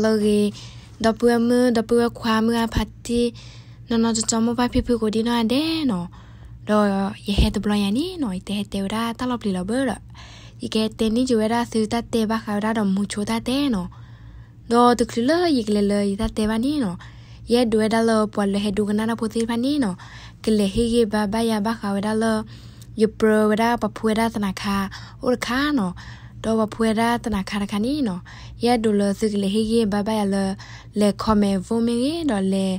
လၢဂ့ၤ, ဒီပုၢ်ဝဲၢ်မုၣ် ဒီပုၢ်ဝဲၢ်ခွါ မုၢ်ဂၤဖါတံၢ် နီၢ်နီၢ်ကၠီကၠီ မိၢ်ပၢ်ဖံဖုကိးဒံနီၢ်ဂၤဒဲးနီၤ. ဒီးယဟဲတဘျီညါန့ၣ်နီၤ ယတဟဲတဲဝဲဒၣ်တၢ်လီၤပျံၤလီၤဘၢဒီး ယကဟဲတဲန့ၢ်က့ၤဝဲဒၣ်သုတၢ်တဲဘၣ်ဃးဝဲဒၣ်ဒီးမူဆိတၢ်တဲနီၤ. ဒီးတချုးလၢယကလဲၤလၢယတၢ်တဲဘၣ်န့ၣ်နီၤ, ယအဲၣ်ဒိးဝဲဒၣ်လၢပှၤလၢဟဲဒိကနၣ်တၢ်ဖိသ့ၣ်တဖၣ်န့ၣ်နီၤ ကလဲၤဟ့ၣ်ဂံၢ်ဘါဘၣ်ယၤဘၣ်ဃးဝဲဒၣ်လၢ ယပြၢဝဲဒၣ်ပှၤဖှူဝဲဒၣ်သနၤခါအိၣ်တခါနီၤ. ဒီးပှၤဖှူဝဲဒၣ်သနၤခါတခါန့ၣ်နီၤ, ယအဲၣ်ဒိးလၢသုကလဲၤဟ့ၣ်ဂံၢ်ဘါဘၣ်ယၤလၢ လဲၤ comment ဖိမ့ၢ်ဂ့ၤ ဒီးလဲၤ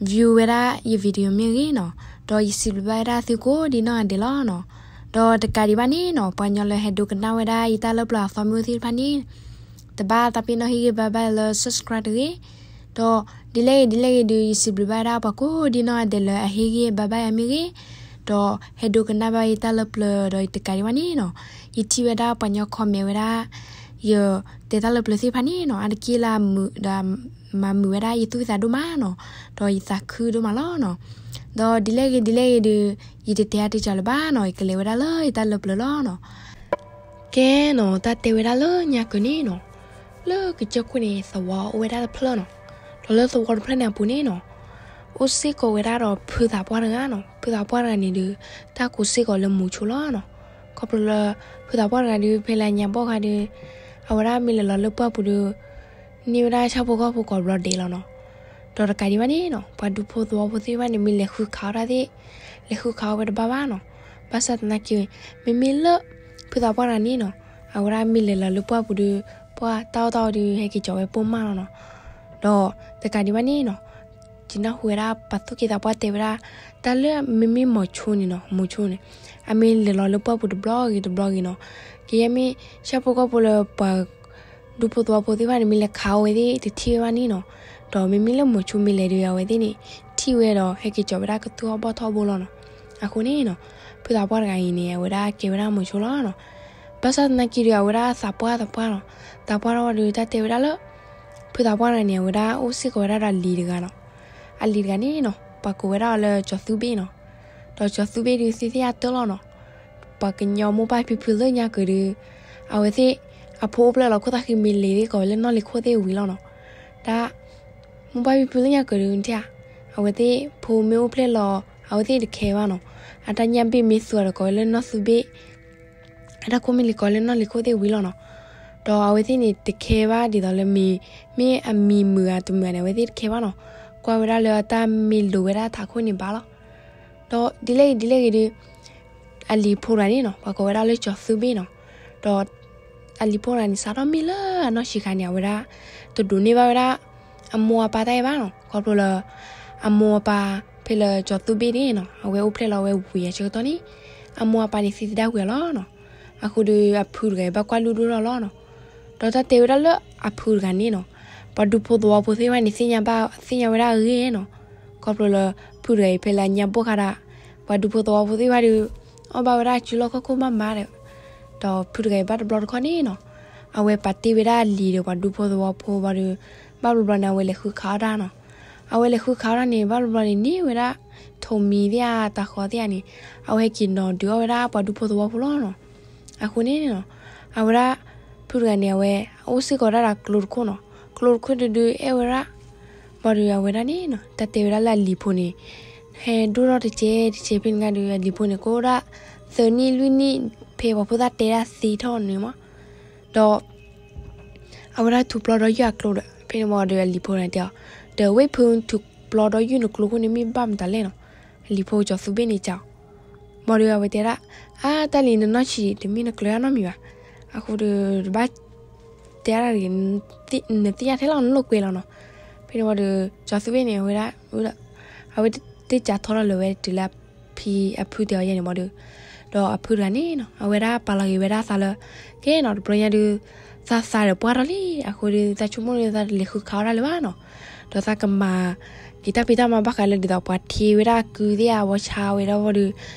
view ဝဲဒၣ်ယ video မ့ၢ်ဂ့ၤနီၤ. ဒီးယစံးဘျုးဘၣ်ဝဲဒၣ်သုကိးဒံနီၢ်ဂၤဒဲးလီၤနီၤ. ဒီးတကးဒံးဘၣ်န့ၣ်နီၤ ပှၤကညီလၢဟဲဒိကနၣ်ဝဲဒၣ်ယတၢ်လၢပျၢၤအသီမ့ၢ်အိၣ်သ့ၣ်တဖၣ်န့ၣ် တဘၣ်သးပ့ၤနီၣ်ဟ့ၣ်ဂံၢ်ဘါဘၣ်လၢ subscribe တဂ့ၤ. ဒီးဒ်လဲၣ်ဂ့ၤဒ်လဲၣ်ဂ့ၤဒီး ယစံးဘျုးဘၣ်ဝဲဒၣ်ပှၤကိးဒံနီၢ်ဂၤဒဲးလၢအဟ့ၣ်ဂံၢ်ဘါဘၣ်ယၤမ့ၢ်ဂ့ၤ, ဒီးဟဲဒိကနၣ်ဘၣ်ယတၢ်လၢပျၢၤ ဒီးတကးဒံးဘၣ်န့ၣ်နီၤ, ယထံၣ်ဝဲဒၣ်ပှၤကညီ comment ဝဲဒၣ် ယတဲတၢ်လၢပျၢၤသ့ၣ်တဖၣ်န့ၣ်နီၤ အါတက့ၢ်လၢအမုာ်ဒီးမၤမုာ်ဝဲဒၣ်ယသူၣ်ယသးဒိၣ်မးနီၤ, ဒီးယသးခုဒိၣ်မးလီၤနီၤ. ဒီးဒ်လဲၣ်ဂ့ၤဒ်လဲၣ်ဂ့ၤဒီး ယတတဲအါတဲကီၤလၢၤဘၣ်နီၤ, ယကလဲၤဝဲဒၣ်လၢယတၢ်လၢပျၢၤလီၤနီၤ. ကဲနီၤ တၢ်တဲဝဲဒၣ်လၢညါကၢၤန့ၣ်နီၤ, လၢကစၢၢ်ခိၣ်န့ၣ် သဝီအိၣ်ဝဲဒၣ်တဖျၢၣ်နီၤ. ဒီးလၢသဝီတဖျၢၣ်န့ၣ်အပူၤန့ၣ်နီၤ, အိၣ်စ့ၢ်ကီးဝဲဒၣ်ဒီးဖုသးပှၢ်တဂၤနီၤ. ဖုသးပှၢ်တဂၤန့ၣ်ဒီး တၢ်ကိးစ့ၢ်ကီးလၢမူဆိလီၤနီၤ. ခီဖျိလၢ ဖုသးပှၢ်တဂၤဒီး ဖဲလၢညါဘီၣ်ခါဒီး အဝဲဒၣ်မ့ၢ်လဲၤလီၤလၢပှၢ်ပူၤဒီး န့ၢ်ဝဲဒၣ်ဆၣ်ဖိကီၢ်ဖိကိးဘျီဒဲးလီၤနီၤ. ဒီးတကးဒံးဘၣ်န့ၣ်နီၤ, ပှၤဒူဖိသဝီဖိသ့ၣ်တဖၣ်န့ၣ် မ့ၢ်လဲၤဃုခးအီၣ်တၢ်သ့ၣ်, လဲၤဃုခးအီၣ်ဝဲတဘၣ်ဘၣ်နီၤ. ဘၣ်ဆၣ်သနာ်က့ မ့မ့ၢ်လၢ ဖုသးပှၢ်တဂၤန့ၣ်နီၤ, အဝဲဒၣ်မ့ၢ်လဲၤလီၤလၢပှၢ်ပူၤဒီး ပှၢ်တၢ်အီၣ်တၢ်အီဒီး ဟဲက့ၤကၠီၤဝဲပိာ်မၢ်လီၤနီၤ. ဒီးတကးဒံးဘၣ်န့ၣ်နီၤ, ယနၢ်ဟူဝဲဒၣ်ပှၤသူၣ်က့သးပှၢ်တဲဝဲဒၣ် တၢ်လၢမ့မ့ၢ်မိၤဆိန့ၣ်နီၤ, မိၤဆိန့ၣ် အမ့ၢ်လဲၤလီၤလၢပှၢ်ပူၤတဘျီဂ့ၤတဘျီဂ့ၤနီၤ, ကယဲၢ်မ့ၢ်ဆၣ်ဖိကီၢ်ဖိလၢပှၤ ဒူဖိသဝီဖိသ့ၣ်တဖၣ်န့ၣ် မ့ၢ်လဲၤခးအီၣ်ဝဲသ့ၣ်တထံၣ်ဝဲဘၣ်န့ၣ်နီၤ. ဒီးမ့မ့ၢ်လၢမိၤဆိမ့ၢ်လဲၤဒီး အဝဲသ့ၣ်န့ၣ် ထံၣ်ဝဲဒီး ဟဲက့ၤကၠီၤဝဲဒၣ်ကသူၣ်ထီၣ်ဘီၣ်ထီၣ်ဘိလီၤနီၤ. အဃိန့ၣ်နီၤ, ဖုသးပှၢ်တဂၤအံၤန့ၣ် အဝဲဒၣ်ကဲဝဲဒၣ်မိၤဆိလီၤနီၤ. ဘၣ်ဆၣ်သနာ်က့ဒီး အဝဲဒၣ်သးပှၢ်သးပှၢ်နီၤ, သးပှၢ်ထီၣ်ဝဲဒီး တၢ်တဲဝဲဒၣ်လၢ ဖုသးပှၢ်တဂၤန့ၣ် အဝဲဒၣ်အိၣ်စ့ၢ်ကီးဝဲဒၣ်ဒီးအလံၤတဂၤနီၤ. အလံၤတဂၤန့ၣ်နီၤ, ပှၤကိးဝဲဒၣ်အီၤလၢကၠီၤသူဘ့ၣ်နီၤ. ဒီးကၠီၤသူဘ့ၣ်ဒီး သ့ၣ်သ့ၣ်အတၢၢ်လီၤနီၤ. ပှၤကညီမိၢ်ပၢ်ဖံဖုလၢညါကၢၤဒီး အဝဲသ့ၣ် အဖိအိၣ်ဖျဲၣ်လီၤခိၣ်သၣ်ဃံ မ့ၢ်လဲၤသ့ၣ်ကိးဝဲလၢနီၢ်လံၤခိၣ်သ့ၣ်ဝံၤလီၤနီၤ. တၢ် မိၢ်ပၢ်ဖံဖုလၢညါကၢၤဒီး နထံၣ်ဧါ, အဝဲသ့ၣ်ဖိမ့ၢ်အိၣ်ဖျဲၣ်လီၤ အဝဲသ့ၣ်တခဲဘၣ်နီၤ. အတၢ်ညၣ်ဘ့ၣ်မ့ၢ်သူအီၤဒီး ကိးဝဲလၢနီၢ်သူဘ့ၣ်, အတၢ်ခိၣ်မ့ၢ်လံၤ ကိးဝဲလၢနီၢ်လံၤခိၣ်သ့ၣ်ဝံၤလီၤနီၤ. ဒီးအဝဲသ့ၣ်န့ၣ် တခဲဘၣ်ဒ်သိးလၢမ့ၢ် မ့ၢ်အမံၤမုာ်ဧါတမုာ်ဧါန့ၣ် အဝဲသ့ၣ်တခဲဘၣ်နီၤ. ကွၢ်ဝဲဒၣ်လၢအတၢ်မ့ၢ်လိၤဝဲဒၣ်ထးခိၣ်န့ၣ်ဘၣ်လီၤ. ဒီးဒ်လဲၣ်ဂ့ၤဒ်လဲၣ်ဂ့ၤဒီး အလံၤဖိတဂၤန့ၣ်နီၤ ပှၤကိးဝဲဒၣ်လၢကၠီၤသူဘ့ၣ်နီၤ. ဒီးအလံၤဖိတဂၤန့ၣ် စးထီၣ်မ့ၢ်လၢအနီၢ်ဆံးခါန့ၣ် အဝဲဒၣ် တဒိးန့ၢ်ဘၣ်ဝဲဒၣ် အမိၢ်အပၢ်တၢ်အဲၣ်ဘၣ်နီၤ. ခီဖျိလၢ အမိၢ်အပၢ် ဖဲလၢကၠီၤသူဘ့ၣ်န့ၣ်နီၤ အဝဲအိၣ်ဖျဲၣ်လီၤဝဲဝံၤအဆၢကတီၢ်န့ၣ် အမိၢ်အပၢ်န့ၣ် သံသဒၣ်ကွံာ်အီၤလီၤနီၤ. အဃိဒီးအဖုတဂၤအံၤ ဘၣ်ကွၢ်လုၢ်ဒိၣ်ထီၣ်လီၤနီၤ. ဒီးတၢ်တဲဝဲဒၣ်လၢအဖုတဂၤန့ၣ်နီၤ ပှၤဒူဖိသဝီဖိသ့ၣ်တဖၣ်န့ၣ် သ့ၣ်ညါဘၣ် သ့ၣ်ညါဝဲဒၣ်အဂ့ၢ်နီၤ. ခီဖျိလၢ ဖုတဂၤအံၤ ဖဲလၢအညါဘီၣ်ခါဒၣ် ပှၤဒူဖိသဝီဖိသ့ၣ်တဖၣ်ဒီး အီၣ်ဘၣ်ဝဲဒၣ်စုလီၢ်ခီၣ်ခိၣ်မးမးဒီး ဒီးဖုတဂၤအံၤဘၣ်တဘျီတခီၣ်န့ၣ်နီၤ အဝဲပာ်တ့ၢ်ဝဲဒၣ်အလံၤဒီးပှၤဒူဖိသဝီဖိဘၣ်ဒီး ဘၣ်ဘျီဘျီန့ၣ် အဝဲလဲၤဃုခးအီၣ်တၢ်နီၤ. အဝဲလဲၤဃုခးအီၣ်တၢ်န့ၣ် ဘၣ်ဘျီဘျီန့ၣ် န့ၢ်ဝဲဒၣ် ထိးမံၤသ့ၣ်ဧါ တၤဃီၤသ့ၣ်ဧါန့ၣ် အဝဲဟဲက့ၤနီၤဒုးအီၣ်ဝဲဒၣ်ပှၤဒူဖိသဝီဖိလီၤနီၤ. အဃိန့ၣ်နီၤ အဝဲဒၣ် ဖုတဂၤန့ၣ် အဝဲအိၣ်စ့ၢ်ကီးဝဲဒၣ်ဒီးကျိတခိၣ်နီၤ. ကျိတခိၣ်ဒုးဒုးအဲၣ်ဝဲဒၣ် ဘၣ်ဒီးအဝဲဒၣ်န့ၣ်နီၤ တၢ်တဲဝဲဒၣ်လၢအလံၤဖိန့ၣ် ဟဲဒိၣ်ထီၣ်တကဲတကဲဖဲန့ၣ်ဂ့ၤဒီး အလံၤဖိန့ၣ် ကအိၣ်ဒၣ် သၢနံၣ်လွံၢ်နံၣ် ဖဲပှၤဖိသၣ်တဲဒၣ်သ့ထီၣ်န့ၣ်မး ဒီး အဝဲဒၣ်ထူးပျီဒီးယုၢ်အကျိဒီး ဖဲန့ၣ်မးဒီးအလံၤဖိန့ၣ်တဲအီၤ ဒီးဝ့ၢ်ဖုထူးပျီဒီးယုၢ်နကျိခိၣ်န့ၣ် မ့ၢ်ဘၣ်မတၤလဲၣ်နီၤ. အလံၤဖိကၠီၤသူဘ့ၣ်န့ၣ်ကးအီၤ ဘၣ်ဒီးအဝဲတဲဒၣ် အါ တၢ်လံၤနနီၢ်ဆံး တမ့ၢ်နကျၢၤအနီတမံၤဘၣ်. အဃိဒီး တဘၣ်တဲဒၣ်တဂ့ၤ နသ့ၣ်ညါထဲလီၤ နလိာ်ကွဲလီၤနီၤ. ဖဲန့ၣ်ဝံၤဒီး ကၠီၤသူဘ့ၣ်န့ၣ် အဝဲဒၣ် အဝဲတ့ၢ်ကးထီၣ်ထီၣ်လၢၤဝဲတုၤလၢဖံအဖုတဲအီၤယဲၢ်န့ၣ်ဘၣ်ဒီး ဒီးအဖုတဂၤန့ၣ်နီၤ အဝဲဒၣ်ပာ်လီၤက့ၤဝဲဒၣ်သးလၢ ကဲနီၤ တဘျီညါဒုး သးသးဒီးပှၢ်ထီၣ်လံ အဃိဒီး သးဆိကမိၣ်လၢသးတလဲၤဃုခးအီၣ်တၢ်လၢၤဘၣ်နီၤ. ဒီးသးကမၤက့ၤတၢ်ဖံးတၢ်မၤဘၣ်ဃးလၢဒ်သိးပှၤထံဝဲဒၣ်ကုသ့ၣ်ဧါ ဝီဆါဝဲဒၣ်ဘၣ်ဒီး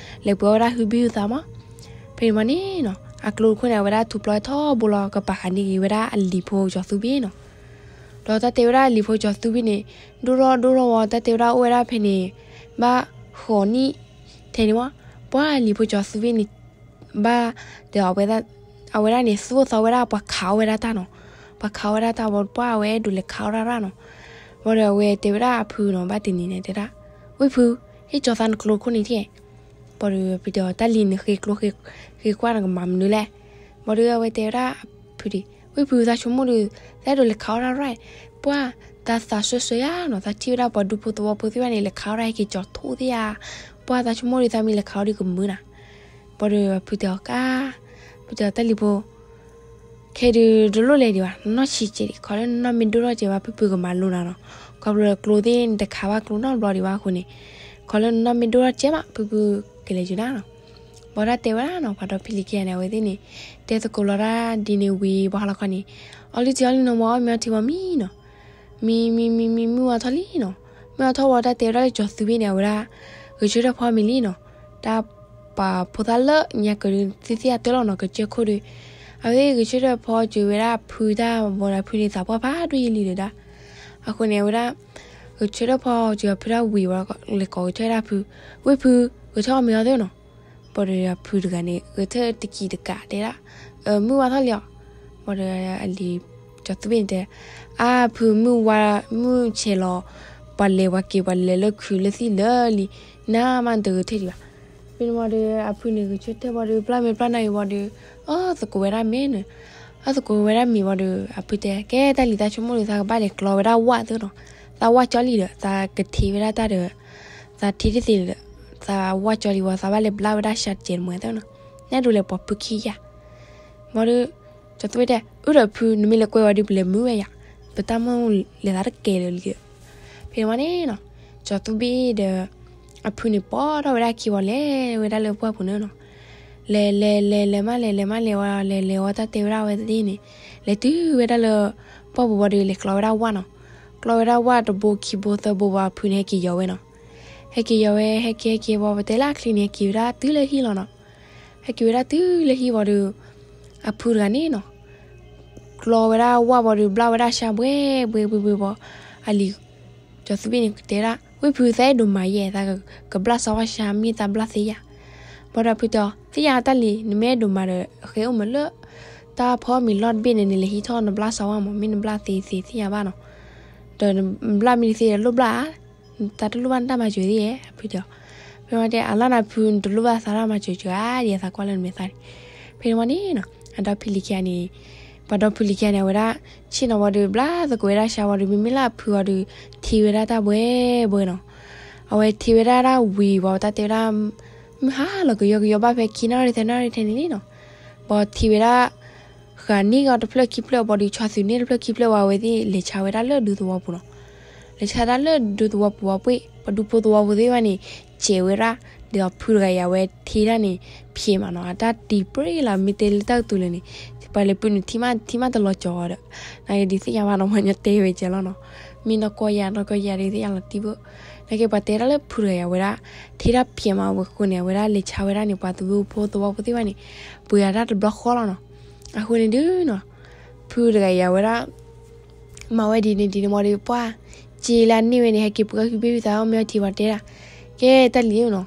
လဲၤပှ့ၤအီၣ်ဝဲဒၣ်ဟုဘံၣ်ဟုသးမး. ဖဲန့ၣ်မးန့ၣ်နီၤ အကျိတခိၣ်န့ၣ် အဝဲဒၣ်ထူးပျီထီဘိလီၤ ကပာ်ဃာ်န့ၢ်က့ၤဝဲဒၣ်အလံၤဖိကၠီၤသူဘ့ၣ်နီၤ. ဒီးတၢ်တဲဝဲဒၣ်အလံၤဖိကၠီၤသူဘ့ၣ်န့ၣ် ဒိၣ်ထီၣ်ဒိၣ်ထီၣ်ဝံၤ တၢ်တဲဝဲဒၣ်အိၣ်ဝဲဒၣ်ဖဲန့ၣ် ဘၣ်ဃိးနံၣ်ထဲန့ၣ်မး ပှၤအလံၤဖိကၠီၤသူဘ့ၣ်န့ၣ် ဘၣ်ဒီး အဝဲဒၣ်န့ၣ် သူၣ်အိၣ်သးအိၣ်ဝဲဒၣ်ပှၤခးအီၣ်ဝဲဒၣ်တၢ်နီၤ. ပှၤခးဝဲဒၣ်တၢ်ဘီပှၢ် အဝဲအဲၣ်ဒိးလဲၤခးအီၣ်တၢ်ရၣ်နီၤ. ဘၣ်ဒီးအဝဲတဲဝဲဒၣ်အဖုနီၤ ဘၣ်တနံၤန့ၣ်တဲဒၣ်, ဝ့ၢ်ဖု, ဟ့ၣ်ကၠီသးနကျိခိၣ်န့ၣ်ထံၣ်. ဘၣ်ဒီးအဖုတဲအီၤ တၢ်လံၤနဃ့ကျိ ဃ့ကွၢ်နကမၤမနုၤလဲၣ်. ဘၣ်ဒီးအဝဲတဲဝဲဒၣ်အဖုဒံး, ဝ့ၢ်ဖု သးဆိကမိၣ်ဒီး သးအဲၣ်ဒိးလဲၤခးအီၣ်တၢ်ရၣ်, ပှၢ်, တၢ်သးစၢၢ်စၢၢ်ယါနီၤ, သးထံၣ်ဝဲဒၣ်ပှၤဒူဖိသဝီဖိသ့ၣ်တဖၣ်န့ၣ် လဲၤခးအီၣ်တၢ်ဟဲက့ၤကၠီထီၣ်သ့ၣ်ဧါ, ပှၢ် သးဆိကမိၣ်ဒီး သးမ့ၢ်လဲၤခးအီၣ်ဒီးကမုာ်နၤ. ဘၣ်ဒီးအဖုတဲအီၤကါ, ဖုတဲအီၤ တၢ်လံၤဖိ ခဲဒုးတလိၣ်လဲၤဒံးဘၣ်, နနီၢ်ဆံးကဲးဒံး, ခီလၢနနီၢ်မ့ၢ်ဒိၣ်ထီၣ်ကဲးဘၣ် ဖုဖုကမၤလိနၤနီၤ. ခီဖျိကျိသ့ၣ်နတခးဘၣ်ကျိနီတဘျီဒံးဘၣ်အဃိန့ၣ်, ခီလၢနနီၢ်မ့ၢ်ဒိၣ်ထီၣ်ကဲးမး ဖုဖုကလဲၤကၠီနၤနီၤ. ဘၣ်တၢ်တဲဝဲဒၣ်နီၤ ပှၤဒီဖံလံၤခံဂၤန့ၣ် အဝဲသ့ၣ်န့ၣ် တဲသကိးလီၤတၢ်ဒ်န့ၣ်ဝံၤ ဘၣ်ဟါလီၤခီန့ၣ်, အီၣ်လုၢ်ထံအီၣ်လုၢ်နီၤ မ့ၢ်အီၣ်မ့ၤအီထံဝံၤမံနီၤ. မံမံမံမံ မုၢ်ဝါထီၣ်လံနီၤ. မုၢ်ဝါထီၣ်ဝံၤ တၢ်တဲဝဲဒၣ်လၢကၠီၤသူဘ့ၣ်န့ၣ် အဝဲဒၣ် ဂဲၤဆၢထၢၣ်ဖီမ့ၤလံနီၤ. တၢ်ပာ်ဖိသၣ်လၢညါကဒုးသ့ၣ်သ့ၣ်အတၢၢ်လီၤနီၤ ကစၢၢ်ခိၣ်ဒီး, အဝဲသ့ၣ်ဂဲၤဆၢထၢၣ်ဖီစၢၤဝဲဒၣ်အဖုတၢ်ဘီဒီး အဖုန့ၣ်သးပှၢ်ဖးဒိၣ်ယံာ်လံဒီးဒၣ်. အဃိန့ၣ် အဝဲဒၣ် ဂဲၤဆၢထၢၣ်ဖီစၢၤအဖုတၢ်ဝံၤဝံၤ လဲၤကိးဂဲၤဆၢထၢၣ်ဒၣ်အဖု, ဝ့ၢ်ဖု, ဂဲၤဆၢထၢၣ်အီၣ်မ့ၤအီထံနီၤ. ဘၣ်ဒီးအဖုတဂၤန့ၣ် ဂဲၤဆၢထၢၣ်တကံာ်တကးတဲဒၣ်, မုၢ်ဝါထီၣ်လံအီၤ. ဘၣ်ဒီးအလံၤကၠီၤသူဘ့ၣ်န့ၣ်တဲ, အါဖု မုၢ်ဝါ, မုၢ်ဆဲးလီၤ, ပှၤလဲၤဝဲက့ၤ ပှၤလဲၤလၢခုးလၢသံၣ်လၢာ်လံ, နမ့ၢ်တဂဲၤဆၢထၢၣ်ဒံးဘၣ်. ဖဲန့ၣ်ဝံၤဒီး အဖုန့ၣ်ဂဲၤဆၢထၢၣ်ဝံၤဒီး ပျၢ်မ့ၤပျၢ်နၢ်အံၤဝံၤဒီး အီၣ်သကိးဝဲဒၣ်မ့ၤန့ၣ်, အီၣ်သကိးဝဲဒၣ်မ့ၤဝံၤဒီး အဖုတဲ ကဲတၢ်လံၤ သးဆိကမိၣ်ဒီး သးကဘၣ်လဲၤကျီဝဲဒၣ်ဝၣ်သ့နီၤ. သးဝၣ်ကၠီလံဒီး သးကထံးဝဲဒၣ်တၢ်ဒီး သးထံးတသ့ဒီး သးဝၣ်ကၠီလံဝံၤ သးဘၣ်လဲၤဘျၣ်ဝဲဒၣ်စှၤတစဲးတမှဲသ့နီၤ. နအဲၣ်ဒိးလဲၤပိာ်ဖုခံယၤ. ဘၣ်ဒီး ကၠီၤသူဘ့ၣ်တဲ အၢဒီးဖု နမ့ၢ်လဲၤကွဲဝံၤဒီး ပလဲၤမုာ်ဝဲယၤ, ပတၢ်မိၣ်လဲၤသးတကဲလၢာ်လံဒီး. ဖဲန့ၣ်ဝံၤန့ၣ်နီၤ ကၠီၤသူဘ့ၣ်ဒီး အဖုန့ၣ် ပိာ်ထီၣ်ဝဲဒၣ်ခံဝံၤ လဲၤဝဲဒၣ်လၢပှၢ်ပူၤန့ၣ်နီၤ. လဲၤလဲၤလဲၤလဲၤမးလဲၤ လဲၤမးလဲၤဝံၤ လဲၤလဲၤဝံၤ တၢ်တဲဝဲဒၣ်ဝဲသ့ၣ်န့ၣ် လဲၤတုၤဝဲဒၣ်လၢ ပှၢ်ပူၤဝံၤဒီး လဲၤကျီဝဲဒၣ်ဝၣ်နီၤ. ကျီဝဲဒၣ်ဝၣ်တဘိခံဘိသၢဘိဝံၤ အဖုန့ၣ် ဟဲက့ၤယီၤဝဲနီၤ. ဟဲက့ၤယီၤဝဲ ဟဲက့ၤဟဲက့ၤဝံၤ ပတဲလၢအချံန့ၣ် ဟဲက့ၤဝဲဒၣ်တုၤလၢဟံၣ်လီၤနီၤ. ဟဲက့ၤဝဲဒၣ်တုၤလၢဟံၣ်ဝံၤဒီး အဖုတဂၤန့ၣ်နီၤ ကျီဝဲဒၣ်ဝၣ်ဝံၤဒီး ဘျၣ်ဝဲဒၣ်စှၤဘှဲဘှဲဘှဲဘှဲဝံၤ အလံၤ ကၠီၤသူဘ့ၣ်န့ၣ်တဲဒၣ် ဝ့ၢ်ဖု သးအဲၣ်ဒိးမၤယဲၢ် သးကဘျၣ်စီဝၣ်စှၤ မ့ၢ်သးဘျၣ်သ့ယၤ. ဘၣ်ဒီးအဖုတဲအီၤ သ့ယၤတၢ်လံၤ နမ့ၢ်အဲၣ်ဒိးမၤဒီး ဃဲအိၣ်မးလၢ တၢ်ဖီမ့ၤလီၢ်တဘ့ၣ်န့ၣ် နလဲၤဟံးထီၣ်နဘျၣ်စီဝၣ်မး မ့ၢ်နဘျၣ်သ့သ့သ့ယၤဘၣ်နီၤ. ဒီးနဘျၣ်မ့ၢ်တသ့ဒီးလိၣ်ဘျၣ်ဧါ တၢ်တလိၣ်ဘၣ်နတၢ်မၤစၢၤသ့ဧါ အဖုတဲအီၤ. ဖဲန့ၣ်တဲ အလီၢ်နၤဖု နတလိၣ်ဘၣ်သးတၢ်မၤစၢၤစၢၤဧါ ဒ်အသးကွၢ်လၢနမဲာ်သၣ်န့ၣ်. ဖဲန့ၣ်ဝံၤန့ၣ်နီၤ အဒီဖံလံၤခံဂၤန့ၣ် ပှၤဒီဖံလံၤခံဂၤန့ၣ် အဝဲဒၣ် ဆ့ၣ်နီၤဝံၤဒီး ဘျၣ်သကိးဝဲဒၣ်စှၤဝံၤဒီး မ့မ့ၢ်လၢအဖုဝံၤဒီး ထံၣ်ဝဲဒၣ်တၢ်ဘှဲဘှဲနီၤ. အဝဲထံၣ်ဝဲဒၣ်တၢ်ဝံၤဝံၤ တၢ်တဲဝဲဒၣ် မုၢ်ဟါလီၤကယီကယီဘၣ်ဖဲခံနၣ်ရံၣ်သၢနၣ်ရံၣ်ထဲန့ၣ်လံနီၤ. ဘၣ်ထံၣ်ဝဲဒၣ် ဃာ်န့ၢ်ကီတဖျၢၣ်ခံဖျၢၣ် ဘၣ်ဒီးဆီသုးန့ၢ်တဖျၢၣ်ခံဖျၢၣ်ဝံၤ အဝဲသ့ၣ်လဲၤဆါဝဲဒၣ်လၢဒူသဝီပူၤနီၤ. လဲၤဆါဒၣ်လၢဒူသဝီပူၤဝံၤ ပှၤဒူဖိသဝီဖိသ့ၣ်တဖၣ်န့ၣ် စဲးဝဲဒၣ် ဒီးဖုတဂၤအံၤ အဝဲထံၣ်ဒၣ်န့ၣ် ဖျဲးမးနီၤ အတၢ်တံၤပြ့လီၤ မ့ၢ်တဲလၢတၢ်ကတိၤလၢာ်န့ၣ် ပှၤလဲၤပုၢ်န့ၣ် ထံၣ်မးထံၣ်မးတလီၤကီၤဒီး နာ်က့ဒုးသ့ၣ်ညါဘၣ်နီၤ မ့ၢ်ညီတဲဝဲကဲလီၤနီၤ မ့ၢ်နီၢ်ကီၢ်ယၤ နီၢ်ကီၢ်ယၤဒုးသ့ၣ်ညါလီၤတံၢ်ဘၣ် နာ်က့ပှၤတဲဒၣ်လၢဖုတဂၤအံၤ အဝဲဒၣ် ထံၣ်တၢ်ဖျဲးမးဝဲအဃိန့ၣ် အဝဲဒၣ်လဲၤဆါဝဲဒၣ်န့ၣ် ပှၤဒူဖိသဝီဖိသ့ၣ်တဖၣ်န့ၣ် ပှ့ၤအတၢ်တဘျီဃီလီၤနီၤ အဃိန့ၣ်ဒုးနီၤ ဖုတဂၤအံၤ အဝဲဒၣ် မၤဝဲဒ်န့ၣ်ဒ်န့ၣ်ဝံၤဒီး ပှၢ် စ့လၢအန့ၢ်ဝဲန့ၣ် ဟဲက့ၤပှ့ၤဟုဘ့ၣ်ဟုသး အီၣ်မ့ၤအီထံဝံၤတဲဒၣ် ကဲတၢ်လံၤဧၢနီၤ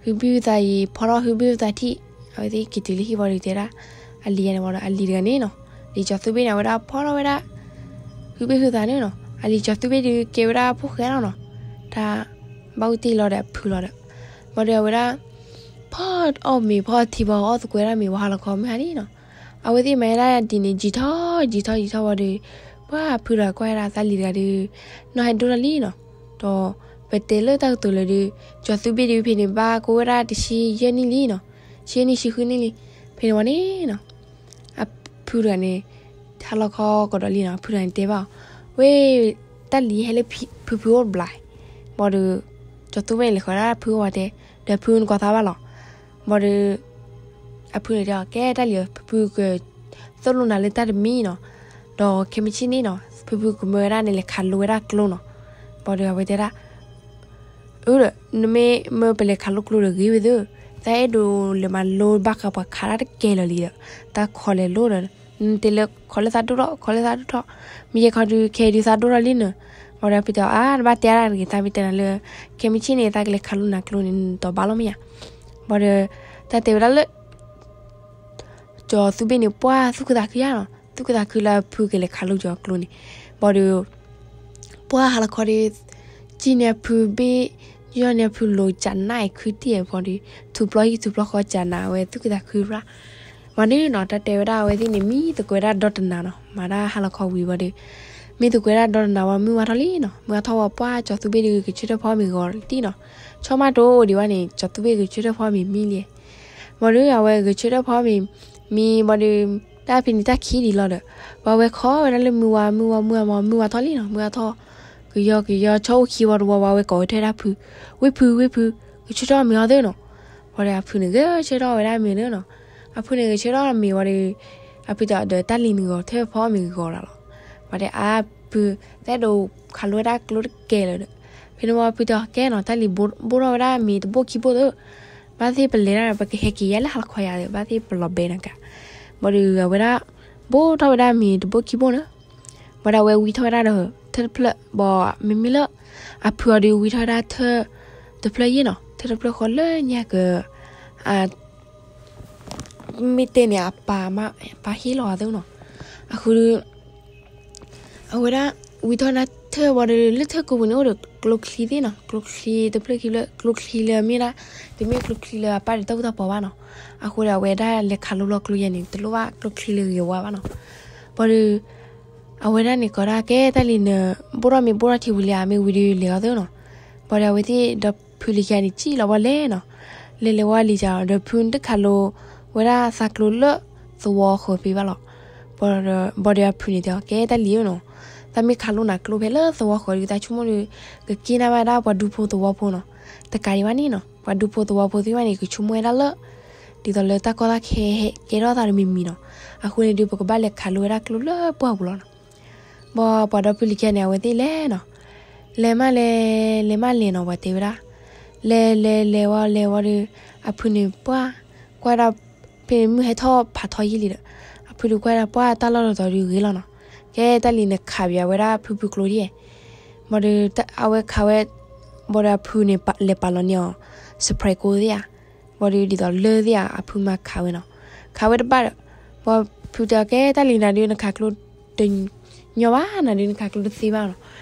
ဟုဘ့ၣ်ဟုသးအံၤ ဖီထီၣ်ဟုဘ့ၣ်ဟုသးထံၣ် အဝဲသ့ၣ်က့ၤတုၤလၢဟံၣ်ဝံၤဒီးတဲဒၣ် အလံၤယၤန့ၣ်ဝံၤဒီး အလံၤတဂၤန့ၣ်နီၤ လံာ်ကၠီၤသူဘ့ၣ်န့ၣ် အဝဲဒၣ်ဖီထီၣ်ဝဲဒၣ် ဟုဘ့ၣ်ဟုသးန့ၣ်နီၤ အလံၤကၠီၤသူဘ့ၣ်ဒုးကဲဝဲဒၣ်ဖိၣ်ဃဲလီၤနီၤ တၢ် ဘၣ်အူတ့ၢ်လီၤဒီးအဖုလီၤဒီး ဝံၤဒီးအဝဲဒၣ် ဖီအီၣ်မ့ၤဖီထံဘၣ် အီၣ်သကိးဝဲဒၣ်မ့ၤဝံၤဟါလီၤခီမုၢ်ဟါလံနီၤ အဝဲသ့ၣ်မၤဝဲဒၣ်ဒ်န့ၣ် ယံာ်ထီၣ် ယံာ်ထီၣ်ယံာ်ထီၣ်ဝံၤဒီး ပှၢ်ဖုတဂၤကွၢ်ဝဲဒၣ်သးလံၤတဂၤဒီး နီၢ်ဟဲဒိၣ်ထီၣ်လံနီၤ ဒီးပတဲလၢတၢ်ကတိၤလၢာ်ဒီး ကၠီၤသူဘ့ၣ်ဒုးဖဲန့ၣ် ဘၣ်ကိးဝဲဒၣ်တဆံယဲၢ်နံၣ်လံနီၤ ဆံယဲၢ်နံၣ်ဆံဃုနံၣ်လံ ဖဲန့ၣ်ဝံၤန့ၣ်နီၤ အဖုတဂၤန့ၣ် ဟါလီၤခီကဒီးလံနီၤ အဖုတဂၤန့ၣ်တဲဘၣ်အီၤ ဝဲ တၢ်လံၤဟဲလၢဖုဖုအိၣ်တဘျီ ဘၣ်ဒီး ကၠီၤသူဘ့ၣ်လဲၤဃီၤဒၣ်ဖုအိၣ်ဝဲတဲ ဒီးဖုနကွၢ်သးဘၣ်လီၤ ဘၣ်ဒီး အဖုန့ၣ်တဲအီၤ ကဲတၢ်လံၤဧၢ ဖုဖုကသိၣ်လိနၤလၢတၢ်တမံၤနီၤ ဒီးခဲမုၢ်ဆ့ၣ်န့ၣ်နီၤ ဖုဖုကမၢဝဲဒၣ်န့ၣ် လဲၤခးလိဝဲဒၣ်ကျိနီၤ ဘၣ်ဒီးအဝဲတဲဒၣ် အၢ ဒီး နမ့ၢ်မၢပလဲၤခးလိကျိဒီးဂ့ၤဝဲသ့ၣ် သးအဲၣ်ဒိးလဲၤမၤလိဘၣ်ဃးပှၤခးတၢ်တကဲလၢာ်လံဒီး တၢ်ခီလဲၤလိဒီး နတဲလၢခီလၢသးဒိၣ်ထီၣ် ခီလၢသးဒိၣ်ထီၣ် မ့ၢ်ယဲခီဒုးခဲဒုးသးဒိၣ်ထီၣ်လံနၤ ဘၣ်ဒီးဖုတဲအီၤ အါ နဘၣ်တဲဒၣ်တဂ့ၤ သးမ့ၢ်တဲနၤလၢ ခဲမုၢ်ဆ့ၣ်န့ၣ် သးကလဲၤခးလိနၤကျိန့ၣ် နတီၤဘၣ်လီၤမ့ၢ်ယါ ဘၣ်ဒီး တၢ်တဲဝဲဒၣ်လၢ ကၠီၤသူဘ့ၣ်န့ၣ် ပှၢ်သူၣ်ခုသးခုယါနီၤ သူၣ်ခုသးခုလၢအဖုကလဲၤခးလိကၠီၤကျိန့ၣ်, ဘၣ်ဒီး ပှၢ်ဟါလီၤခီဒီး ကံၣ်န့ၢ်အဖုဘ့ၣ်, ယီၢ်န့ၢ်အဖုလိၤကနၣ်အံၤခုတံၢ်အံၤဘၣ်ဒီး ထူၣ်ဖျီဟံၣ်ထူၣ်ဖျီဃီကနၣ် အဝဲသူၣ်ခုသးခုရၣ်. မ့ၢ်န့ၣ်နီၤ တၢ်တဲဝဲဒၣ်အဝဲသ့ၣ်န့ၣ် မံသကိးဝဲဒၣ်ဒီတနၤနီၤ, မၤတၢ်ဟါလီၤခီဝံၤဘၣ်ဒီး မံသကိးဝဲဒၣ်ဒီတနၤဝံၤ မုၢ်ဝါထီၣ်လံနီၤ, မုၢ်ဝါထီၣ်ဝံၤ ပှၢ်ကၠီၤသူဘ့ၣ်ဒီး ကဆၢထၢၣ်ဖီမ့ၤဂီၤတံၢ်နီၤ, ဆီမၢ်တအိၣ်ဒံးဘၣ်န့ၣ် ကၠီၤသူဘ့ၣ်ကဆၢထၢၣ်ဖီမ့ၤမံလံ ဘၣ်ဒီး အဝဲကဆၢထၢၣ်ဖီမ့ၤမံဘၣ်ဒီး တၢ်ဖဲန့ၣ်တၢ်ခံဒံးလီၤဒီး ပှၤဝဲခီဝဲဒၣ်လၢမုၢ်ဝါ မုၢ်ဝါ မုၢ်ဝါ မုၢ်ဝါထီၣ်လံနီၤ, မုၢ်ဝါထီၣ် ကယီကယီ ဆီအိၣ်ခံဝံၤတဝီဝံၤ အဝဲကိးဝဲထွဲဒၣ်ဖု, ဝ့ၢ်ဖု ဝ့ၢ်ဖု ကဆၢထၢၣ်မ့ၤအီၤသ့နီၤ. ဘၣ်ဒီးအဖုန့ၣ်ဂဲၤဆၢထၢၣ်ဝဲဒၣ်မ့ၤလၢနီၤ, အဖုန့ၣ်ဂဲၤဆၢထၢၣ်မ့ၤဝံၤဒီး အဖုတဲဒီးတၢ်လံၤန့ၣ်ဂီၤ ထွဲဖီမ့ၤဂီၤလီၤလီၤ. ဘၣ်ဒီးအဖု သဲဒိးခးလိဝဲဒၣ်ကျိတကဲလၢၤဒီး ဖဲန့ၣ်ဝံၤအဖုတဲအီၤ ကဲနီၤ တၢ်လံၤဘိၣ်ထီၣ်ဝဲဒၣ်မ့ၤတဘိၣ်ခံဘိၣ်သ့, ဘၣ်သ့ၣ်ပလဲၤဒၣ် ပကဟဲက့ၤယဲလၢဟါလီၤခီယၤသ့ ဘၣ်သ့ၣ်ပလီၤဘဲနၤကါ. ဘၣ်ဒီးအဝဲဒၣ် ဘိၣ်ထီၣ်ဝဲဒၣ်မ့ၤတဘိၣ်ခံဘိၣ်န့ၣ်, ဘၣ်ဒီးအဝဲဝံထီၣ်ဝဲဒၣ်ဒီး ထၢၣ်တဖျၢၣ် ဘၣ်မ့မ့ၢ်လၢ အဖုအီၤဒီးဝံထီၣ်ဝဲဒၣ်ထၢၣ်တဖျၢၣ်ယဲၢ်နီၤ, ထၢၣ်တဖျၢၣ်ဃီလၢညါက မ့ၢ်တဲန့ၣ် အပၢ်ဟ့ၣ်လီၤအီၤသ့နီၤ. အဃိဒီး အဝဲဒၣ် ဝံထီၣ်ဝဲဒၣ်ထၢၣ်ဘၣ်ဒီး လၢထၢၣ်ကိးပူၤန့ၣ် အိၣ်ဒီးကျိချံသ့နီၤ, ကျိချံတဖျၢၣ်ခံဖျၢၣ်, ကျိချံလၢမ့ၢ်ဒၣ် တမ့ၢ်ကျိချံလၢအပၢ်ဒီးတၢ်အိၣ်တၢ်ပီၤဘၣ်နီၤ. အဃိဒီးအဝဲဒၣ်လဲၤခးလိလီၤကျိယဲၢ်န့ၣ် တလိၣ်ဘၣ်ကျိချံလၢဂ့ၤဝါဘၣ်နီၤ. ဘၣ်ဒီး အဝဲဒၣ်န့ၣ်ကိးဒၣ်ကဲတၢ်လံၤန့ၣ် ဘိၣ်ထီၣ်မ့ၤဘိၣ်ထီၣ်ထံဝံၤလံဧါ မ့ၢ်ဝံၤဒီးလဲၤအီၤသ့နီၤ. ဘၣ်ဒီးအဝဲသ့ၣ်ဒီဖုလံၤခံဂၤန့ၣ် စံၣ်လီၤဝဲလဲၤနီၤ. လဲၤလဲၤဝဲလံၤကဒီး ဒီဖုန့ၣ်တခးလိဝဲဒၣ်သးကျိလၢသဝီဃၢၤဖဲဘၣ်လီၤ. ဘၣ်ဒီးအဖုန့ၣ်တဲအီၤ ကဲတၢ်လံၤဧၢနီၤ, သးမ့ၢ်ခးလိနၤကျိဖဲလၢသဝီဃၢၤဒီး သးဆိကမိၣ်ဒီး ကက့ၢ်နၢ်ဘၣ်ဒၣ်ပှၤဒူဖိသဝီဖိနီၤ. တကးဒံးဘၣ်န့ၣ်နီၤ ပှၤဒူဖိသဝီဖိသ့ၣ်တဖၣ်န့ၣ် ကဆိကမိၣ်ဝဲဒၣ်လၢ ဒ်သိးလၢတၢ်ကီတၢ်ခဲဟဲကဲထီၣ်သးတမံၤမံၤနီၤ. အဃိန့ၣ်ဒီး ပကဘၣ်လဲၤခးလိဝဲဒၣ်ကျိလၢပှၢ်ပူၤလီၤနီၤ. ဘၣ်ပှၤဒီဖုလံၤခံဂၤန့ၣ် အဝဲသ့ၣ်လဲၤနီၤ. လဲၤမးလဲၤ လဲၤမးလဲၤနီၤ ပှၤတဲဝဲဒၣ်. လဲၤလဲၤလဲၤဝံၤလဲၤဝံၤဒီး အဖုန့ၣ်ပှၢ် ကွၢ်ဒၣ် ဖဲန့ၣ်မုၢ်ဟဲထီၣ်ဖးထီယံာ်လံဒီး အဖုဒီးကွၢ်ဒၣ်ပှၢ်တၢ်လီၢ်တတီၤဒီးဂ့ၤလီၤနီၤ. ကဲတၢ်လံၤန့ၣ်ခးပၠးဝဲဒၣ်ဖုဖုကျိဒ် ဘၣ်ဒီးအဝဲခးဝဲ ဘၣ်ဒီးအဖုန့ၣ်လဲၤပာ်လီၤန့ၢ်အီၤ surprise ကိးသ့ၣ်ဧါ. ဘၣ်ဒီးဒ်သိးလၢသ့ၣ်ဧါ အဖုမၤခးဝဲနီၤ. ခးဝဲတဘၣ်ဒီး ဘၣ်ဖုတဲကဲတၢ်လံၤနၤဒုးနခးကျိတညီဘၣ် နၤဒုးနခးကျိတသ့ဘၣ်နီၤ.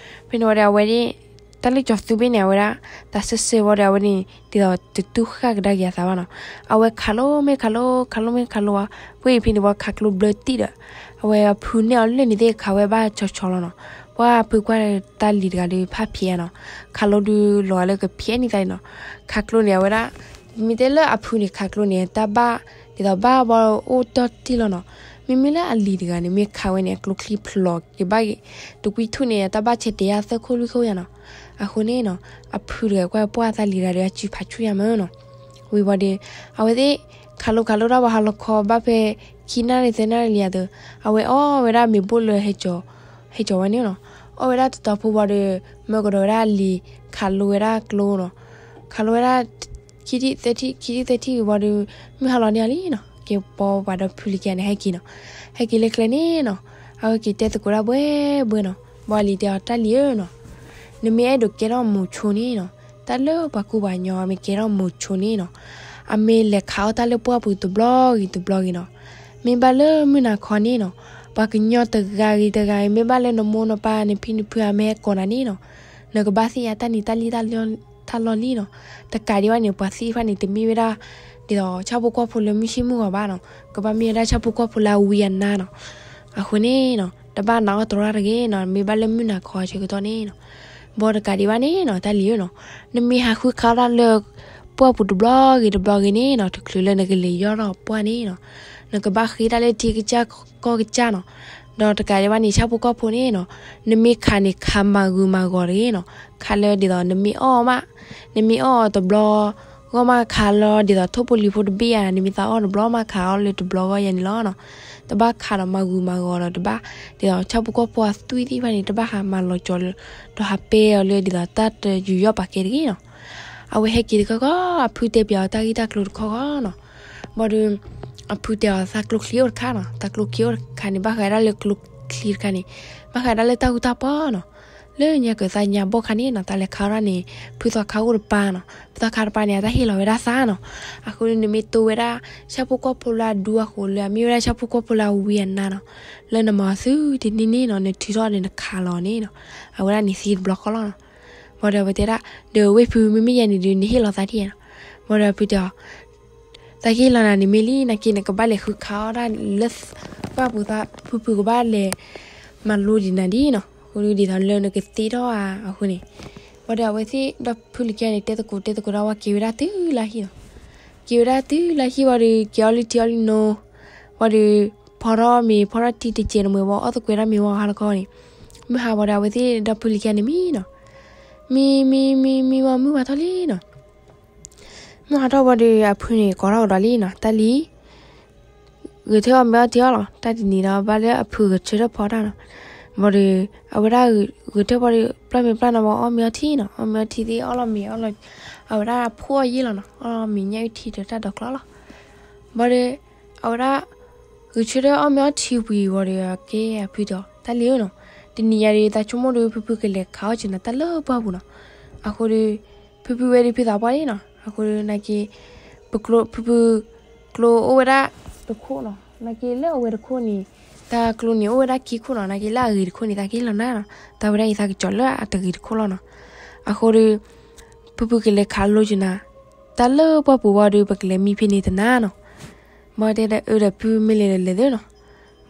ဖဲန့ၣ်ဝံၤဒီးအဝဲန့ၣ် တၢ်လၢကၠီၤသူဘ့ၣ်န့ၣ် အဝဲဒၣ် တၢ်စဲးစဲးဝံၤဒီးအဝဲန့ၣ် ဒ်သိးတတူၢ်ဃာ်ကဒါက့ၤအသးဘၣ်နီၤ. အဝဲခးလိမ့ၢ်ခးလိ ခးလိမ့ၢ်ခးလိဝံၤ ပှၢ်အံၤဖဲန့ၣ်ဝံၤခးကျိဘျၢတံၢ်ဒီး အဝဲအဖုနဲၣ်အီၤလၢန့ၣ်သ့ၣ်ခးဝဲဘၣ်ဆီဆီလီၤနီၤ. ပှၢ်ဖုကွၢ်တၢ်လံၤတဂၤဒီးဖးဖျဲးနီၤ. ခးလိဒုးလီၤဂာ်လၢကဖျဲးန့ၢ်သးနီၤ. ခးကျိန့ၣ် အဝဲဒၣ် မ့ၢ်တဲလၢအဖုန့ၣ်ခးကျိန့ၣ် တၢ်ဘၣ် ဒ်သိးဘၣ်ဘၣ်အိၣ်တီၢ်တံၢ်လီၤနီၤ. မ့မ့ၢ်လၢအလံၤတဂၤန့ၣ် မ့ၢ်ခးဝဲန့ၣ် အကျိချံဖျိးက့ၤဘၣ်ဂ့ၤ တကွံထူၣ်န့ၣ် တၢ်ဘၣ်ဆဲးတဲယၤသၢခိၣ်လွံၢ်ခိၣ်ယၤနီၤ. အဃိန့ၣ်နီၤ အဖုတဂၤကွၢ်ပှၢ်တၢ်လံၤတဂၤဒီးအစုဖးဆူၣ်ယၤမၢ်နီၤ. ဝံၤဘၣ်ဒီး အဝဲသ့ၣ် ခးလိခးလိတၢ်ဘၣ်ဟါလီၤခီဘၣ်ဖဲ ခံနၣ်ရံၣ်သၢနၣ်ရံၣ်လံယၤဒီး အဝဲအီၣ်ဝဲဒၣ်မ့ၤဘိၣ်လၢ ဟဲကၠီၤဝဲန့ၣ်နီၤ. အီၣ်ဝဲဒၣ်တတီၤဖိဘၣ်ဒီး မၢကဒီးဝဲဒၣ်လံၤ ခးလိဝဲဒၣ်ကျိနီၤ. ခးလိဝဲဒၣ် ခံထံၣ်သၢထံၣ် ခံထံၣ်သၢထံၣ်ဝံၤဘၣ်ဒီး မုၢ်ဟါလီၤန့ၢ်အီၤလံနီၤ. ကဲပှၢ်ပှၤဒီဖုလံၤခံဂၤန့ၣ် ဟဲက့ၤနီၤ. ဟဲက့ၤလၢကျဲန့ၣ်နီၤ အဝဲက့ၤတဲသကိးဒၣ်ဘှဲဘှဲနီၤ. ဘၣ်လံၤတဲအီၤတၢ်လံၤဧၢနီၤ နမ့ၢ်အဲၣ်ဒိးကဲထီၣ်မိၤဆိန့ၣ်နီၤ တၢ်လၢပှၤကူပှၤကညီမ့ၢ်ကဲထီၣ်မိၤဆိန့ၣ်နီၤ အမ့ၢ်လဲၤခးအီၣ်တၢ်လၢပှၢ်ပူၤတဘျီဂ့ၤတဘျီဂ့ၤနီၤ. မ့ၢ်ဘၣ်လၢမုၢ်နၤခီန့ၣ်နီၤ ပှၤကညီတဂၤဂ့ၤတဂၤဂ့ၤ မ့ၢ်ဘၣ်လၢနမိၢ်နပၢ်နဖံနဖုအမ့ၢ်ဟဲကိးနၤန့ၣ်နီၤ နကဘၣ်သ့ၣ်ညါတၢ်နံၤတၢ်လံၣ်တၢ်လီၢ်လံနီၤ. တကးဒံးဘၣ်န့ၣ် ပှၤသ့ၣ်တဖၣ်န့ၣ် တမ့ၢ်ဝဲဒၣ် ဒ်သိးဆၣ်ဖိကီၢ်ဖိလၢမုၢ်ဆ့ၣ်မုၢ်ဂီၤဘၣ်နီၤ. ကဘၣ်မ့ၢ်ဝဲဒၣ်ဆၣ်ဖိကီၢ်ဖိလၢအဝံအနါနီၤ. အဃိန့ၣ်နီၤ တဘၣ်နာ်အီၣ်တရၣ်တဂ့ၤနီၤ မ့ၢ်ဘၣ်လၢမုၢ်နၤခီဆၢကတီၢ်န့ၣ်နီၤ. ဘၣ်တကးဒံးဘၣ်န့ၣ်နီၤ တၢ်လံၤဧၢနီၤ နမ့ၢ်ဟးဃုခးအီၣ်တၢ်လၢ ပှၢ်ပူၤတဘျီဂ့ၤတဘျီဂ့ၤန့ၣ်နီၤ တချုးလၢနကလဲၤယီၢ်ထီၣ်ပှၢ်န့ၣ်နီၤ နကဘၣ်ဃ့တၢ်လၢထံကစၢ်ကီၢ်ကစၢ်နီၤ. ဒီးတကးဒံးဘၣ်န့ၣ် ဆၣ်ဖိကီၢ်ဖိန့ၣ်နီၤ နမ့ၢ်ခးန့ၣ် ခးမၤဂုၤမၤဂီၤတဂ့ၤနီၤ. ခးလၢဒ်သိးနမ့ၢ်အီၣ်မး နမ့ၢ်အီၣ်အီၤတဘျီဂီၢ်မးခးလီၤ ဒ်သိးထိၣ်ဖိလံၤဖိတဘ့ၣ်ဧါ နမ့ၢ်သးအီၣ်တဘျီမးခးအီၣ်လၢတဘျီဂီၢ်ယဲန့ၣ်လီၤနီၤ. တဘၣ်ခးဒီးမၤဂုၤမၤဂီၤဒီးတဘၣ် ဒ်သိးဆၣ်ဖိကီၢ်ဖိအသွံၣ်သ့ၣ်တဖၣ်န့ၣ် တဘၣ်ဟးမၤလီၤကၠီၤလၢ ဒီးဟးပဲအီၤလၢဒ်သိးတၢ်တယူးယီၣ်ပာ်ကဲတဂ့ၤနီၤ. အဝဲဟဲက့ၤတခီခီ အဖုတဲပၠးအီၤတၢ်ဂ့ၢ်တၢ်ကျိၤတခီခီနီၤ. ဘၣ်ဒီး အဖုတဲအီၤသးကျိချံအိၣ်တခါနီၤ သးကျိချံအိၣ်တခါန့ၣ် ဘၣ်ဃးဒၣ်လၢကျိချံတခါန့ၣ် ဘၣ်ဃးဒၣ်လၢတၢ်ဃူတၢ်ဖိးနီၤ. လၢညါကသးညါဘီၣ်ခါန့ၣ်နီၤ တၢ်လဲၤခးအီၣ်ဒၣ်န့ၣ် ဖုသီခါအိၣ်တပၤနီၤ. ဖုသီခါတပၤန့ၣ် အတၢ်ဟ့ၣ်လီၤဝဲဒၣ်သးနီၤ. အဃိန့ၣ် နမ့ၢ်တိဝဲဒၣ် ဆၣ်ဖိကီၢ်ဖိလၢအဒူအဃိ လၢအမ့ၢ်ဝဲဒၣ်ဆၣ်ဖိကီၢ်ဖိလၢအဝံအနါနီၤ, လၢနမၤအီၤသုတန့ၢ်န့ၣ်နီၤ နထုးထီၣ်ဒီးနခးလီၤန့ၣ်နီၤ, အဝဲဒၣ်န့ၣ်သံတဘျီဃီလီၤနီၤ. ဘၣ်ဒီးအဝဲတဲဒၣ် ဒီးဝ့ၢ်ဖု မ့မ့ၢ်ယဲန့ၣ်ဒီး နဟ့ၣ်လီၤသးထံၣ်နီၤ. ဘၣ်ဒီးအဖုတဲအီၤ သးကဟ့ၣ်လီၤနၤန့ၣ်မ့ၢ်လံ နာ်က့နကဘၣ်လဲၤဃုခးအီၣ်ဒၣ်လၢ ပှၢ်ပူၤသး ဖုဖုကဘၣ်လဲၤမၤလိဒံးနၤဒ်နီၤ. အဃိဒ်သိးလၢနကသ့ထီၣ်ဧါအဃိန့ၣ်, ဘၣ်ဒီးအဝဲသ့ၣ်ဒီဖုလံၤခံဂၤန့ၣ် တဲသကိးတဲသကိးဒၣ်ဝဲ က့ၤဝဲဒၣ်တုၤလၢဟံၣ်နီၤ. က့ၤဝဲဒၣ်တုၤလၢဟံၣ်ဝံၤဒီး က့ၤအီၣ်လံထံအီၣ်လံနိ, ဝံၤဒီး ဖီထီၣ်မ့ၤဖီထီၣ်ထံတစဲးတမှဲၤဝံၤ အီၣ်သကွဲၤတၢ်မ့ၤဝံၤဟါလီၤခီန့ၣ်, မုၢ်ဟါဝံၤဒီး အဝဲသ့ၣ်ဒီဖုလံၤခံဂၤန့ၣ်မံနီၤ. မံမံမံမံဝံၤ မုၢ်ဝါထီၣ်လံနီၤ. မုၢ်ဟါထီၣ်ဝံၤဒီး အဖုန့ၣ်ကိးထီၣ်ကဒီးလံနီၤ, တၢ်လံၤ ဂဲၤထၢၣ်အီၣ်မ့ၤအီထံအီၣ်လီၤ. တၢ်တနံၤဒီး ဘၣ်လၢအဖုဂဲၤဆၢထၢၣ်ဖီတၢ်နီၤ. ဘၣ်ဒီး အဝဲဒၣ်ဂဲၤထၢၣ်ဖီဒီး ပျၢ်မ့ၤပျၢ်နီၤဝံၤ အီၣ်မ့ၤအီထံနီၤ. အီၣ်မ့ၤအီထံသ့ၣ် အီၣ်လီၤမ့ၤအီလီၤ, အဝဲဒၣ်အဖှီၣ်အယ့ၢ်လီၤနီၤ. အီၣ်လီၤမ့ၤညၣ်အုၣ်ထံဒီးတၢ်ဒိးကျီလီၤ. ဘၣ်ဒီး အဝဲဒၣ် ဂဲၤဆၢထၢၣ်အီၣ်မ့ၤအီထံဝံၤဝံၤဒီး ကဲအဖုတဲအီၤ တၢ်လံၤဧၢနီၤ, တနံၤညါဒီး သးဆိကမိၣ်ဒီး ဖုဖုကလဲၤခးအီၣ်က့ၤနၤတၢ်လၢပှၢ်ပူၤနီၤ. အဃိဒီး ဖုဖုဝဲဒီးဖုသးပှၢ်လံနီၤ. အဃိဒီး နာ်က့ ပကျိ ဖုဖု ကျိအိၣ်ဝဲဒၣ်တခိၣ်နီၤ. နာ်က့လၢအဝဲတခိၣ်န့ၣ် တၢ်ကျိန့ၣ်အိၣ်ဝဲဒၣ်ခံခိၣ်နီၤ. နာ်က့လၢအဂ့ၤတခိၣ်န့ၣ် သးကဟ့ၣ်လီၤနၤနီၤ. တၢ်ဝဲဒၣ်အံၤသးကကၠီၤလၢအတဂ့ၤတခိၣ်လီၤနီၤ. အဃိဒီး ဖုဖုကလဲၤခးလိက့ၤနၤ တၢ်လၢပှၢ်ပူၤဝံၤဒီး ပကလဲၤမံဖဲန့ၣ်တနၤနီၤ. ဘၣ်တဲဒၣ်အၢဒီးဖု မ့ၢ်လဲၤဒီးလဲၤသ့နီၤ.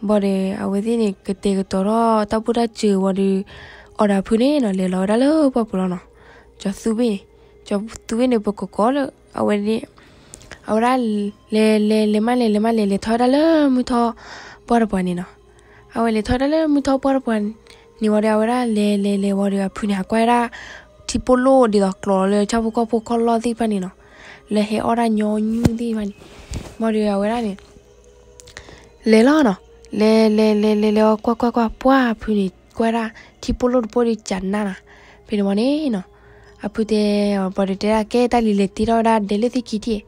ဘၣ်ဒီးအဝဲသ့ၣ်န့ၣ် ကတဲာ်ကတီၤထီၣ်တၢ်ဘူၣ်တၢ်စၢၤဝံၤဒီး အီၤဒီးအဖုန့ၣ်နီၤ လဲၤလီၤဝဲဒၣ်လၢပှၢ်ပူၤလီၤနီၤ. ကၠီၤသူဘ့ၣ်န့ၣ် ကၠီၤသူဘ့ၣ်န့ၣ် ပကကိးလၢ အဝဲ အဝဲဒၣ် လဲၤလဲၤလဲၤမးလဲၤလဲၤမးလဲၤ လဲၤထီၣ်ဝဲဒၣ်လၢမုၢ်ထီၣ်ပှၢ်တပှၢ်န့ၣ်နီၤ. အဝဲလဲၤထီၣ်ဝဲဒၣ်လၢမုၢ်ထီၣ်ပှၢ်တပှၢ်န့ၣ်ဝံၤဒီး အဝဲဒၣ်လဲၤလဲၤလဲၤဝံၤဒီး အဖုန့ၣ် ဟးကွၢ်ဝဲဒၣ် ထံပိၣ်လိၣ်ဒ်သိးကျိးလၢဆၣ်ဖိကီၢ်ဖိခီၣ်လီၢ်သ့ၣ်တဖၣ်န့ၣ်နီၤ, လၢဟဲအီၣ်တၢ်ညီနုၢ်သ့ၣ်တဖၣ်န့ၣ်, ဘၣ်ဒီးအဝဲဒၣ်န့ၣ် လဲၤလီၤနီၤ. လဲၤလဲၤလဲၤလဲၤလဲၤ ကွၢ်ကွၢ်ကွၢ် ပှၢ်ဖုန့ၣ် ကွၢ်ဒၣ်ထံပိၣ်လိၣ်တပိၣ်ဒီးကနၣ်နၤ. ဖဲန့ၣ်ဝံၤန့ၣ်နီၤ အဖုတဲအီၤ ဘၣ်ဒီးတဲဒၣ် ကဲတၢ်လံၤ လဲၤတ့ထီၣ်ဝဲဒၣ်ဒဲလၢသ့ၣ်ခံထံၣ်.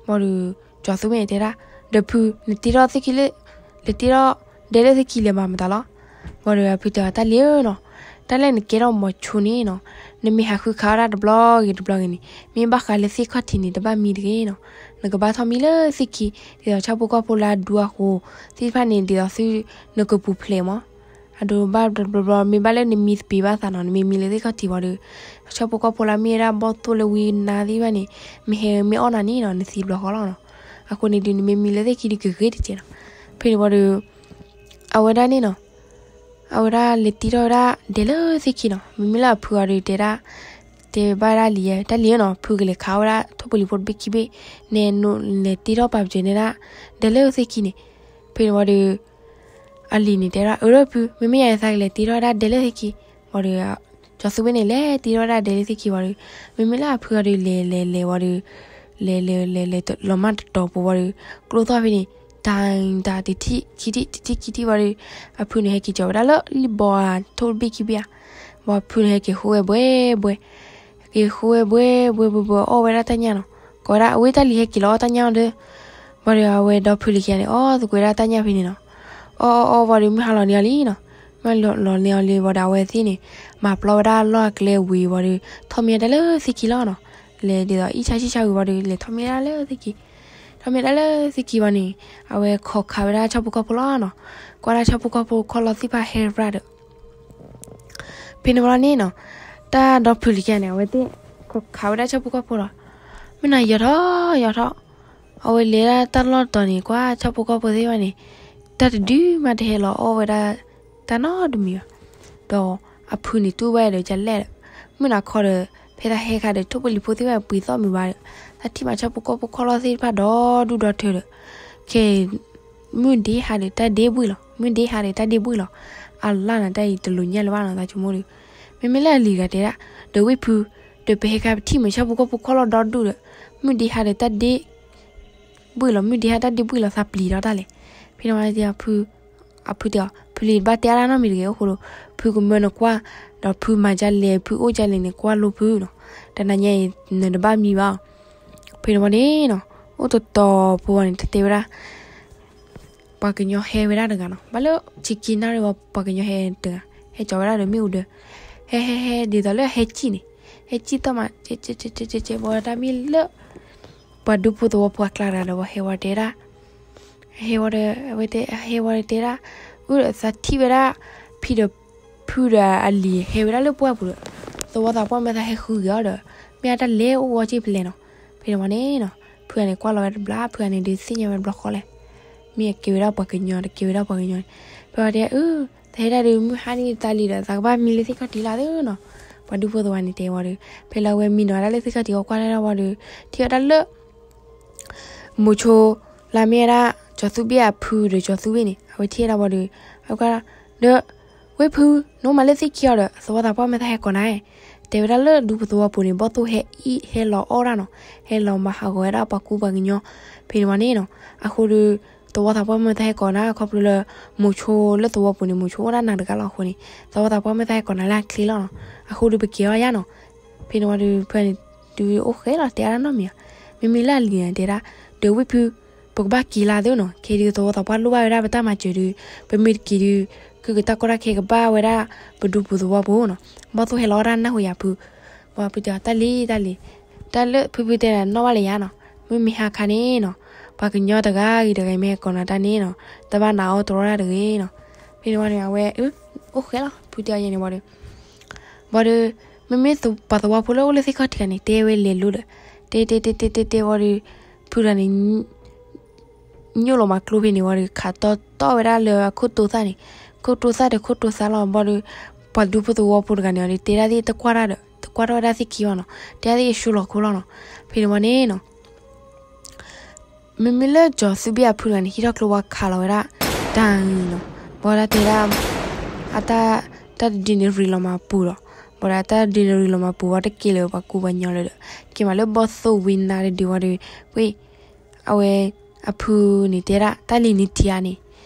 ဘၣ်ဒီး ကၠီၤသူဘ့ၣ်န့ၣ်တဲဒၣ် ဒီးဖု နတ့ထီၣ်သ့ၣ်ခံလၢ လဲၤတ့ထီၣ်ဒဲလၢသ့ၣ်ခံလဲၤမၤမတၤလီၤ. ဘၣ်ဒီးအဖုတဲအီၤ တၢ်လံၤဧၢနီၤ, တၢ်လၢနကဲထီၣ်မီၤဆိန့ၣ်နီၤ, နမ့ၢ်ဟးဃုခးဝဲဒၣ်တဘျီဂ့ၤတဘျီဂ့ၤန့ၣ် မ့ၢ်ဘၣ်ဃးလၢသ့ၣ်ခီၣ်ထံးန့ၣ် တဘၣ်မံတဂ့ၤနီၤ. နကဘၣ်ထီၣ်မံလၢသ့ၣ်ခံ, ဒ်သိးဆၣ်ဖိကီၢ်ဖိလၢအဒူအဃိ သ့ၣ်တဖၣ်န့ၣ် ဒ်သိးသု နကပူၤဖျဲးမး. အဒိဘၣ်တဘျီဘျီ မ့ၢ်ဘၣ်လၢနမံသပ့ၤဘၣ်သးနီၤ, နမ့ၢ်မံလၢသ့ၣ်ခီၣ်ထံးဝံၤဒီး ဆၣ်ဖိကီၢ်ဖိလၢအမ့ၢ်ဝဲဒၣ်ဘီၣ်သိၣ်လၢဝံနါသ့ၣ်တဖၣ်န့ၣ် မ့ၢ်ဟဲမ့ၢ်အီၣ်နၤန့ၣ်နီၤ နသံတဘျီဃီလီၤနီၤ. အဃိန့ၣ်ဒီး နမ့ၢ်မံလၢသ့ၣ်ခံဒီးကဂ့ၤတကဲးနီၤ. ဖဲန့ၣ်ဝံၤဒီး အဝဲဒၣ်န့ၣ်နီၤ အဝဲဒၣ်လဲၤတ့ထီၣ်ဝဲဒၣ်ဒဲလၢသ့ၣ်ခံနီၤ. မ့မ့ၢ်လၢအဖုအီၤဒီးတဲဒၣ်, တဲဘၣ်ဒၣ်လံၤဧၢ, တၢ်လံၤဧၢနီၤ, ဖုကလဲၤခးဝဲဒၣ်ထိၣ်ဖိလံၤဖိတဘ့ၣ်ခံဘ့ၣ်, နဲနလဲၤတ့ထီၣ်ပာ်ပစၢၤန့ၢ်ဒၣ် ဒဲလၢသ့ၣ်ခံန့ၣ်. ဖဲန့ၣ်ဝံၤဒီး အလံၤန့ၣ်တဲဒၣ် အၢ ဒီးဖု မ့မ့ၢ်ယၤသးကလဲၤတ့ထီၣ်ဝဲဒၣ်ဒဲလၢသ့ၣ်ခံ. ဝံၤဒီး ကၠီၤသူဘ့ၣ်န့ၣ် လဲၤတ့ထီၣ်ဝဲဒၣ်ဒဲလၢသ့ၣ်ခံဝံၤဒီး မ့မ့ၢ်လၢအဖုအီၤဒီး လဲၤလဲၤလဲၤဝံၤဒီး လဲၤလဲၤလဲၤလဲၤလီၤမၢ်တတီၤပူၤဝံၤဒီး ကျိသီၣ်ဖဲန့ၣ် တၢ်တၢ်တထံၣ်ခံထံၣ် တထံၣ်ခံထံၣ်ဝံၤဒီး အဖုန့ၣ်ဟဲက့ၤကၠီၤဝဲဒၣ်လၢလံၣ်ဘီထိၣ်တဘ့ၣ်ခံဘ့ၣ်ဧါ. ဘၣ်ဖုန့ၣ်ဟဲက့ၤဃိဝဲဘှဲဘှဲ က့ၤဃိဝဲဘှဲဘှဲဘှဲဘှဲ အီၣ်ဝဲဒၣ်တၢ်ညၣ်နီၤ. ကိးဝဲဒၣ် အဝဲတၢ်လံၤဟဲက့ၤလီၤအီၣ်တၢ်ညၣ်အီၤဒီး ဘၣ်ဒီးအဝဲဒီဖုလံၤခံဂၤန့ၣ် အီၣ်သကွဲးဒၣ်တၢ်ညၣ်ဖဲန့ၣ်နီၤ. အီၣ်အီၣ်အီၣ်ဝံၤဒီး မုၢ်ဟါလီၤန့ၢ်အီၤလံနီၤ. မုၢ်ဟါလီၤန့ၢ်အီၤလံဝံၤဒီး အဝဲသ့ၣ်န့ၣ် မၤပျီဝဲဒၣ်လီၢ်အကျဲဝံၤဝံၤဒီး ထီၣ်မံဒၣ်လၢသ့ၣ်ခံလီၤနီၤ. လဲၤဒ်သိးအံၣ်ဆါဆံၣ်ဆါဝံၤဝံၤဒီး လဲၤထီၣ်မံဒၣ်လၢသ့ၣ်ခံ, ထီၣ်မံဒၣ်လၢသ့ၣ်ခံဝံၤန့ၣ် အဝဲခိးခးဝဲဒၣ်ဆၣ်ဖိကီၢ်ဖိလီၤနီၤ. ကွၢ်ဒၣ်ဆၣ်ဖိကီၢ်ဖိခီၣ်လီၢ်သ့ၣ်တဖၣ်ဟဲရၣ်ဒီး ဖဲန့ၣ်ဝံၤလီၤန့ၣ်နီၤ, တၢ်ဒီဖုလံၤခံဂၤန့ၣ် အဝဲသ့ၣ်ခိးခးဝဲဒၣ်ဆၣ်ဖိကီၢ်ဖိလီၤ. မုၢ်နၤယီၤထီၣ်ယီၤထီၣ်, အဝဲလဲၤဒၣ်တၢ်လီၢ်တတီၤန့ၣ် ကွၢ်ဆၣ်ဖိကီၢ်ဖိသ့ၣ်တဖၣ်န့ၣ် တၢ်တဒုမးတဟဲလီၤအီၣ်ဝဲဒၣ်တၢ်နီတမံၤဘၣ်. ဒီးအဖုန့ၣ်တူၢ်ဘၣ်ဒီးကလဲၣ်ဒီး မုၢ်နၤခီဒီး ဖဲတၢ်ဟဲခါဒီး ထိၣ်ဖိလံၤဖိသ့ၣ်တဖၣ်ပှ့ၤသီၣ်မုာ်ဘၣ်ဒီး တၢ်ထံၣ်မးဆၣ်ဖိကီၢ်ဖိခီၣ်လီၢ်သ့ၣ်တဖၣ်ဒီဒူၣ်ဒီထၢဒီး ခဲ မုၢ်ဒ့ဟါဒီးတၢ်ဒ့ဘှံၣ်လီၤ, မုၢ်ဒ့ဟါဒီးတၢ်ဒ့ဘှံၣ်လီၤ. အလၢ်နၤတၢ်အံၤတလိၤညါလၢၤဘၣ်နီၤ သးဆိကမိၣ်ဒီး, မ့မ့ၢ်လၢအလံၤတဂၤတဲဒၣ်, ဒီးဝ့ၢ်ဖု, ဒီးပဟဲခါပထံၣ်မးဆၣ်ဖိကီၢ်ဖိခီၣ်လီၢ်ဒီဒူၣ်ဒီး မုၢ်ဒ့ဟါဒီးတၢ်ဒ့ဘှံၣ်လီၤ, မုၢ်ဒ့ဟါတၢ်ဒ့ဘှံၣ်လီၤ သးပျံၤဒီးတၢ်လဲၣ်. ဖဲန့ၣ်ဝံၤ အဖုတဲအီၤ ဖုလံၤတဘၣ်တဲအါတၢ်နီတမံၤတဂ့ၤ, အိၣ်ဃိဒီး ဖုကမၢနကွၢ်, ဒီးဖုမၤဒ်လဲၣ် ဖုအိၣ်ဒ်လဲၣ်န့ၣ် ကွၢ်လိဖုနီၤ, တနၤညါအံၤ နတဘၣ်မံဘၣ်. ဖဲန့ၣ်ဝံၤန့ၣ်နီၤ, အိၣ်တတီၤဖိဝံၤန့ၣ် တတဲဝဲဒၣ် ပှၤကညီဟဲဝဲဒၣ်တဂၤနီၤ, ဘၣ်လၢဆံခံနၣ်ရံၣ်ဝံၤ ပှၤကညီဟဲတဂၤ, ဟဲကၠီၤဝဲဒၣ်ဒီးမ့ၣ်အူဒၢ, ဟဲ ဟဲဟဲဟဲဒ်သိးလၢဟဲစံၣ်န့ၣ်, ဟဲစံၣ်သီၣ်မး ကဲကဲကဲကဲကဲ ဘၣ်ဒီးတၢ်မ့ၢ်လၢ ပှၤဒူဖိသဝီဖိအကျါတဂၤဒီး ဝဲဟဲဝဲတဲဒၣ်, ဟဲဝဲဒီး အဝဲတဲ ဟဲဝဲဒီးတဲဒၣ်, အၢ ဒီးသးထံၣ်ဝဲဒၣ် ဖံဒီးဖုဒီးအလံၤဟဲဝဲဒၣ်လၢပှၢ်ပူၤဒီး သဝီသးပှၢ်မ့ၢ်သးဟဲဃုက့ၤအီၤဒီး မ့ၢ်အတၢ်လဲၤအိၣ်ဂီၤက့ၤဖဲလဲၣ်နီၤ. ဖဲန့ၣ်ဝံၤန့ၣ်နီၤ ဖုဂၤန့ၣ်ကွၢ်လီၤဝဲတဘျီ ဖုဂၤန့ၣ်ဒုးသ့ၣ်ညါဝဲတဘျီဃီလဲၣ်, မ့ၢ်အကဲဝဲဒၣ်ပှၤကညီ တကဲဝဲဒၣ်ပှၤကညီန့ၣ်, ဖဲဝဲတဲ အၢ သးဟဲဒၣ်ဒီး မုၢ်ဟါန့ၣ်သးလံဒီး သးကဘၣ်မံလၢသ့ၣ်ခီၣ်ထံးလၢသ့နီၤ. ပှၤဒူဖိသဝီန့ၣ်တဲဝံၤဒီး ဖဲလၢအဝဲမံနီၤဒၣ်လၢသ့ၣ်ခီၣ်ထံးအီၤကွၢ်ဒၣ်ဝံၤဒီး ထံၣ်ဝဲဒၣ်လၢ မိၤဆိ လၢမ့ၢ်ဝဲဒၣ် ကၠီၤသူဘ့ၣ်အဖုဒီးကၠီၤသူဘ့ၣ်န့ၣ် အဝဲထံၣ်ဝဲဒၣ်ဝံၤဒီး အဝဲကွၢ်ဒီး ဝ့ၢ်ဖု နအိၣ်မးလၢသ့ၣ်ခံအီၤဒီး သဝီသးပှၢ်မ့ၢ်သးဟဲကိးနၤ, တဲဝဲဒၣ်လၢဒူဖိသဝီဖိန့ၣ် ဘီၣ်သိၣ်ဟဲအံၣ်ဟဲလီၤအီၣ်ဒၣ်နီၤ, ဟဲလီၤမၤဟးဂီၤဝဲဒၣ်ပှၤကူပှၤကညီ ဖဲန့ၣ်ဝံၤန့ၣ်နီၤ. အဃိဒီး သဝီသးပှၢ်မ့ၢ်သးဟဲကိးနၤ ခီဖျိလၢ မိၤဆိလၢသဝီပူၤန့ၣ် မိၤဆိအိၣ်ဒၣ်နၤတဂၤလီၤအဃိန့ၣ် သဝီသးပှၢ်မ့ၢ်သးဟဲကိးနၤလၢအချ့လီၤနီၤ. အဃိဒီးပက့ၤအီၤယါနီၤ. ဖဲန့ၣ်ဝံၤဒီး ဖုန့ၣ် ဒုးအိၣ်ဃဲလီၤ တဲအါတၢ်နီတမံၤဧါ. မ့မ့ၢ်လၢအလံၤန့ၣ် တဲဒၣ် ဒီးဝ့ၢ်ဖု ပကဘၣ်က့ၤလၢသ့နီၤ, ခဲဒုးသဝီသးပှၢ်လိၣ်ဘၣ်ဝဲဒၣ်ပတၢ်မၤစၢၤဒီး ပမ့ၢ်တက့ၤဒီး ကကတၢၢ်ကီတၢ်ခဲကဘၣ်ဝဲဒၣ် ပဒူဖိသဝီဖိနီၤ, ဘီၣ်သိၣ်ဟဲလီၤအီၣ်ဒၣ်နၢ်ဟူယၤဖု. ဝံၤဖုတဲအီၤ တၢ်လံ တၢ်လံ, တၢ်လၢဖုဖုတဲဒၣ်နီၣ်ဘၣ်လၢယါနီၤ, မ့မ့ၢ်ဟါခါန့ၣ်နီၤ ပှၤကညီတဂၤဂ့ၤတဂၤမ့ၢ်ဟဲကိးနၤတၢ်န့ၣ်နီၤ တဘၣ်နာ်အီၤတြီတၢ်တဂ့ၤနီၤ. ဖဲန့ၣ်ဝံၤန့ၣ် အဝဲ အိၣ်ဃဲလီၤ ဖုတဲအီၤယဲန့ၣ်ဝံၤဒီး ဝံၤဒီး မ့မ့ၢ်ပှၤသဝီဖိလၢအိၣ်လၢသ့ၣ်ခီၣ်ထံးန့ၣ် တဲဝဲလဲၤလိၤဒီး တဲတဲတဲတဲတဲတဲဝံၤဒီး ဖုတဂၤန့ၣ် ညိၣ်လီၤမးကျိဖဲန့ၣ်ဝံၤဒီး ခးတီတီဝဲဒၣ်လၢအခိၣ်တိသၣ်န့ၣ်, ခိၣ်တိသၣ်ဒီးခိၣ်တိသၣ်လီၤ. ဘၣ်ဒီး ပှၤဒူဖိသဝီဖိတဂၤန့ၣ်ဒီး တဲဒၣ်သ့ၣ်တကွၢ်တၢ်ဒီး တကွၢ်ထီၣ်ဝဲဒၣ်သ့ၣ်ခံဘၣ်နီၤ, တဲဒၣ်သ့ၣ်အဆူလီၤခိလီၤနီၤ. ဖဲန့ၣ်ဝံၤန့ၣ်နီၤ မ့မ့ၢ်လၢကၠီၤသူဘ့ၣ်အဖုတဂၤန့ၣ် ဟံးထီၣ်ကျိဝံၤခးလီၤဝဲဒၣ် တၢ်နီၤ, ဘၣ်ဒီးတဲဒၣ် အတၢ် တၢ်တဒုန့ၣ်ရံးလီၤမးပူၤလီၤ. ဘၣ်ဒီးတၢ်တဒုန့ၣ်ရံးလီၤမးပူၤဝံၤ တက့ၤလၢပှၤကူပှၤကညီလၢၤဒီး က့ၤမးလၢဘီၣ်သိၣ်ဝံၤနါတဒုဝံၤဒီး ဝ့ၢ် အဝဲ အဖုန့ၣ်တဲဒၣ် တၢ်လံၤန့ၣ်ထံဧါန့ၣ်,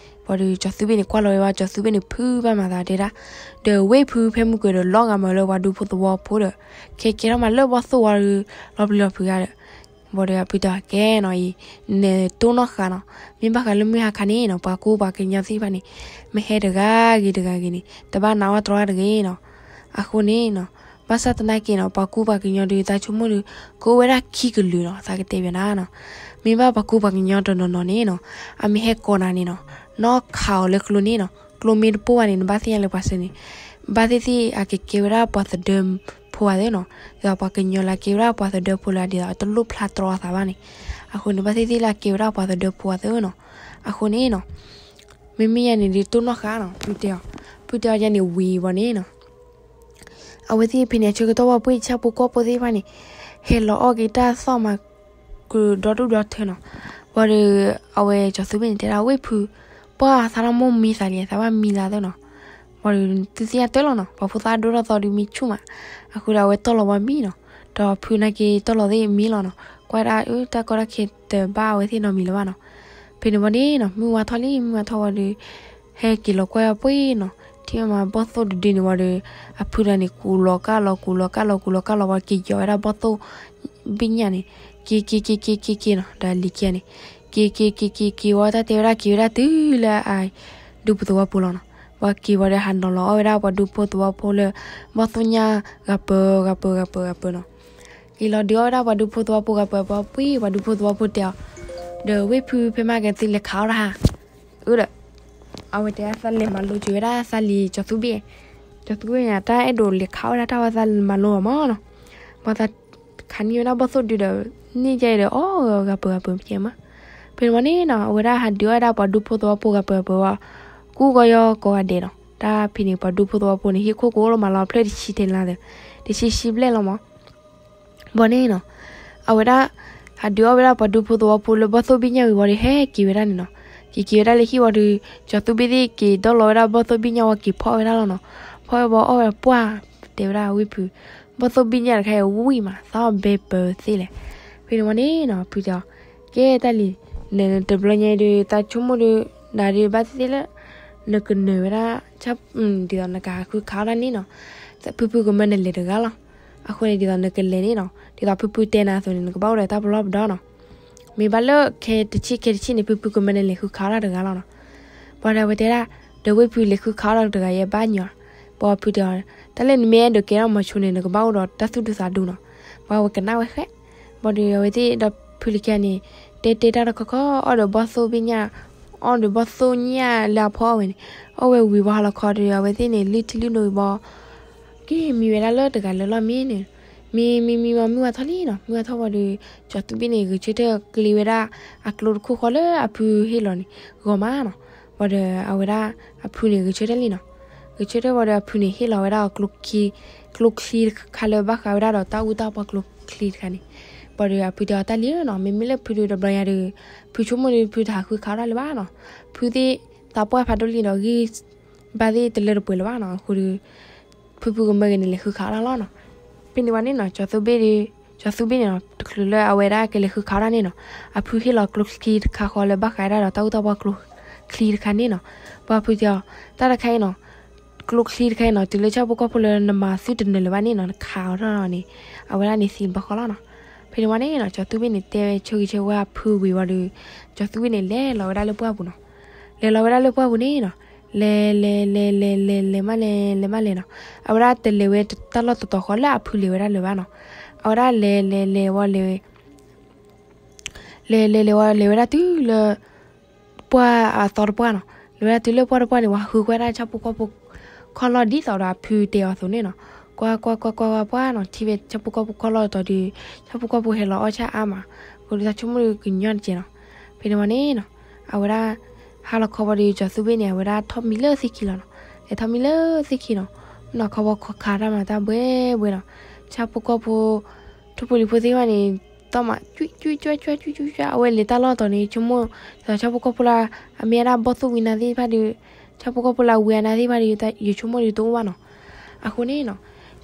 ဘၣ်ဒီးကၠီၤသူဘ့ၣ်န့ၣ်ကွၢ်လီၤဝဲဘၣ် ကၠီၤသူဘ့ၣ်န့ၣ်ဖုဘၣ်မၤသးတဲဒၣ်, ဒီးဝ့ၢ်ဖုဖဲမုၢ်ကၢၤဒီးလီၤဂာ်မးလၢပှၤဒူဖိသဝီဖိဒီး ခဲကဲထီၣ်မးလၢဘီၣ်သိၣ်ဝံၤဒီး လီၤပျံၤလီၤဖုးဂၤဒီး ဘၣ်ဒီးအဖုတဲအီၤကဲနီၤအံၤ နတိၢ်နီၣ်ဃာ်နီၤ, မ့ၢ်ဘၣ်ဃးလၢမုၢ်ဟါခါန့ၣ်နီၤ ပှၤကူပှၤကညီသ့ၣ်တဖၣ်န့ၣ် မ့ၢ်ဟဲတဂၤဂ့ၤတဂၤဂ့ၤန့ၣ် တဘၣ်နာ်အီၤတြီတၢ်တဂ့ၤနီၤ. အဃိန့ၣ်နီၤ ဘၣ်ဆၣ်သနာ်က့နီၤ ပှၤကူပှၤကညီဒီး သးဆိကမိၣ်ဒီး ကအိၣ်ဝဲဒၣ်ခံကလုာ်နီၤ သးကတဲဘၣ်နၤနီၤ. မ့ၢ်ဘၣ်ပှၤကူပှၤကညီတနီၤနီၤန့ၣ်နီၤ အမ့ၢ်ဟဲကိးနၤန့ၣ်နီၤ နီၣ်ခးအီၤလၢကျိန့ၣ်နီၤ ကျိမ့ၢ်တပိၢ်ဘၣ်န့ၣ် နဘၣ်သ့ၣ်ညါလၢပှၤစ့န့ၣ် ဘၣ်သ့ၣ်သ့ၣ်အကကဲဝဲဒၣ်ပှၤသဒၢဖိအသ့နီၤ, ဒီးပှၤကညီလၢကဲဝဲဒၣ်ပှၤသဒၢဖိလၢဒ်သိး တလိၣ်ဖျါတြီအသးဘၣ်န့ၣ်, အဃိန့ၣ် ဘၣ်သ့ၣ်သ့ၣ်လၢကဲဝဲဒၣ်ပှၤသဒၢဖိအသ့နီၤ. အဃိန့ၣ်နီၤ မ့မ့ၢ်ယၤန့ၣ်ဒုးတိၢ်နီၣ်ဃာ်နီၤ ဖုတဲအီၤ, ဖုတဲအီၤယၤန့ၣ်ဝံၤဘၣ်န့ၣ်နီၤ အဝဲသ့ၣ်ဖဲန့ၣ် အဆၢကတီၢ်ဝဲပှ့ၤဆၣ်ဖိကီၢ်ဖိသ့ၣ်တဖၣ်န့ၣ် ဟဲလီၤအီၣ်က့ၤတၢ်သီၣ်မး ကဒီဒူၣ်ဒီထၢနီၤ. ဘၣ်ဒီး အဝဲကၠီၤသူဘ့ၣ်န့ၣ်တဲဒၣ် ဝ့ၢ်ဖု ပှၢ်သးထီၣ်မိၢ်မံသးလံ သးဘၣ်မံလၢသ့နီၤ. ဘၣ်ဒီးသုသ့ၣ်ညါတၢ်လီၤနီၤ ပှၤဖိသၣ်ဒိၣ်ထီၣ်သီဒီးမံဆူၣ်မး, အဃိဒီးအဝဲတီၢ်လီၤဝဲမံနီၤ, ဒီးဖုနာ်က့တီၢ်လီၤသ့ၣ်မံလီၤနီၤ. ကွၢ်ဒၣ်အၢ တၢ်ကီတၢ်ခဲတဘၣ်အဝဲသ့ၣ်နီတမံၤလၢၤဘၣ်နီၤ. ဖဲန့ၣ်ဝံၤန့ၣ်နီၤ မုၢ်ဝါထီၣ်လံ မုၢ်ဝါထီၣ်ဝံၤဒီး ဟဲက့ၤလီၤကွၢ်ပှ့ၤနီၤ ထံၣ်မးဘီၣ်သိၣ်တဒုန့ၣ်ဝံၤဒီး အဖုတဂၤန့ၣ် ကူးလီၤကၢ်လီၤ ကူးလီၤကၢ်လီၤ ကူးလီၤကၢ်လီၤဝံၤ က့ၤယီၤဝဲဒၣ်ဘီၣ်သိၣ်ဘ့ၣ်ညၣ်န့ၣ် က့ၤက့ၤက့ၤက့ၤက့ၤက့ၤနီၤ ဒီးလံၤခံဂၤန့ၣ် က့ၤက့ၤက့ၤက့ၤက့ၤဝံၤ တၢ်တဲဝဲဒၣ်က့ၤဝဲဒၣ်တုၤလၢအဒူဖိသဝီဖိလီၤနီၤ. ပှၤက့ၤဝံၤဒီးဟးနီၤလီၤအီၣ်ဝဲဒၣ်ပှၤဒူဖိသဝီဖိလၢ ဘီၣ်သိၣ်ညၣ်ဂၤပၢၤဂၤပၢၤဂၤပၢၤဂၤပၢၤနီၤ. က့ၤလီၤဒုးအီၣ်ဝဲဒၣ်ပှၤဒူဖိသဝီဖိဂၤပၢၤပှၤပှ့ၤ ပှၤဒူဖိသဝီဖိတဲအီၤ ဒီးဝ့ၢ်ဖုဖဲမးကဲသုလဲၤခးအီၣ်တၢ်ဧါ အၢဒီး အဝဲတဲဒၣ်သးလဲၤမၤလိက့ၤဝဲဒၣ်သးလံၤကၠီၤသူဘ့ၣ်, ကၠီၤသူဘ့ၣ်န့ၣ် တၢ်အဲၣ်ဒိးလဲၤခးအီၣ်ဝဲဒၣ်တၢ်ဝဲသးလဲၤမၤလိအီၤမးနီၤ. ပှၤသးခးန့ၢ်ဝဲဒၣ်ဘီၣ်သိၣ်ဒုဒီး န့ၢ်ကဲဒီးအီၣ်ဂၤပၢၤဂၤပၢၤပကဲမး. ဖဲန့ၣ်ဝံၤန့ၣ်နီၤ အဝဲဒၣ်ဟးဒုးအီၣ်ဝဲဒၣ်ပှၤဒူဖိသဝီဖိဂၤပၢၤပှၤဝံၤ ကူၣ်ကီယီကီးဂၤဒဲးနီၤ. တၢ်ဖဲန့ၣ်ပှၤဒူဖိသဝီဖိန့ၣ် ဟံၣ်ခိၣ်ကအိၣ်လီၤမးလီၤဖျၢၣ်တဆံထဲလါသၢ တဆံဆံဘျဲၣ်လီၤမး ဘၣ်န့ၣ်နီၤ အဝဲဒၣ် ဟးဒုးအီၣ်ဝဲဒၣ်ပှၤဒူဖိသဝီဖိလၢဘီၣ်သိၣ်ဘ့ၣ်ညၣ်ဝံၤဝံၤဒီး ဟဲက့ၤဝဲဒၣ်န့ၣ်နီၤ. က့ၤက့ၤဝဲဒၣ်လၢဟံၣ်ဝံၤဒီး ကၠီၤသူဘ့ၣ်သ့ၣ်က့ၤဒီလီၤဝဲဒၣ်ဘီၣ်သိၣ်ဘ့ၣ်ညၣ်ဝံၤက့ၤဖီၣ်ဝဲဒၣ်လီၤနီၤ. ဖီၣ်ဝဲဘၣ်အီၣ်ဝဲပှၢ် တဲဝဲဒၣ်ဝ့ၢ်ဖု ဘီၣ်သိၣ်ဘ့ၣ်ညၣ်တခါအံၤဝံၣ်မး သးအီၣ်ဘဲပၢၤသ့လဲၣ်. ဖဲန့ၣ်ဝံၤန့ၣ်နီၤ ဖုတဲအီၤ ကဲတၢ်လံၤ နတဘျီညါအံၤဒီး သးဆိကမိၣ်ဒီး နၤဒီးဘၣ်သ့ၣ်သ့ၣ်လၢ နကနၢၤဝဲဒၣ် ဒ်သိးနကဃုခးအီၣ်တၢ်န့ၣ်နီၤ ဖုဖုကမၢနလဲၤတဂၤလီၤ. အဃိန့ၣ် ဒ်သိးနကလဲၤန့ၣ်နီၤ ဒ်သိးဖုဖုတဲနၤအသိးန့ၣ် နကဘၣ်အိၣ်ဒီးတၢ်ပလီၢ်ပဒီနီၤ. မ့ၢ်ဘၣ်လၢခဲတဆံခဲတဆံန့ၣ် ဖုဖုကမၢနလဲၤဃုခးအီၣ်တၢ်တဂၤလီၤနီၤ. ဘၣ်ဒီးအဝဲတဲဒၣ် ဒီးဝ့ၢ်ဖုလဲၤဃုခးအီၣ်တၢ်တဂၤယဲဘၣ်ညီၤ ဘၣ်အဖုတဲအီၤ, တၢ်လၢနမ့ၢ်အဲၣ်ဒိးကဲထီၣ်မိၤဆိန့ၣ် နကဘၣ်အိၣ်ဒီးတၢ်သူၣ်ဒူသးဒူနီၤ. ဘၣ်ဝဲကနၣ်ဝဲဃဲ, ဘၣ်ဒီးအဝဲသ့ၣ်ဒီးဖုလံၤခံဂၤန့ၣ် တဲတဲတၢ်တခီခီ အီၣ်ဒီးဘီၣ်သိၣ်ဘ့ၣ်ညၣ်, အီၣ်ဒီးဘီၣ်သိၣ်ညၣ်လၢအဖီအီၣ်ဝဲန့ၣ်, အီၣ်ဝဲဝံၤဘၣ်ဟါလီၤခီဒီး အဝဲသ့ၣ်န့ၣ် လုၢ်ထံလုၢ်နိဝံၤဘၣ် က့ၤမံဝဲဒၣ်လၢတဂၤလၢ်လီၤမ့ၢ်န့ၣ်, မံမံမံမံ မုၢ်ဝါထီၣ်လံနီၤ. မုၢ်ဝါထီၣ်ဝံၤဒီး ကၠီၤသူဘ့ၣ်န့ၣ် ဂဲၤဆၢထၢၣ်ကျ့ဝဲဒၣ် အကျိတခိၣ်ဃီလၢအဖုဟ့ၣ်လီၤန့ၣ် ဂီၤမးနီၤ.ဘၣ်ဒီးအဝဲဒၣ်အဖုန့ၣ် ဂဲၤဆၢထၢၣ်လံနီၤ. ဂဲၤဆၢထၢၣ်ဝံၤဒီးအဖုန့ၣ် ဟ့ၣ်လီၤဝဲဒၣ်အီၤ ကျိချံတခါလၢဘၣ်ဃးဝဲဒၣ်ဒီးတၢ်အူတၢ်ပှၢ်ကျိချံတခါန့ၣ်. ဘၣ်ဒီးအဖုတဲအီၤ တၢ်လံနီၤ, မ့မ့ၢ်လၢဖုဒီးတဘျီညါဒီး ဖုဆိကမိၣ်ဒီး ဖုတဟးဃုခးအီၣ်တၢ်လၢၤဘၣ်နီၤ. ဖုသ့ၣ်သးပှၢ်ဖးဒိၣ်လံဒီး ဂံၢ်ဘါသ့ၣ်တလၢတပှဲၤလၢၤဘၣ်နီၤ. အဃိဒီး ဖုဖုကမၢက့ၤန့ၣ် လဲၤဃုခးအီၣ်တၢ်လီၤနီၤ. ဖဲန့ၣ်ဝံၤန့ၣ်နီၤ, ကၠီၤသူဘ့ၣ်ဒီး, ကၠီၤသူဘ့ၣ်န့ၣ်နီၤ, တချုးလၢအဝဲဒၣ်ကလဲၤဃုခးအီၣ်တၢ်န့ၣ်နီၤ, အဖုဟ့ၣ်လီၤကျိချံတခါဃီလၢဘၣ်ဃးဒၣ်ဒီးတၢ်အူတၢ်ပှၢ်ကျိချံတခါန့ၣ်နီၤ. ဘၣ်ဖုတဲအီၤ, တၢ်တခါအံၤနီၤ, ကျိချံတခါအံၤနီၤ, တုၤလၢဆၣ်ဖိကီၢ်ဖိလၢနမၤသုတနၢၤလၢၤဘၣ်န့ၣ်နီၤ, နခးအီၤထီၣ်န့ၣ် အဝဲဒၣ်န့ၣ်သံဘၣ်ဃီလီၤနီၤ. ဖဲန့ၣ်ဝံၤန့ၣ်နီၤ, ကၠီၤသူဘ့ၣ်န့ၣ် တဲဝဲဆိဂ့ၤဆိဝါအဖုဝံၤဝံၤဒီး ကၠီၤသူဘ့ၣ်န့ၣ် လဲၤလီၤဝဲဒၣ်လၢပှၢ်ပူၤနီၤ. လဲၤလီၤဝဲဒၣ်လၢပှၢ်ပူၤန့ၣ်နီၤ, လဲၤလဲၤလဲၤလဲၤလဲၤလဲၤမးလဲၤလဲၤမးလဲၤနီၤ. အဝဲဒၣ်တလဲၤဝဲတၢ်လီၢ်တတီၤဃီလၢအဖုလဲၤဝဲဒၣ်လၢၤဘၣ်နီၤ. အဝဲဒၣ်လဲၤလဲၤလဲၤဝံၤလဲၤ လဲၤလဲၤလဲၤဝံၤလဲၤဝဲဒၣ်တုၤလၢ ပှၢ်အသီတပှၢ်နီၤ. လဲၤဝဲဒၣ်တုၤလၢပှၢ်တပှၢ်န့ၣ် ဝံၤဃုကွၢ်ဒၣ်ဆၣ်ဖိကီၢ်ဖိခီၣ်လီၢ်ဒ်သိးဒီးအဖုတဲအီၤအသိးန့ၣ်နီၤ. ကွၢ်ကွၢ်ကွၢ်ကွၢ်ကွၢ်ပှၢ်နီၤ, ထံၣ်ဝဲဆၣ်ဖိကီၢ်ဖိခီၣ်လီၢ်တတီၤဒီး ဆၣ်ဖိကီၢ်ဖိဟဲလီၤအီၣ်ဆၣ်အါမး, အဃိဒီးတၢ်ဆိကမိၣ်ဒီးကညီတကဲးနီၤ. ဖဲန့ၣ်ဝံၤန့ၣ်နီၤ, အဝဲဒၣ် ဟါလီၤခီဝံၤဒီး ကၠီၤသူဘ့ၣ်န့ၣ် အဝဲဒၣ်ထီၣ်မံလၢသ့ၣ်ခံလီၤနီၤ. လဲၤထီၣ်မံလၢသ့ၣ်ခံနီၤ, မုၢ်နၤခီဝံၤခီခးတၢ်မၤတၢ်ဘှဲဘှဲနီၤ. ဆၣ်ဖိကီၢ်ဖိ ထိၣ်ဖိလံၤဖိသ့ၣ်တဖၣ်န့ၣ် သီၣ်မး ကွံကွံကွံကွံကွံကွံ, အဝဲလဲၤတၢ်လီၢ်တတီၤန့ၣ် ဆိကမိၣ် ဆၣ်ဖိကီၢ်ဖိလၢ အမ့ၢ်ဝဲဒၣ်ဘီၣ်သိၣ်ဝံနၤသ့ၣ်တဖၣ်ဒီး ဆၣ်ဖိကီၢ်ဖိလၢအဝံအနၤသ့ၣ်တဖၣ်ဒီး ယဆိကမိၣ်ဒီးတအိၣ်ဘၣ်နီၤ. အဃိန့ၣ်နီၤ,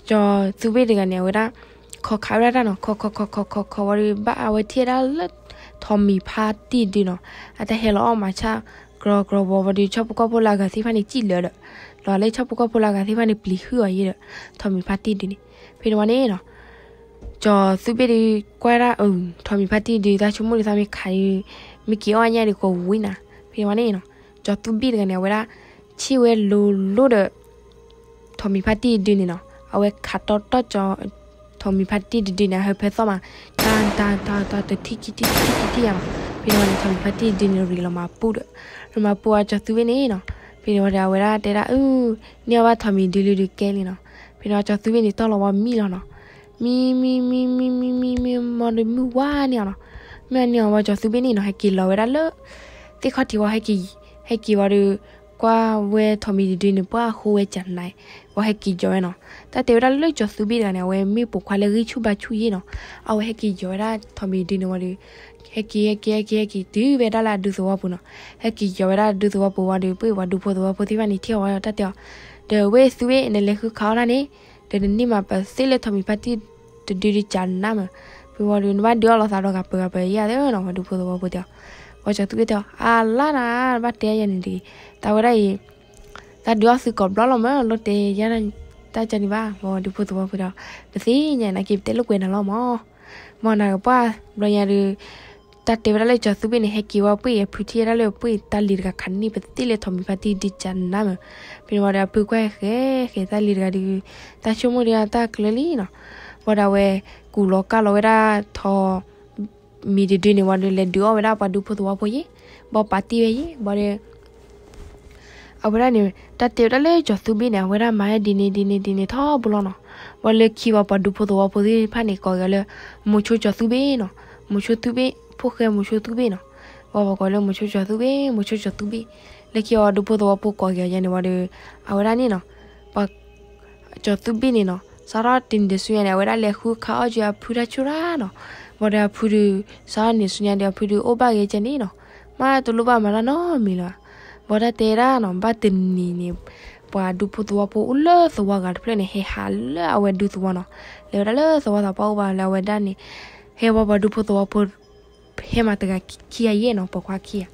ကၠီၤသူဘ့ၣ်တဂၤန့ၣ် အဝဲဒၣ် ခီခးဝဲဒၣ်တၢ်နီၤ, ခီခီခီခီခီခီဝံၤဒီး ဘၣ်အဝဲထံၣ်ဝဲဒၣ်လၢ ထိးမံၤဖါတံၢ်ဒုနီၤ, အတၢ်ဟဲလီၤအီၣ်မၤဆၣ် ကြီကြီဝီဝံၤဒီး ဆၣ်ဖိကီၢ်ဖိလၢအဂၤသ့ၣ်တဖၣ်န့ၣ် စံၣ်လၢာ်ဒီး လီၤလၢဆၣ်ဖိကီၢ်ဖိလၢအဂၤသ့ၣ်တဖၣ်န့ၣ် ပျံၤဟုၣ်အီၤယဲဒီး ထိးမံၤဖါတံၢ်ဒုန့ၣ်. ဖဲန့ၣ်ဝံၤန့ၣ်နီၤ ကၠီၤသူဘ့ၣ်ဒီး ကွၢ်ဒၣ် ထိးမံၤဖါတံၢ်ဒု တၢ်ဆိကမိၣ်ဒုးသးမ့ၢ်ခးဒီး မ့ၢ်က့ၤအီၣ်ညၣ်ဒီးကဝံနၤ. ဖဲန့ၣ်ဝံၤန့ၣ်နီၤ ကၠီၤသူဘ့ၣ်တဂၤန့ၣ် အဝဲဒၣ် ဆ့ၣ်ဝဲလိၤလိၤဒီး ထိးမံၤဖါတံၢ်ဒုန့ၣ်နီၤ အဝဲခးတီတီကၠီၤ ထိးမံၤဖါတံၢ်ဒုဒုန့ၣ် အဟၢဖၢသီၣ်မး တၢ်တၢ်တၢ်တၢ်တထံၣ်ခံထံၣ်ခံထံၣ်ခံထံၣ်ယါမး. ဖဲန့ၣ်ဝံၤန့ၣ် ထိးမံၤဖါတံၢ်ဒုန့ၣ် ရ့းလီၤမၤပူၤဒီး ရ့းမၤပူၤအကၠီၤသူဘ့ၣ်န့ၣ်နီၤ. ဖဲန့ၣ်ဝံၤဒီး အဝဲဒၣ်တဲဒၣ်အု န့ၢ်အီၣ်ဘၣ်ထိးမံၤဒုလၢဒုကဲလံနီၤ. ဖဲန့ၣ်ဝံၤကၠီၤသူဘ့ၣ်န့ၣ် တီၢ်လီၤဝံၤမံလီၤနီၤ. မံမံမံမံမံမံမံမံဒီးမုၢ်ဝါန့ၢ်အီၤနီၤ. မုၢ်ဝါန့ၢ်အီၤဝံၤ ကၠီၤသူဘ့ၣ်န့ၣ်နီၤ ဟဲက့ၤလီၤဝဲဒၣ်လၢ သ့ၣ်ခီၣ်ထံးဝံၤ ဟဲက့ၤ ဟဲက့ၤဝံၤဒီး ကွၢ်ဝဲထိးမံၤဒုဒုန့ၣ် ပှၢ်အဃိဝဲကနၤ ဝံၤဟဲက့ၤယီၤဝဲနီၤ. တၢ်တဲဝဲဒၣ်လၢကၠီၤသူဘ့ၣ်တဂၤန့ၣ် အဝဲမ့ၢ်ပိာ်ခွါလၢဂံၢ်ဆူၣ်ဘါဆူၣ်ယဲနီၤ. အဝဲဟဲက့ၤယီၤဝဲဒၣ်ထိးမံၤဒုန့ၣ်ဝံၤဒီး ဟဲက့ၤ ဟဲက့ၤ ဟဲက့ၤ ဟဲက့ၤ တုၤဝဲဒၣ်လၢအဒူသဝီပူၤနီၤ. ဟဲက့ၤယီၤဝဲဒၣ်ဒူသဝီပူၤဝံၤဒီး ပှၤဒူဖိသဝီဖိသ့ၣ်တဖၣ်န့ၣ် ထံၣ်အီၤဝံၤဒီး တၢ်တဲအီၤ ဒီးဝဲသူဘ့ၣ် နလဲၤဃုခးအီၣ်တၢ်န့ၣ် ဒီးနန့ၢ်မးပသ့ၣ်လၢထိးမံၤဖါတံၢ်တဒုဒု ကနၤမး. ဖဲဝံၤဒီး နဘၣ်ဒုးအီၣ်လိာ်သးဒီးဂၤပှဲၤဂၤပှဲၤယါသ့နီၤ ပှၤဒူဖိသဝီဖိတဲအီၤ. ဝံၤကၠီၤသူဘ့ၣ်တဲအီၤ အလါနၤ ဘၣ်တဲယါန့ၣ်တဂ့ၤ. တၢ်ဝဲဒၣ်အံၤ တၢ်ဒုးအီၣ်သုကိးဘျီလီၤမး လိၣ်တဲယါတၢ်ကန့ၣ်ဘၣ်. ပှၤဒူဖိသဝီဖိတဲအီၤ ပသ့ၣ်ညါနာ်က့ ပတဲလိာ်ကွဲးနၤလီၤမး. မ့ၢ်နၤကပှၢ်ဘျီညါဒီး တၢ်တဲဝဲဒၣ်လၢကၠီၤသူဘ့ၣ်န့ၣ် ဟဲက့ၤဝံၤပှ့ၢ် အဖုထံၣ်ဝဲဒၣ်လၢပှ့ၢ် တၢ်လံၤတဂၤခးန့ၢ်ပသ့ၣ်လၢထိးမံၤဖါတံၢ်ဒုကနၤမး. ဖဲန့ၣ်ဝံၤဒီး အဖုကွၢ်ဃဲဃဲတၢ်လံၤတဂၤဒီး တၢ်ဆိကမိၣ်ဒီးတၢ်ကျၢၤလံနီၤ. ဝံၤဒီးအဝဲ ကူးလီၤကၢ်လီၤဝဲဒၣ်ထိး မံၤတဒုန့ၣ်ဝံၤဒီး လဲၤဒုးအီၣ်ဝဲဒၣ်ပှၤဒူဖိသဝီဖိယဲ, ဘၣ်ပာ်တ့ၢ်ဝဲယဲ, ဘၣ်ဒီး အဝဲဒၣ်န့ၣ် တၢ်တဲဝဲဒၣ်လၢကၠီၤသူဘ့ၣ်န့ၣ် အဝဲဒၣ်မၤဝဲဒ်န့ၣ်ဒ်န့ၣ်ဒ်န့ၣ်ထီဘိလီၤနီၤ. ဝံၤလၢခံဝံၤပှၤဒူဖိသဝီဖိသ့ၣ်တဖၣ်န့ၣ် ကိးက့ၤအီၤလၢ မိၤဆိကၠီၤသူဘ့ၣ်နီၤ, မိၤဆိသူဘ့ၣ်, ဖိၣ်ဃဲမိၤဆိသူဘ့ၣ်နီၤ. ဝံၤပှၤကိးလၢမိၤဆိကၠီၤသူဘ့ၣ်, မိၤဆိကၠီၤသူဘ့ၣ်. လၢခံဝံၤဒူဖိသဝီဖိကိးက့ၤအီၤယဲန့ၣ်ဝံၤဒီး အဝဲဒၣ်န့ၣ်နီၤ, ပှၤ ကၠီၤသူဘ့ၣ်န့ၣ်နီၤ စးထီၣ်တနံၤတစုညါန့ၣ် အဝဲဒၣ်လဲၤဃုခးအီၣ်က့ၤအဖုတၢ်ဆူၣ်ရၣ်နီၤ. ဘၣ်ဒီးအဖုဒီး စးထီၣ်နံၤတစုညါဒီး အဖုဒီးအိၣ်ဘၣ်ဂ့ၤကဲန့ၣ်နီၤ, မ့ၢ်တလိၣ်ဘၣ်မၤတၢ်နီတမံၤလၢၤဘၣ်. ဘၣ်ဒီးတၢ်တဲဒၣ်နီၤ ဘၣ်တနံၤန့ၣ် ပှၤဒူဖိသဝီဖိအိၣ်လၢသဝီဂၤတဖျၢၣ်န့ၣ် ဟဲဟးလၢအဝဲဒူသဝီနီၤ, လဲၤဝဲဒၣ်လၢသဝီသးပှၢ်အိၣ်ဘၣ်လၢအဝဲဒၣ်န့ၣ်, ဟဲဝံၤပှၤဒူဖိသဝီဖိ ဟဲမၤတဂၤခံဂၤယဲၢ်နီၤ, ပိာ်ခွါခံဂၤ,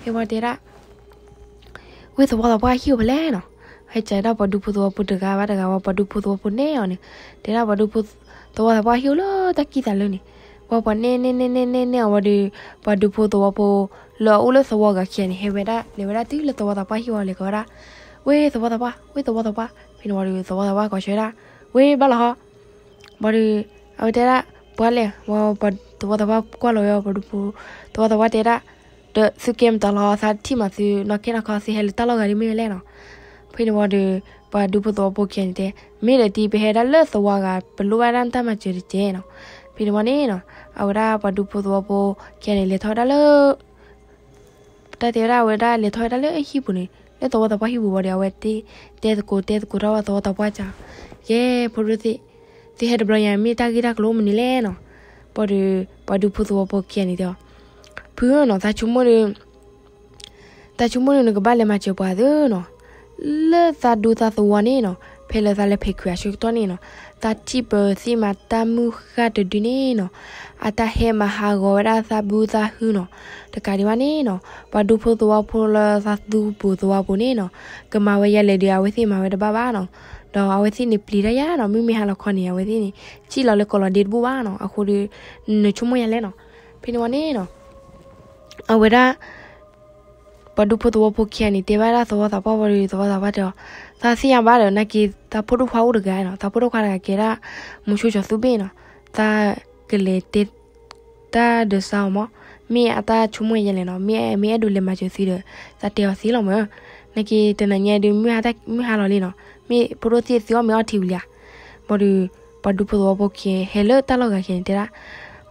ဟဲဝံၤတဲဒၣ် ဝ့ၢ်သဝီသးပှၢ်ဟံၣ်အိၣ်ဖဲလဲၣ်နီၤ. ဟဲက့ၤဒၣ်ပှၤဒူဖိသဝီဖိတဂၤဘၣ်တဂၤဝံၤ ပှၤဒူဖိသဝီဖိနဲၣ်အီၤန့ၣ်, တဲဒၣ်ပှၤဒူဖိသဝီသးပှၢ်ဟံၣ်အိၣ်လၢတၢ်ကံၢ်သးလၢန့ၣ်. ပှၤပှၤနဲၣ်နဲၣ်နဲၣ်နဲၣ်နဲၣ်အီၤဝံၤဒီး ပှၤဒူဖိသဝီဖိလၢအအိၣ်လၢသဝီဂၤခံဂၤန့ၣ် ဟဲဝဲဒၣ် လဲၤဝဲဒၣ်တုၤလၢသဝီသးပှၢ်ဟံၣ်ဝံၤ လဲၤကိးဝဲဒၣ်, ဝ့ၢ်သဝီသးပှၢ်, ဝ့ၢ်သဝီသးပှၢ်, ဖဲ ဖဲန့ၣ်ဝံၤဒီး သဝီသးပှၢ်ကိးဆၢဝဲဒၣ်, ဝ့ၢ်ဘၣ်လီၤဟီ, ဘၣ်ဒီး အဝဲတဲဒၣ်, ပှၤလဲၣ်, ဝဲပှၤသဝီသးပှၢ်ကွၢ်လီၤဝဲအီၤ ပှၤဒူဖိ, သဝီသးပှၢ်တဲဒၣ်, ဒီးသုကဲမတၤလီၤ သးထံၣ်မးသုနီၢ်ကဲနီၢ်ခီ သုဟဲလၢတၢ်လီၢ်ဂၤဒ်မ့ၢ်ဝဲလဲၣ်နီၤ. ဖဲန့ၣ်ဝံၤဒီး ပှၤဒူဖိသဝီဖိခံဂၤန့ၣ်တဲ, မ့ၢ်ဒီးတံၤ ပဟဲဒၣ်လၢသဝီဂၤ ပလိၣ်ဘၣ်ဒၣ်တၢ်မၤစၢၤတကဲးနီၤ. ဖဲန့ၣ်ဝံၤန့ၣ်နီၤ, အဝဲဒၣ်ပှၤဒူဖိသဝီဖိခံဂၤန့ၣ် လဲၤထီၣ်ဝဲဒၣ်လၢ တၢ်တဲဝဲဒၣ် အဝဲဒၣ်လဲၤထီၣ်ဝဲဒၣ်လၢဟံၣ်ပူၤန့ၣ်, လၢသဝီသးပှၢ်ဟံၣ်ပူၤဝံၤဒီး အဝဲသ့ၣ် တဲသကိးတဲသကိးထီၣ်ဝဲသဝီသးပှၢ်ကၢ်, ယဲ ဖိဒိၣ်သ့ၣ်, သုဟဲတဘျီညါ မ့ၢ်တၢ်ဂ့ၢ်တၢ်ကျိၤမနုၤလဲၣ်နီၤ. ဘၣ်ဒီး ပှၤဒူဖိသဝီဖိခံဂၤန့ၣ်တဲအီၤ, ဖုဧၢနီၤ, သးဆိကမိၣ်ဒီး သးဆိကမိၣ်န့ၣ် နကဘၣ်လဲၤမၤစၢၤပှၤသ့နီၤ. လၢသးဒူသးသဝီန့ၣ်နီၤ, ဖဲလၢသးလဲၤဖဲးခုးအဆၢကတီၢ်န့ၣ်နီၤ, သးထံၣ်ပၢၤသ့ၣ်မၤတၢ်မုၢ်ဃၢ်တဒုန့ၣ်နီၤ, အတၢ်ဟဲမၤဟးဂီၤဝဲဒၣ်သးဘုသးဟုနီၤ. တကးဒံးဘၣ်န့ၣ်နီၤ, ပှၤဒူဖိသဝီဖိလၢသးသူပူၤသဝီပူၤန့ၣ်နီၤ, ကမၤဝဲယဲလဲၣ်ဒီး အဝဲသ့ၣ်မၤဝဲတဘၣ်ဘၣ်နီၤ. ဒီးအဝဲသ့ၣ်န့ၣ်ပျံၤတၢ်ယါနီၤ, မုၢ်မ့ၢ်ဟါလီၤခီန့ၣ် အဝဲသ့ၣ်န့ၣ် စံၣ်လီၤလၢကီးလီၤဒ့တဘူၣ်ဘၣ်နီၤ. အဃိဒီး နဆိကမိၣ်ယဲလဲၣ်နီၤ. ဖဲန့ၣ်ဝံၤန့ၣ်နီၤ အဝဲဒၣ် ပှၤဒူဖိသဝီဖိခံဂၤန့ၣ် တဲဘၣ်ဒၣ်သဝီသးပှၢ်ဝံၤဒီး သဝီသးပှၢ်တဲအီၤ, သးသ့ၣ်ညါဘၣ်ဒီး နာ်က့ သးဖိဒိၣ်ခွါအိၣ်တဂၤနီၤ, သးဖိဒိၣ်ခွါတဂၤကဲဒၣ် မိၤဆိကၠီၤသူဘ့ၣ်နီၤ, သးကလဲၤတဲ တၢ်ဒီးစါအီၤမး, မ့ၢ်အတၢ်ဆိကမိၣ်ယဲလဲၣ်နီၤ, မ့ၢ်မ့ၢ်အဲၣ်ဒိးလဲၤမၤစၢၤသုဒီး သးတဲအီၤသ့လီၤမး. နာ်က့ တနၤညါဒုး မုၢ်ဟါလီၤလံနီၤ, မ့ၢ်ဖိဒိၣ်သ့ၣ်သုအီၣ်မ့ၤအီထံဝံၤလံဧါ. ဘၣ်ဒီး ပှၤဒူဖိသဝီဖိခံဂၤ ဟဲလၢတၢ်လီၢ်ဂၤခံဂၤန့ၣ် တဲဒၣ်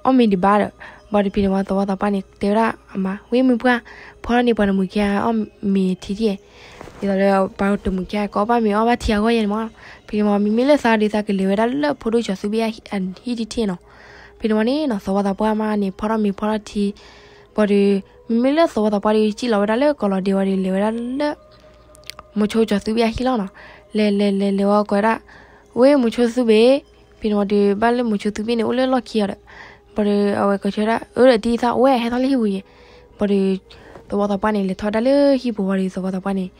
အီၣ်မ့ၤဒံးဘၣ်ဒီး, ဘၣ်ဒီးဖဲန့ၣ်ဝံၤ သဝီသးပှၢ်န့ၣ် တဲဝဲဒၣ်အမါ, ဝ့ၢ်မုၢ်ပှၢ် ဖီထီၣ်န့ၢ်ပှၤတမှံၤခံဂၤအီၣ်မ့ၤထံထံၣ်, ဒ်သိးလၢပှၤတမှံၤခံဂၤ ကအီၣ်ဘၣ်မ့ၤအီၣ်ဘၣ်ထံအဂီၢ်ယဲန့ၣ်မး. ဖဲန့ၣ်ဝံၤ မ့မ့ၢ်လၢသးဒီး သးကလဲၤဝဲဒၣ်လၢဖိဒိၣ်ကၠီၤသူဘ့ၣ်အဟံၣ်တထံၣ်နီၤ. ဖဲန့ၣ်ဝံၤန့ၣ်နီၤ သဝီသးပှၢ်မးန့ၣ် ဖီထီၣ်မ့ၤဖီထီၣ်ထံ, ဘၣ်ဒီး မ့မ့ၢ်လၢသဝီသးပှၢ်ဒီး စံၣ်လီၤဝဲဒၣ်လၢကီးလီၤဒ့ဝံၤဒီး လဲၤဝဲဒၣ်လၢ မိၤဆိကၠီၤသူဘ့ၣ်အဟံၣ်လီၤနီၤ. လဲၤလဲၤလဲၤလဲၤဝံၤကိးဝဲဒၣ်, ဝ့ၢ်မိၤဆိသူဘ့ၣ်, ဖဲန့ၣ်ဝံၤဒီး ဘၣ်လၢမိၤဆိသူဘ့ၣ်န့ၣ် အိၣ်လၢလီၢ်ခံအီၤဒီး, ဘၣ်ဒီးအဝဲကိးဆၢဒၣ် အၢ ဒီးတံၤသးဝဲဟဲထီၣ်လၢဟံၣ်ပူၤယဲ, ဘၣ်ဒီး သဝီသးပှၢ်န့ၣ် လဲၤထီၣ်ဝဲဒၣ်လၢဟံၣ်ပူၤဝံၤဒီး သဝီသးပှၢ်န့ၣ်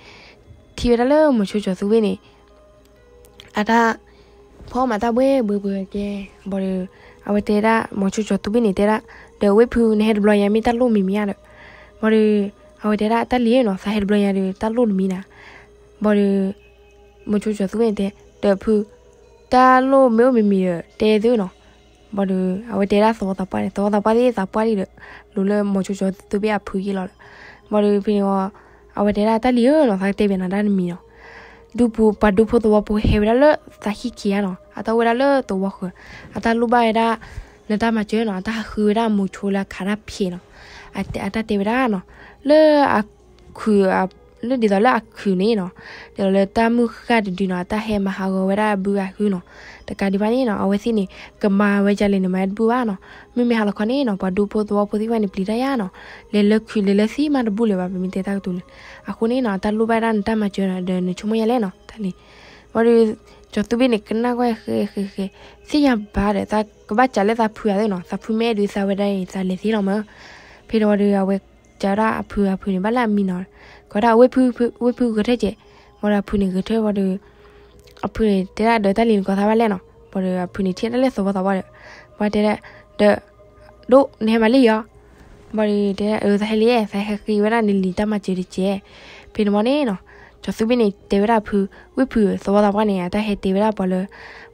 ထံၣ်ဝဲဒၣ်လၢမိၤဆိကၠီၤသူဘ့ၣ်န့ၣ် အတၢ် ဖီမၤတၢ်ဘှဲဘှဲဘှဲကဲ, ဘၣ်ဒီး အဝဲတဲဒၣ် မိၤဆိကၠီၤသူဘ့ၣ်န့ၣ်တဲဒၣ်, ဒီးဝ့ၢ်ဖု နဟဲတဘျီညါမ့ၢ်တၢ်လိၣ်မံၤမံၤဧါဒီး, ဘၣ်ဒီး အဝဲတဲဒၣ် တၢ်လံၤနီၤ သးဟဲတဘျီညါဒီး တၢ်လိၣ်တမံၤနၤ, ဘၣ်ဒီး မိၤဆိကၠီၤသူဘ့ၣ်န့ၣ်တဲ, ဒီးဖု တၢ်လိၣ်မ့ၢ်အိၣ်မံၤမံၤဒီး တဲသုနီၤ. ဘၣ်ဒီး အဝဲတဲဒၣ်သဝီသးပှၢ်န့ၣ် သဝီသးပှၢ်သ့ၣ်သးပှၢ်လံဒီး လိၤလၢမိၤဆိကၠီၤသူဘ့ၣ်အဖုယ့လီၤဒီး, ဘၣ်ဒီးဖဲန့ၣ်ဝံၤ အဝဲတဲဒၣ်တၢ်လံၤဧၢနီၤ သးကတဲဘၣ်နၤတၢ်တမံၤနီၤ, ဒူပူၤ ပှၤဒူဖိသဝီဖိဟဲဝဲဒၣ်လၢသးဟံၣ်ခံဂၤနီၤ အတၢ်အိၣ်ဝဲဒၣ်လၢသဝီဃၢၤ, အတၢ်လိၣ်ဘၣ်ဝဲဒၣ် နတၢ်မၤစၢၤနီၤ အတၢ်ဟးဃုဝဲဒၣ်မိၤဆိလၢအခးတၢ်ဖံးနီၤ, အတၢ်တဲဝဲဒၣ်နီၤ လၢ ခုး လၢဒ်သိးလၢအခုးန့ၣ်နီၤ, ဒ်သိးလၢတၢ်မုၢ်ဃၢ်တဒုနီၤ အတၢ်ဟဲမၤဟးဂီၤဝဲဒၣ်အဘုအဟုနီၤ, တကးဒံးဘၣ်န့ၣ်နီၤ အဝဲသ့ၣ်န့ၣ် ကမၤဝဲဒ်လဲၣ်န့ၣ် မၤတဘူၣ်ဘၣ်နီၤ, မ့မ့ၢ်ဟါလီၤခီန့ၣ်နီၤ ပှၤဒူဖိသဝီဖိသ့ၣ်တဖၣ်န့ၣ် ပျံၤတၢ်ယါနီၤ, လဲၤလၢခုးလဲၤလၢသံမးတဘူၣ်လၢၤဘၣ် ပမ့ၢ်တဲတၢ်ကတိၤန့ၣ်, အဃိန့ၣ်နီၤ အတၢ်လိၣ်ဘၣ်ဒၣ်နတၢ်မၤစၢၤနီၤ ဒီးနဆိကမိၣ်ယါလဲၣ်နီၤ တၢ်လံၤ, ဘၣ်ဒီး ကၠီၤသူဘ့ၣ်န့ၣ် ကနၣ်ကွၢ်ဃဲဃဲဃဲ, သ့ၣ်ညါဘၣ်ဒီး သးကဘၣ်စးလၢသးဖုအသးနီၤ, သးဖုမ့ၢ်အဲၣ်ဒုးသးဝဲဒၣ်အံၤ သးလဲၤသ့လီၤမး, ဖဲန့ၣ်ဝံၤဒီး အဝဲ စးဝဲဒၣ်အဖု အဖုန့ၣ် ဘၣ်လၢအမံနီၤ, ကဝဲဒၣ်ဝ့ၢ်ဖု ဝ့ၢ်ဖုဂဲၤထၢၣ်ကဲး, ဘၣ်ဒီးအဖုန့ၣ်ဂဲၤထၢၣ်ဝံၤဒီး အဖုန့ၣ်တဲဒၣ်ဒီးတၢ်လံၤန့ၣ်ကီၤသးဘၣ်လဲၣ်နီၤ, ဘၣ်ဒီးအဖုန့ၣ်ထံၣ်ဒၣ်လၢသဝီသးပှၢ်ဒီး ဘၣ်တဲဒၣ် ဒီး ဒိၣ် နဟဲမၤလံယီၤ, ဘၣ်ဒီးတဲဒၣ်အၢ သးဟဲလံယဲ သးဟဲဃ့ဝဲဒၣ်နလံၤတၢ်မၤစၢၤတကဲး, ဖဲန့ၣ်ဝံၤန့ၣ်နီၤ ကၠီၤသူဘ့ၣ်န့ၣ် တဲဝဲဒၣ်အဖု ဝ့ၢ်ဖုဧၢ သဝီသးပှၢ်န့ၣ် အတၢ်ဟဲတဲဝဲဒၣ်ပှၤလၢ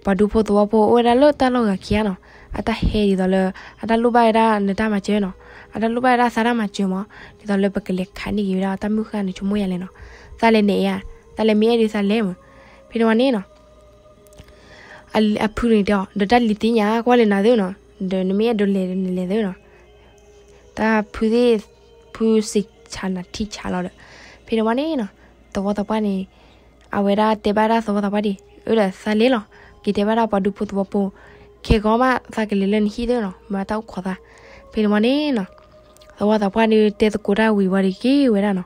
ပှၤဒူဖိသဝီဖိအိၣ်ဝဲဒၣ်လၢတၢ်လီၢ်ဂၤခံဂၤနီၤ, အတၢ်ဟဲဒ်သိးလၢ အတၢ်လိၣ်ဘၣ်ဝဲဒၣ်နတၢ်မၤစၢၤနီၤ, အတၢ်လိၣ်ဘၣ်ဝဲဒၣ်သးတၢ်မၤစၢၤမး, ဒ်သိးလၢပကလဲၤခးန့ၢ်က့ၤဝဲဒၣ်တၢ်မုၢ်ဃၢ်န့ၣ် ဆိကမိၣ်ယါလဲၣ်နီၤ, သးလဲၤနဲၣ်ယါ, သးလဲၤမ့ၢ်အဲၣ်ဒုးသးလဲၤမး, ဖဲန့ၣ်ဝံၤန့ၣ်နီၤ အဖုန့ၣ်တဲအီၤ ဒီးတၢ်လံၤသ့ၣ်ညါကွၢ်လၢနၤသ့နီၤ, ဒီးနမ့ၢ်အဲၣ်ဒိးလဲၤဒီးနလဲၤသ့နီၤ, တၢ်ဖုသ့ၣ် ဖုစံးဆးနၤထံဆးလီၤဒီး, ဖဲန့ၣ်ဝံၤန့ၣ်နီၤ သဝီသးပှၢ်န့ၣ် အဝဲဒၣ်တဲဘၣ်ဒၣ်သဝီသးပှၢ်ဒံး အၢ ဒီးသးလဲၤလီၤ, က့ၤတဲဘၣ်ဒၣ်ပှၤဒူဖိသဝီဖိ ခဲဂီၤမးသးကလဲၤလၢနဟံၣ်သ့နီၤ မၤတၢ်အိၣ်ခိးသး, ဖဲန့ၣ်ဝံၤန့ၣ်နီၤ သဝီသးပှၢ်ဒီးတဲသကိးတၢ်ဝံၤဝံၤဒီးက့ၤဝဲဒၣ်နီၤ,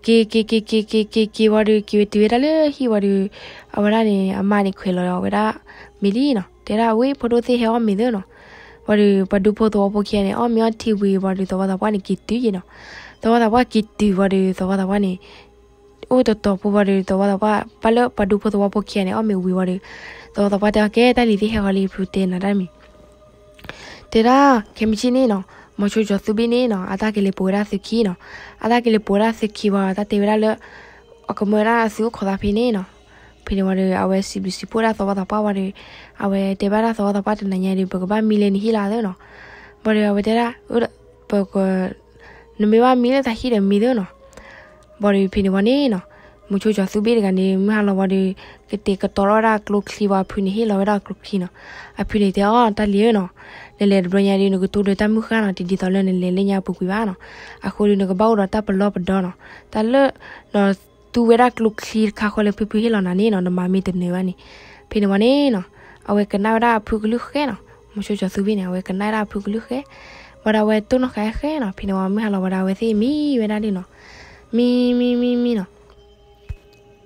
က့ၤက့ၤက့ၤက့ၤက့ၤက့ၤက့ၤဝံၤဒီးက့ၤဝဲတုၤဝဲဒၣ်လၢဟံၣ်ဝံၤဒီး အဝဲဒၣ်န့ၣ် အမါန့ၣ်ခွဲးလီၤဝဲဒၣ်မ့ၤလံနီၤ, တဲဒၣ်ဝဲဖိဒိၣ်သ့ၣ်ဟဲအီၣ်မ့ၤသ့နီၤ, ဝံၤဒီးပှၤဒူဖိသဝီဖိခံဂၤန့ၣ် အီၣ်မ့ၤအီထံဝံၤဝံၤဒီးသဝီသးပှၢ်န့ၣ်က့ၤတုၤယဲနီၤ, သဝီသးပှၢ်က့ၤတုၤဝံၤဒီးသဝီသးပှၢ်န့ၣ် အိၣ်တတီၤဖိဝံၤဒီးသဝီသးပှၢ် ဘၣ်လၢပှၤဒူဖိသဝီဖိခံဂၤန့ၣ် အီၣ်မ့ၤဝံၤဝံၤဒီး သဝီသးပှၢ်တဲအီၤ ကဲတၢ်လံၤသ့ၣ်ဟဲဂီၤလံ ဖုတဲနၤတၢ်မံၤ တဲဒၣ် ခဲမုၢ်ဆ့ၣ်န့ၣ်နီၤ မိၤဆိကၠီၤသူဘ့ၣ်န့ၣ်နီၤ အတၢ်ကလဲၤပိာ်ဝဲဒၣ်သုခံနီၤ, အတၢ်ကလဲၤပိာ်ဝဲဒၣ်သုခံဝံၤ တၢ်တဲဝဲဒၣ်လၢ အကမၢဝဲဒၣ်သုအိၣ်ခိးသးဖဲန့ၣ်နီၤ, ဖဲန့ၣ်ဝံၤဒီး အဝဲစံးဘျုးစံးဖှိၣ်ဒၣ်သဝီသးပှၢ်ဝံၤဒီး အဝဲတဲဘၣ်ဒၣ်သဝီသးပှၢ် တနၤညါဒီး ပကဘၣ်မံလၢနဟံၣ်လီၤသ့နီၤ. ဘၣ်ဒီးအဝဲတဲဒၣ် ပက နမ့ၢ်ဘၣ်မံလၢတၢ်ဟံၣ်ဒီးမံသ့နီၤ. ဘၣ်ဒီးဖဲန့ၣ်ဝံၤန့ၣ်နီၤ, မိၤဆိကၠီၤသူဘ့ၣ်တဂၤန့ၣ် မုၢ်ဟါလီၤဝံၤဒီး ကတဲာ်ကတီၤထီၣ်ဝဲဒၣ်ကျိချံဝံၤ အဖုန့ၣ်ဟ့ၣ်လီၤဝဲဒၣ်ကျိချံနီၤ. အဖုန့ၣ်တဲအီၤ တၢ်လံၤဧၢနီၤ, နလဲၤတဘျီညါဒီး နကတိၤဒီးတၢ်မုၢ်ဃၢ်နီၤ, တဒ်သိးလၢနလဲၤလၢညါပူၤကွံာ်ဘၣ်နီၤ. အဃိဒီးနကဘၣ်အိၣ်ဒီးတၢ်ပလီၢ်ပဒီနီၤ. တၢ်လၢ နသူဝဲဒၣ်ကျိချံတခါဃီလၢဖုဖုဟ့ၣ်လီၤနၤန့ၣ်နီၤ, နမၤမ့ၢ်တနၢၤဘၣ်န့ၣ်. ဖဲန့ၣ်ဝံၤန့ၣ်နီၤ, အဝဲကနၣ်ဝဲဒၣ်အဖုကလုၢ်ဃဲနီၤ. မိၤဆိကၠီၤသူဘ့ၣ်န့ၣ် အဝဲကနၣ်ဝဲဒၣ်အဖုကလုၢ်ဃဲ, ဘၣ်ဒီးအဝဲတိၢ်နီၣ်ဃာ်ဃဲနီၤ. ဖဲန့ၣ်ဝံၤ မုၢ်ဟါလီၤဝံၤဒီး အဝဲသ့ၣ်မံဝဲဒၣ်ဒ်နီၤ, မံမံမံမံနီၤ.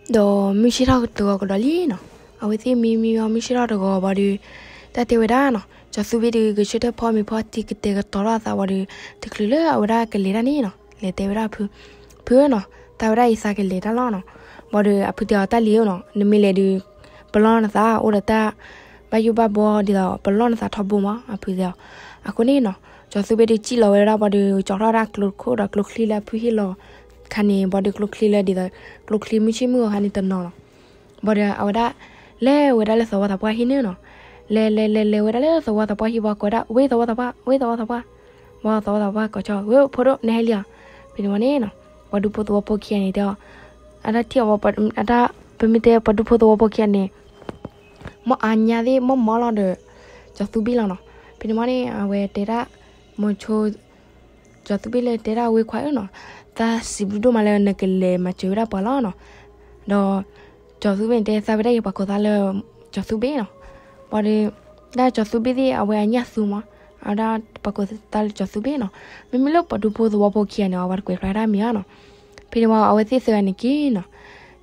ဒီးမုၢ်ဆ့ၣ်ထီၣ်တဂီၤကဒီးလံနီၤ. အဝဲသ့ၣ်မံမံဝံၤ မုၢ်ဆ့ၣ်ထီၣ်တဂီၤဘၣ်ဒီး တၢ်တဲဝဲဒၣ်နီၤ, ကၠီၤသူဘ့ၣ်ဒီး ဂဲၤဆၢထၢၣ်ဖီမ့ၤဖီထံ ကတဲာ်ကတီၤထီၣ်အသးဝံၤဒီး တချုးလၢအဝဲဒၣ်ကလဲၤတၢ်န့ၣ်နီၤ, လဲၤတဲဝဲဒၣ်အဖု, ဖုဧၢနီၤ, တၢ်ဝဲဒၣ်အံၤသးကလဲၤတၢ်လီၤနီၤ. ဘၣ်ဒီးအဖုတဲအီၤ တၢ်လံၤဧၢနီၤ, နမ့ၢ်လဲၤဒီး ပလီၢ်နသး အိၣ်ဒီးတၢ်ဘၣ်ယိၣ်ဘၣ်ဘှီဒ်သိး ပလီၢ်နသးထီဘိမး အဖုတဲအီၤ. အဃိန့ၣ်နီၤ, ကၠီၤသူဘ့ၣ်ဒီးစံၣ်လီၤဝဲဒၣ်ဘၣ်ဒီး ကၠီၤထီၣ်ဝဲဒၣ်ကျိခိၣ်ဒီးကျိချံလၢအဖုဟ့ၣ်လီၤခါန့ၣ် ဘၣ်ဒီးကျိချံလၢဒ်သိး ကျိချံမုၢ်ဆ့ၣ်မုၢ်ဂီၤခါန့ၣ်တနီၤနီၤ. ဘၣ်ဒီးအဝဲဒၣ် လဲၤဝဲဒၣ်လၢသဝီသးပှၢ်ဟံၣ်န့ၣ်နီၤ, လဲၤလဲၤလဲၤလဲၤဝဲဒၣ်လၢသဝီသးပှၢ်ဟံၣ်ဘၣ် ကိးဝဲဒၣ် ဝ့ၢ်သဝီသးပှၢ် ဝ့ၢ်သဝီသးပှၢ်, ဘၣ်သဝီသးပှၢ်ကိးဆၢ ဝ့ၢ်ဖိဒိၣ် နဟဲလံဧါ. ဖဲန့ၣ်ဝံၤန့ၣ်နီၤ, ပှၤဒူဖိသဝီဖိခံဂၤန့ၣ်တဲအီၤ, အတၢ်ထံၣ်အီၤ ပမ့ၢ်တဲပှၤဒူဖိသဝီဖိခံဂၤန့ၣ် မ်အါညါသ့ၣ် မ်မီလီၤဒီး ကၠီၤသူဘ့ၣ်လီၤနီၤ. ဖဲန့ၣ်ဝံၤန့ၣ် အဝဲတဲဒၣ် မိၤဆိ ကၠီၤသူဘ့ၣ်လၢတဲဒၣ် ဝ့ၢ်ခွါဧၢနီၤ, သးစံးဘျုးဒိၣ်မးလၢနကလဲၤမၤစၢၤဝဲဒၣ်ပှၤလီၤနီၤ. ဒီး ကၠီၤသူဘ့ၣ်န့ၣ်တဲသးဝဲဒၣ် ယပှၤကိးသးလၢ ကၠီၤသူဘ့ၣ်နီၤ. ဘၣ်ဒီး ဒၣ်ကၠီၤသူဘ့ၣ်သ့ၣ်အဝဲအညၣ်သူမး, အဝဲဒၣ်ပှၤကိးသးလၢကၠီၤသူဘ့ၣ်နီၤ. မ့မ့ၢ်လၢပှၤဒူဖိသဝီဖိခံဂၤန့ၣ် အဝဲတကွဲးဖျါတၢ်မံၤဧါနီၤ. ဖဲန့ၣ်ဝံၤ အဝဲသ့ၣ်သၢဂၤန့ၣ်က့ၤနီၤ,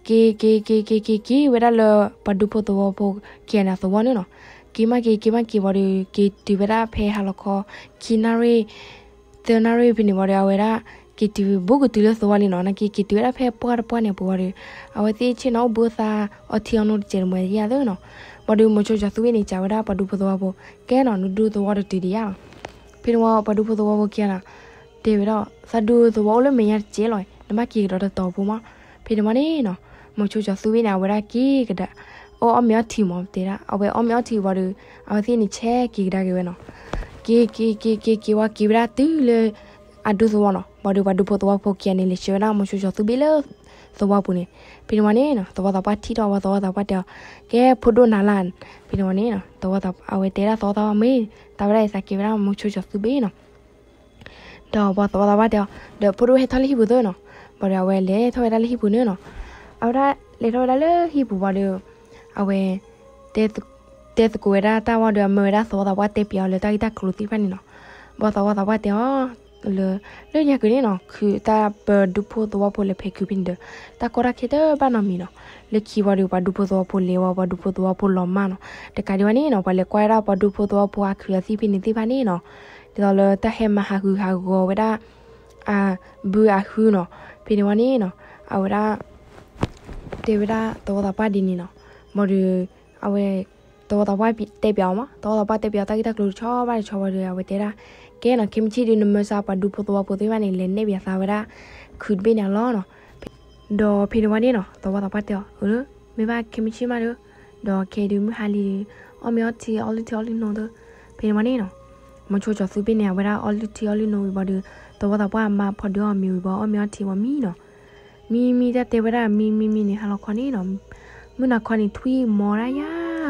က့ၤ က့ၤ က့ၤ က့ၤ က့ၤ က့ၤဝဲဒၣ်လၢ ပှၤဒူဖိသဝီဖိခံဂၤန့ၣ်အသဝီန့ၣ်နီၤ. က့ၤမးက့ၤ က့ၤမးက့ၤဘၣ်ဒီး က့ၤတုၤဝဲဒၣ်ဖဲဟါလီၤခီ ခံနၣ်ရံၣ် သၢနၣ်ရံၣ်ဖဲန့ၣ်ဝံၤဒီး အဝဲဒၣ် က့ၤတုၤ ဘူးကတုၤလၢသဝီလံနီၤ, နာ်က့က့ၤတုၤဝဲဒၣ်ဖဲပှၢ်တပှၢ်န့ၣ်အပူၤဝံၤဒီး အဝဲသ့ၣ်ဆ့ၣ်နီၤအိၣ်ဘှံးသါ အီထံအီနိတစဲးတမှဲၤယါသ့နီၤ. ဘၣ်ဒီးမိၤဆိကၠီၤသူဘ့ၣ်န့ၣ် စံးဝဲဒၣ်ပှၤဒူဖိသဝီဖိ ကဲနီၤ နဒူသဝီတတုၤဒံးယါလီၤ. ဖဲန့ၣ်ဝံၤပှၤဒူဖိသဝီဖိခံဂၤနီၤ တဲဝဲဒၣ် သးဒူသဝီအိၣ်လၢမဲာ်ညါတစဲးလီၤ, နဘၣ်က့ၤကဒီးတတီၤဖိမး. ဖဲန့ၣ်ဝံၤန့ၣ်နီၤ မိၤဆိကၠီၤသူဘ့ၣ်န့ၣ် အဝဲဒၣ်က့ၤကဒါ အီၣ်မ့ၤအီထံမး တဲဒၣ် အဝဲအီၣ်မ့ၤအီထံဘၣ်ဒီး အဝဲသ့ၣ်န့ၣ်ဆဲးက့ၤကဒါက့ၤဝဲနီၤ. က့ၤ က့ၤ က့ၤ က့ၤ က့ၤဝံၤက့ၤဝဲဒၣ်တုၤလၢ အဒူသဝီနီၤ. ဘၣ်ဒီးပှၤဒူဖိသဝီဖိခံဂၤန့ၣ် လဲၤဆှၢဝဲဒၣ်မိၤဆိကၠီၤသူဘ့ၣ်လၢ သဝီပူၤန့ၣ်. ဖဲန့ၣ်ဝံၤန့ၣ်နီၤ သဝီသးပှၢ်ထံၣ်ထီၣ်ဝံၤ သဝီသးပှၢ်တဲအီၤ ကဲဖိဒိၣ်နၤလၢ်. ဖဲန့ၣ်ဝံၤန့ၣ်နီၤ သဝီသး အဝဲတဲဒၣ်သဝီသးပှၢ်မ့ၢ် တၢ်ဝဲဒၣ်အံၤသးက့ၤဝဲဒၣ်မိၤဆိကၠီၤသူဘ့ၣ်နီၤ. ဒီးပှၤသဝီသးပှၢ်တဲအီၤ ဒီးဖိဒိၣ်ဟဲထီၣ်လၢဟံၣ်ပူၤသ့နီၤ. ဘၣ်ဒီးအဝဲလဲၤထီၣ်ဝဲဒၣ်လၢဟံၣ်ပူၤန့ၣ်နီၤ. အဝဲဒၣ်လဲၤထီၣ်ဝဲဒၣ်လၢဟံၣ်ပူၤဘၣ်ဒီး အဝဲ တဲသကိးဝဲဒၣ်တၢ်ဝံၤဒီး အမၢဝဲဒၣ်သဝီသးပှၢ်တဲပၠးအီၤလၢတၢ်ဂ့ၢ်တၢ်ကျိၤသ့ၣ်တဖၣ်န့ၣ်နီၤ. ဘၣ်သဝီသးပှၢ်တဲအီၤ လၢ လၢညါက့ၤန့ၣ်နီၤ ခုးတၢ်ပဒူဖိသဝီဖိလဲၤဖဲခုးဖဲန့ၣ်ဒီး တၢ်ကီတၢ်ခဲတဘၣ်နီတမံၤနီၤ. လၢခံဝံၤဒီး ပှၤဒူဖိသဝီဖိလဲၤဝံၤ ပှၤဒူဖိသဝီဖိလီၤမၢ်နီၤ. တကးဒံးဝဲန့ၣ်နီၤ ပှၤလဲၤကွၢ်ဝဲဒၣ်ပှၤဒူဖိသဝီဖိအခုးအသ့ၣ်ဖဲန့ၣ်သ့ၣ်တဖၣ်န့ၣ်နီၤ ဒ်သိးလၢတၢ်ဟဲမၤဟးဂူာ်ဟးဂီၤဝဲဒၣ် အဘုအခုနီၤ. ဖဲန့ၣ်ဝံၤန့ၣ်နီၤ အဝဲဒၣ် တဲဝဲဒၣ်သဝီသးပှၢ်ဒ်န့ၣ်နီၤ. ဘၣ်ဒီး အဝဲ သဝီသးပှၢ်တဲပၠးအီၤမး သဝီသးပှၢ်တဲပၠးအီၤတၢ်ဂ့ၢ်တၢ်ကျိၤတဆီဘၣ်တဆီဘၣ်ဒီး အဝဲတဲဒၣ် ကဲနီၤ ခဲမုၢ်ဆ့ၣ်ဒီး နမၢစးပှၤဒူဖိသဝီဖိသ့ၣ်တဖၣ်န့ၣ် လဲၤနဲၣ်ပၠးသးဝဲဒၣ် ခုးတဘ့ၣ်န့ၣ်အလီၢ်နီၤ. ဒီးဖဲန့ၣ်ဝံၤန့ၣ်နီၤ သဝီသးပှၢ်တဲအီၤ အၢ မ့ၢ်ဘၣ်ခဲမုၢ်ဆ့ၣ်မးဒီး ဒီးခဲအံၤဒုးမုၢ်ဟါလံဒီး အီၣ်မ့ၤအီထံ အီလုၢ်ထံအီလုၢ်နိသ့. ဖဲန့ၣ်ဝံၤန့ၣ်နီၤ မိၤဆိကၠီၤသူဘ့ၣ်န့ၣ် အဝဲဒၣ်အီလုၢ်ထံအီလုၢ်နိဝံၤဘၣ်ဒီး သဝီသးပှၢ်အမါဖီဒုးအီၣ်မ့ၤဝံၤဘၣ် အီၣ်မ့ၤအီထံဝံၤမံနီၤ. မံမံတၢ်တဲဝဲဒၣ် မံမံမံန့ၣ် ဟါလီၤခီန့ၣ်နီၤ မုၢ်နၤခီန့ၣ် ထွံၣ်မီၤဒၣ်ယါ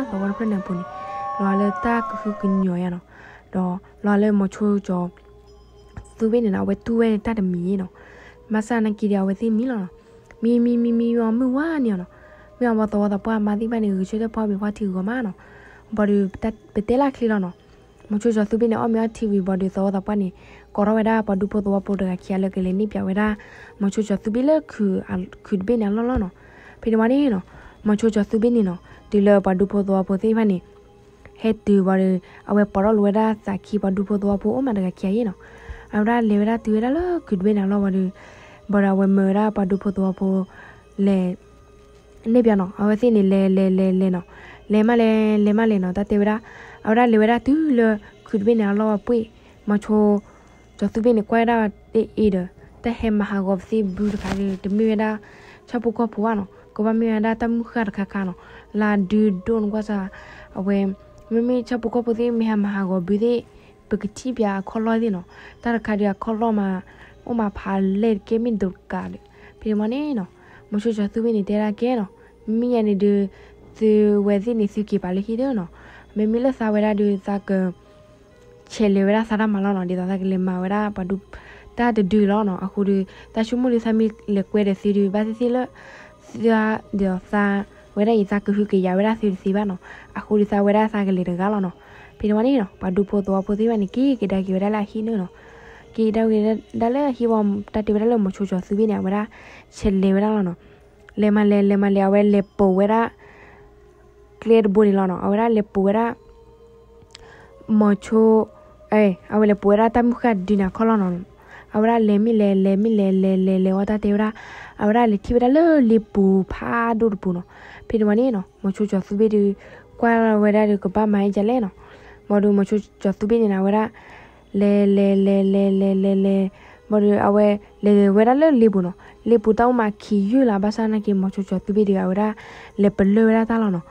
သဝီတဖျၢၣ်န့ၣ်အပူၤန့ၣ် လီၤလၢတၢ်ကဟုကညီၤယါနီၤ. ဒီးလီၤလၢမိၤဆိကၠီၤသူဘ့ၣ်န့ၣ်နီၤ အဝဲတူၢ်ဝဲန့ၣ်တၢ်တမံၤနီၤ. မၤစၢ်နာ်က့ဒီး အဝဲသ့ၣ်မံလီၤနီၤ. မံမံမံမံအီၤ မုၢ်ဝါန့ၢ်အီၤနီၤ. မ့ၢ်အီၤဘၣ်သဝီသးပှၢ်အမါသ့ၣ်တဖၣ်န့ၣ် ဂဲၤဆၢထၢၣ်ဖီမ့ၤဖီထံဂီၤမးနီၤ. ဘၣ်ဒီး ပတဲလၢချ့လီၤနီၤ. မိၤဆိကၠီၤသူဘ့ၣ်န့ၣ် အီၣ်မ့ၤအီထံဝံၤဘၣ်ဒီး သဝီသးပှၢ်န့ၣ် ကိးထီၣ်ဝဲဒၣ်ပှၤဒူဖိသဝီဖိတဂၤခံဂၤလၢကလဲၤနဲၣ်ပၠးဝဲဒၣ် မိၤဆိကၠီၤသူဘ့ၣ်လၢ ခုးတဘ့ၣ်န့ၣ်အလီၢ်လီၤနီၤ. ဖဲန့ၣ်ဝံၤန့ၣ်နီၤ မိၤဆိကၠီၤသူဘ့ၣ်န့ၣ်နီၤ တုၤလၢပှၤဒူဖိသဝီဖိသ့ၣ်တဖၣ်န့ၣ် ဟဲတုၤဘၣ်ဒီး အဝဲပိာ်ထီၣ်လိာ်ဝဲဒၣ်သးခံပှၤဒူဖိသဝီဖိအိၣ်မးတဂၤခံဂၤအံၤနီၤ. အဝဲဒၣ်လဲၤဝဲဒၣ်တုၤဝဲဒၣ်လၢခုးတဘ့ၣ်န့ၣ်အလီၢ်ဝံၤဒီး ဘၣ်ဒီးအဝဲမၢဝဲဒၣ်ပှၤဒူဖိသဝီဖိ လဲၤ နဲၣ်ပၠးနီၤ. အဝဲသ့ၣ်န့ၣ် လဲၤလဲၤလဲၤလဲၤနီၤ. လဲၤမးလဲၤ လဲၤမးလဲၤနီၤ တၢ်တဲဝဲဒၣ် အဝဲဒၣ်လဲၤဝဲဒၣ်တုၤလၢ ခုးတဘ့ၣ်န့ၣ်အလီၢ်ဝဲပှ့ၢ် မိၤဆိကၠီၤသူဘ့ၣ်န့ၣ် ကွၢ်ဝဲဒၣ်တအ့ဒီး တၢ်ဟဲမၤဟးဂီၤပသ့ၣ်ဘုတခါဒီး တမ့ၢ်ဝဲဒၣ် ဆၣ်ဖိကီၢ်ဖိဘၣ်နီၤ. ကဘၣ်မ့ၢ်ဝဲဒၣ်တၢ်မုၢ်ဃၢ်တခါခါနီၤ, လၢဒုဒိၣ်နကွၢ်စၢ်, အဝဲ, မ့မ့ၢ်ဆၣ်ဖိကီၢ်ဖိသ့ၣ် မ့ၢ်ဟးမၤဟးဂီၤဘုသ့ၣ်, ပကထံၣ်ပၠးအခီၣ်လီၢ်သ့ၣ်နီၤ, တၢ်တခါဒုးအခီၣ်လီၢ်မး, အိၣ်မးဖးလဲၢ်တကဲမ့ၢ်ဒိးတကးဒီး, ဖဲန့ၣ်မ့ၢ်န့ၣ်နီၤ, မိၤဆိကၠီၤသူဘ့ၣ်န့ၣ် တဲဒၣ်ကဲနီၤ, မ့မ့ၢ်ညါန့ၣ်ဒုး, သုဝဲသ့ၣ်န့ၣ် သုက့ၤပာ်လၢဟံၣ်သ့နီၤ, မ့မ့ၢ်လၢသးဝဲဒၣ်ဒုးသးက ဆဲးလဲၤဝဲဒၣ်သးတၢ်မၤလီၤနီၤ, ဒ်သိးသးကလဲၤမၤဝဲဒၣ်ပှၤဒူ, တၢ်တဒုလီၤနီၤ, အဃိဒီး, တၢ်ဆိကမိၣ်ဒီးသးမ့ၢ်လဲၤကွဲဒီးသုဒုး ဘၣ်သ့ၣ်သ့ၣ်လၢ, ဒ်သိးသးဝဲဒၣ်အံၤ သးကဟုကယာ်ဝဲဒၣ်သုတသ့ဘၣ်နီၤ, အဃိဒီးသးဝဲဒၣ်သးကလဲၤတဂၤလီၤနီၤ, ဖဲန့ၣ်ဝဲန့ၣ်နီၤ ပှၤဒူဖိသဝီဖိသ့ၣ်တဖၣ်န့ၣ် က့ၤကဒါက့ၤဝဲဒၣ်လၢအဟံၣ်န့ၣ်နီၤ, က့ၤကဒါက့ၤဒၣ်လၢအဟံၣ်ဝံၤ တၢ်တဲဝဲဒၣ်လၢမိၤဆိကၠီၤသူဘ့ၣ်န့ၣ် အဝဲဒၣ်, ဆဲးလဲၤဝဲဒၣ်လီၤနီၤ, လဲၤမၤလဲၤ လဲၤမၤလဲၤ အဝဲလဲၤပိာ်ဝဲဒၣ် ကျဲတဘိန့ၣ်လီၤနီၤ, အဝဲဒၣ်လဲၤပိာ်ဝဲဒၣ် မိၤဆိ, အဝဲလဲၤပိာ်ဝဲဒၣ်တၢ်မုၢ်ဃၢ်ဒုန့ၣ်အခီၣ်လီၢ်နီၤ, အဝဲဒၣ်လဲၤမ့ၢ်လဲၤ လဲၤမ့ၢ်လဲၤ လဲၤလဲၤလဲၤဝဲတၢ်တဲဝဲဒၣ်, အဝဲဒၣ်လဲၤထံၣ်ဝဲဒၣ်လၢလ့ပူၤဖးဒိၣ်တပူၤနီၤ, ဖဲန့ၣ်ဝဲန့ၣ်နီၤ မိၤဆိကၠီၤသူဘ့ၣ်ဒုး, ကွၢ်ဝဲဒၣ်ဒုးကဘၣ်မၤအံၤဒ်လဲၣ်နီၤ, ဘၣ်ဒီးမိၤဆိကၠီၤသူဘ့ၣ်န့ၣ်နီၤ အဝဲဒၣ်, လဲၤလဲၤလဲၤလဲၤလဲၤလဲၤ လဲၤလဲၤ ဘၣ်ဒီးအဝဲလဲၤဝဲဒၣ်လၢလ့ပူၤနီၤ, လ့ပူၤတၢ်အိၣ်မးခံယုၢ်လီၤ, ဘၣ်ဆၣ်နာ်က့ မိၤဆိကၠီၤသူဘ့ၣ်ဒုး အဝဲဒၣ်လဲၤပလၢၢ်ဝဲဒၣ်တၢ်လီၤနီၤ,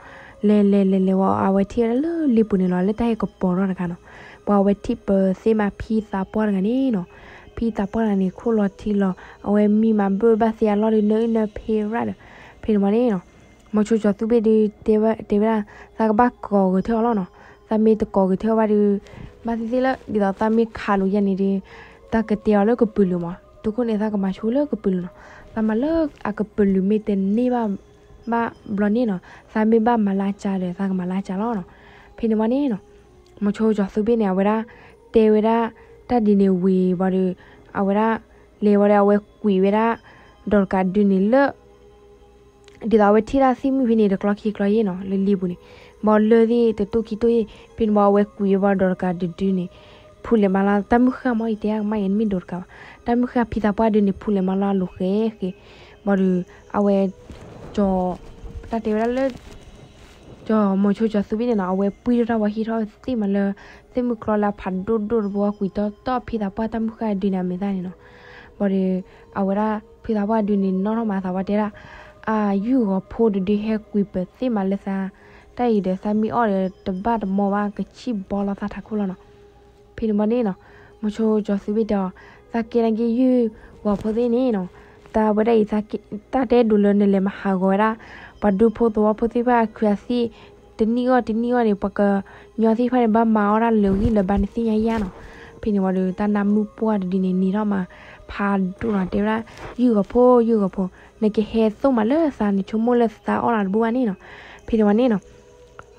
လဲၤလဲၤလဲၤလဲၤဝံၤ အဝဲထံၣ်ဝဲဒၣ်လၢလ့ပူၤန့ၣ်လီၤ, လၢတၢ်ဟဲကပီၤထီၣ်တခါနီၤ, ပှၤအဝဲထံၣ်ပသ့ၣ်မးဖံသးပှၢ်တဂၤန့ၣ်နီၤ, ဖံသးပှၢ်တဂၤန့ၣ် ခိၣ်လီၤထံလီၤ, အဝဲမံမၤဘၢၣ်ဘၣ်သ့အလီၢ်ဒီး နၢအုၣ်နၢဖ့ရၣ်ဒီး, ဖဲန့ၣ်ဝဲန့ၣ်နီၤ မိၤဆိကၠီၤသူဘ့ၣ်ဒုး တဲဝဲဒၣ်, သးကဘၣ်ကိးဂဲၤထၢၣ်အီၤလီၤနီၤ, သးမ့ၢ်တကိးဂဲၤထၢၣ်အီၤဘၣ်ဒီး, ဘၣ်သ့ၣ်သ့ၣ်လၢ ဒ်သိးသးမ့ၢ်ခးလိာ်ယဲန့ၣ်ဒီး, တၢ်ကတဲအီၤလၢကပုာ်လုာ်မး, တုၤခိၣ်န့ၣ် သးကမၤဆိလၢကပုာ်လုာ်နီၤ, သးမၤလၢအကပုာ်လုာ်မ့ၢ်တန့ၢ်ဘၣ်, ဘၣ်ဘျီန့ၣ်နီၤ သးမ့ၢ်ဘၣ်မၤလၢကၢ်ဒီး သးကမၤလၢကၢ်လီၤနီၤ, ဖဲန့ၣ်ဝဲန့ၣ်နီၤ မိၤဆိကၠီၤသူဘ့ၣ်န့ၣ် အဝဲဒၣ်, တဲဝဲဒၣ်, တၢ်ဒ်န့ၣ်ဝံၤဘၣ်ဒီး, အဝဲဒၣ်, လဲၤဝံၤဒီးအဝဲကွံာ်ဝဲဒၣ်, ဒီးတကးဒုန့ၣ်လၢ ဒ်သိးအဝဲထံၣ်တၢ်သ့ၣ်မုၢ်ဖဲန့ၣ် တကျီခံကျီယဲၢ်နီၤ လၢလ့ပူၤန့ၣ်, ဘၣ်လၢသ့ၣ်တတိၢ်ခံတိၢ်ယဲၢ် ဖဲန့ၣ်ဘၣ်အဝဲကွံာ်ဝဲဘၣ်ဒီးတကးဒုဒုန့ၣ်, ဖူးလဲၤမၤလီၤတၢ်မုၢ်ဃၢ်မး ယတဲမးယဲန့ၣ်မ့ၢ်ဒိးတကးဘၣ်, တၢ်မုၢ်ဃၢ်ဖံသးပှၢ်ဒုန့ၣ် ဖူးလဲၤမၤလီၤအလိၤဃဲဃဲ, ဘၣ်ဒီး, အဝဲ, ကၠီၤ, တၢ်တဲဝဲဒၣ်လၢ ကၠီၤမိၤဆိကၠီၤသူဘ့ၣ်န့ၣ်နီၤ အဝဲပှံၢ်ထီၣ်တၢ်ဝဲဟံးထီၣ်သ့ၣ်မးလၢ, သ့ၣ်မုၢ်ကျီလၢအဖးဒိၣ်ဒိၣ်တဘိ ကွံာ်တီတီဖံသးပှၢ်တၢ်မုၢ်ဃၢ်ဒုန့ၣ်အမဲာ်သၣ်န့ၣ်နီၤ, ဘၣ်ဒီး, အဝဲဒၣ်ဖံသးပှၢ်ဒုန့ၣ် နီၣ်ထီၣ်မးသးပှၢ်တဲဒၣ်, အၢ ယုၢ်ဂီၤဖိတဒုဟဲကွံာ်ပသ့ၣ်မးလၢသး, တၢ်အံၤဒီးသးမ့ၢ်အီၣ်ဒီးတဘၣ်တမီဘၣ် ကဆံၣ်ဘီလီၤသးထးခိၣ်လီၤနီၤ, ဖဲန့ၣ်ဝဲန့ၣ်နီၤ, မိၤဆိကၠီၤသူဘ့ၣ်တဲအီၤ, သးကဲနာ်က့ယုၢ်ဂီၤဖိသ့ၣ်န့ၣ်နီၤ, တၢ်ဝဲဒၣ်အံၤ, တၢ်တအဲၣ်ဒိးလၢနလဲၤမၤဟးဂီၤဝဲဒၣ်, ပှၤဒူဖိသဝီဖိသ့ၣ်တဖၣ်အခုးအသံၣ်, တနံၣ်ဂီၢ်တနံၣ်ဂီၢ်န့ၣ် ပှၤကညီသ့ၣ်တဖၣ်န့ၣ် ဘၣ်မၤအီၣ်ဒၣ်လၢာ်ဂံၢ်လၢာ်ဘါန့ၣ်သ့ၣ်ညါယါနီၤ, ဖဲန့ၣ်ဝံၤဒီးတၢ်နၢမုၢ်ပှၢ်တဒုန့ၣ် နံၤထီၣ်မး, ဖးဒိၣ်နီၤ တဲဝဲဒၣ်, ယုၢ်ဂီၤဖိ ယုၢ်ဂီၤဖိ, နကဟဲသိၣ်မးလၢသးန့ၣ် ဆိကမိၣ်လၢသးအီၣ်လၢတဘူၣ်ဘၣ်န့ၣ်နီၤ, ဖဲန့ၣ်ဝဲန့ၣ်နီၤ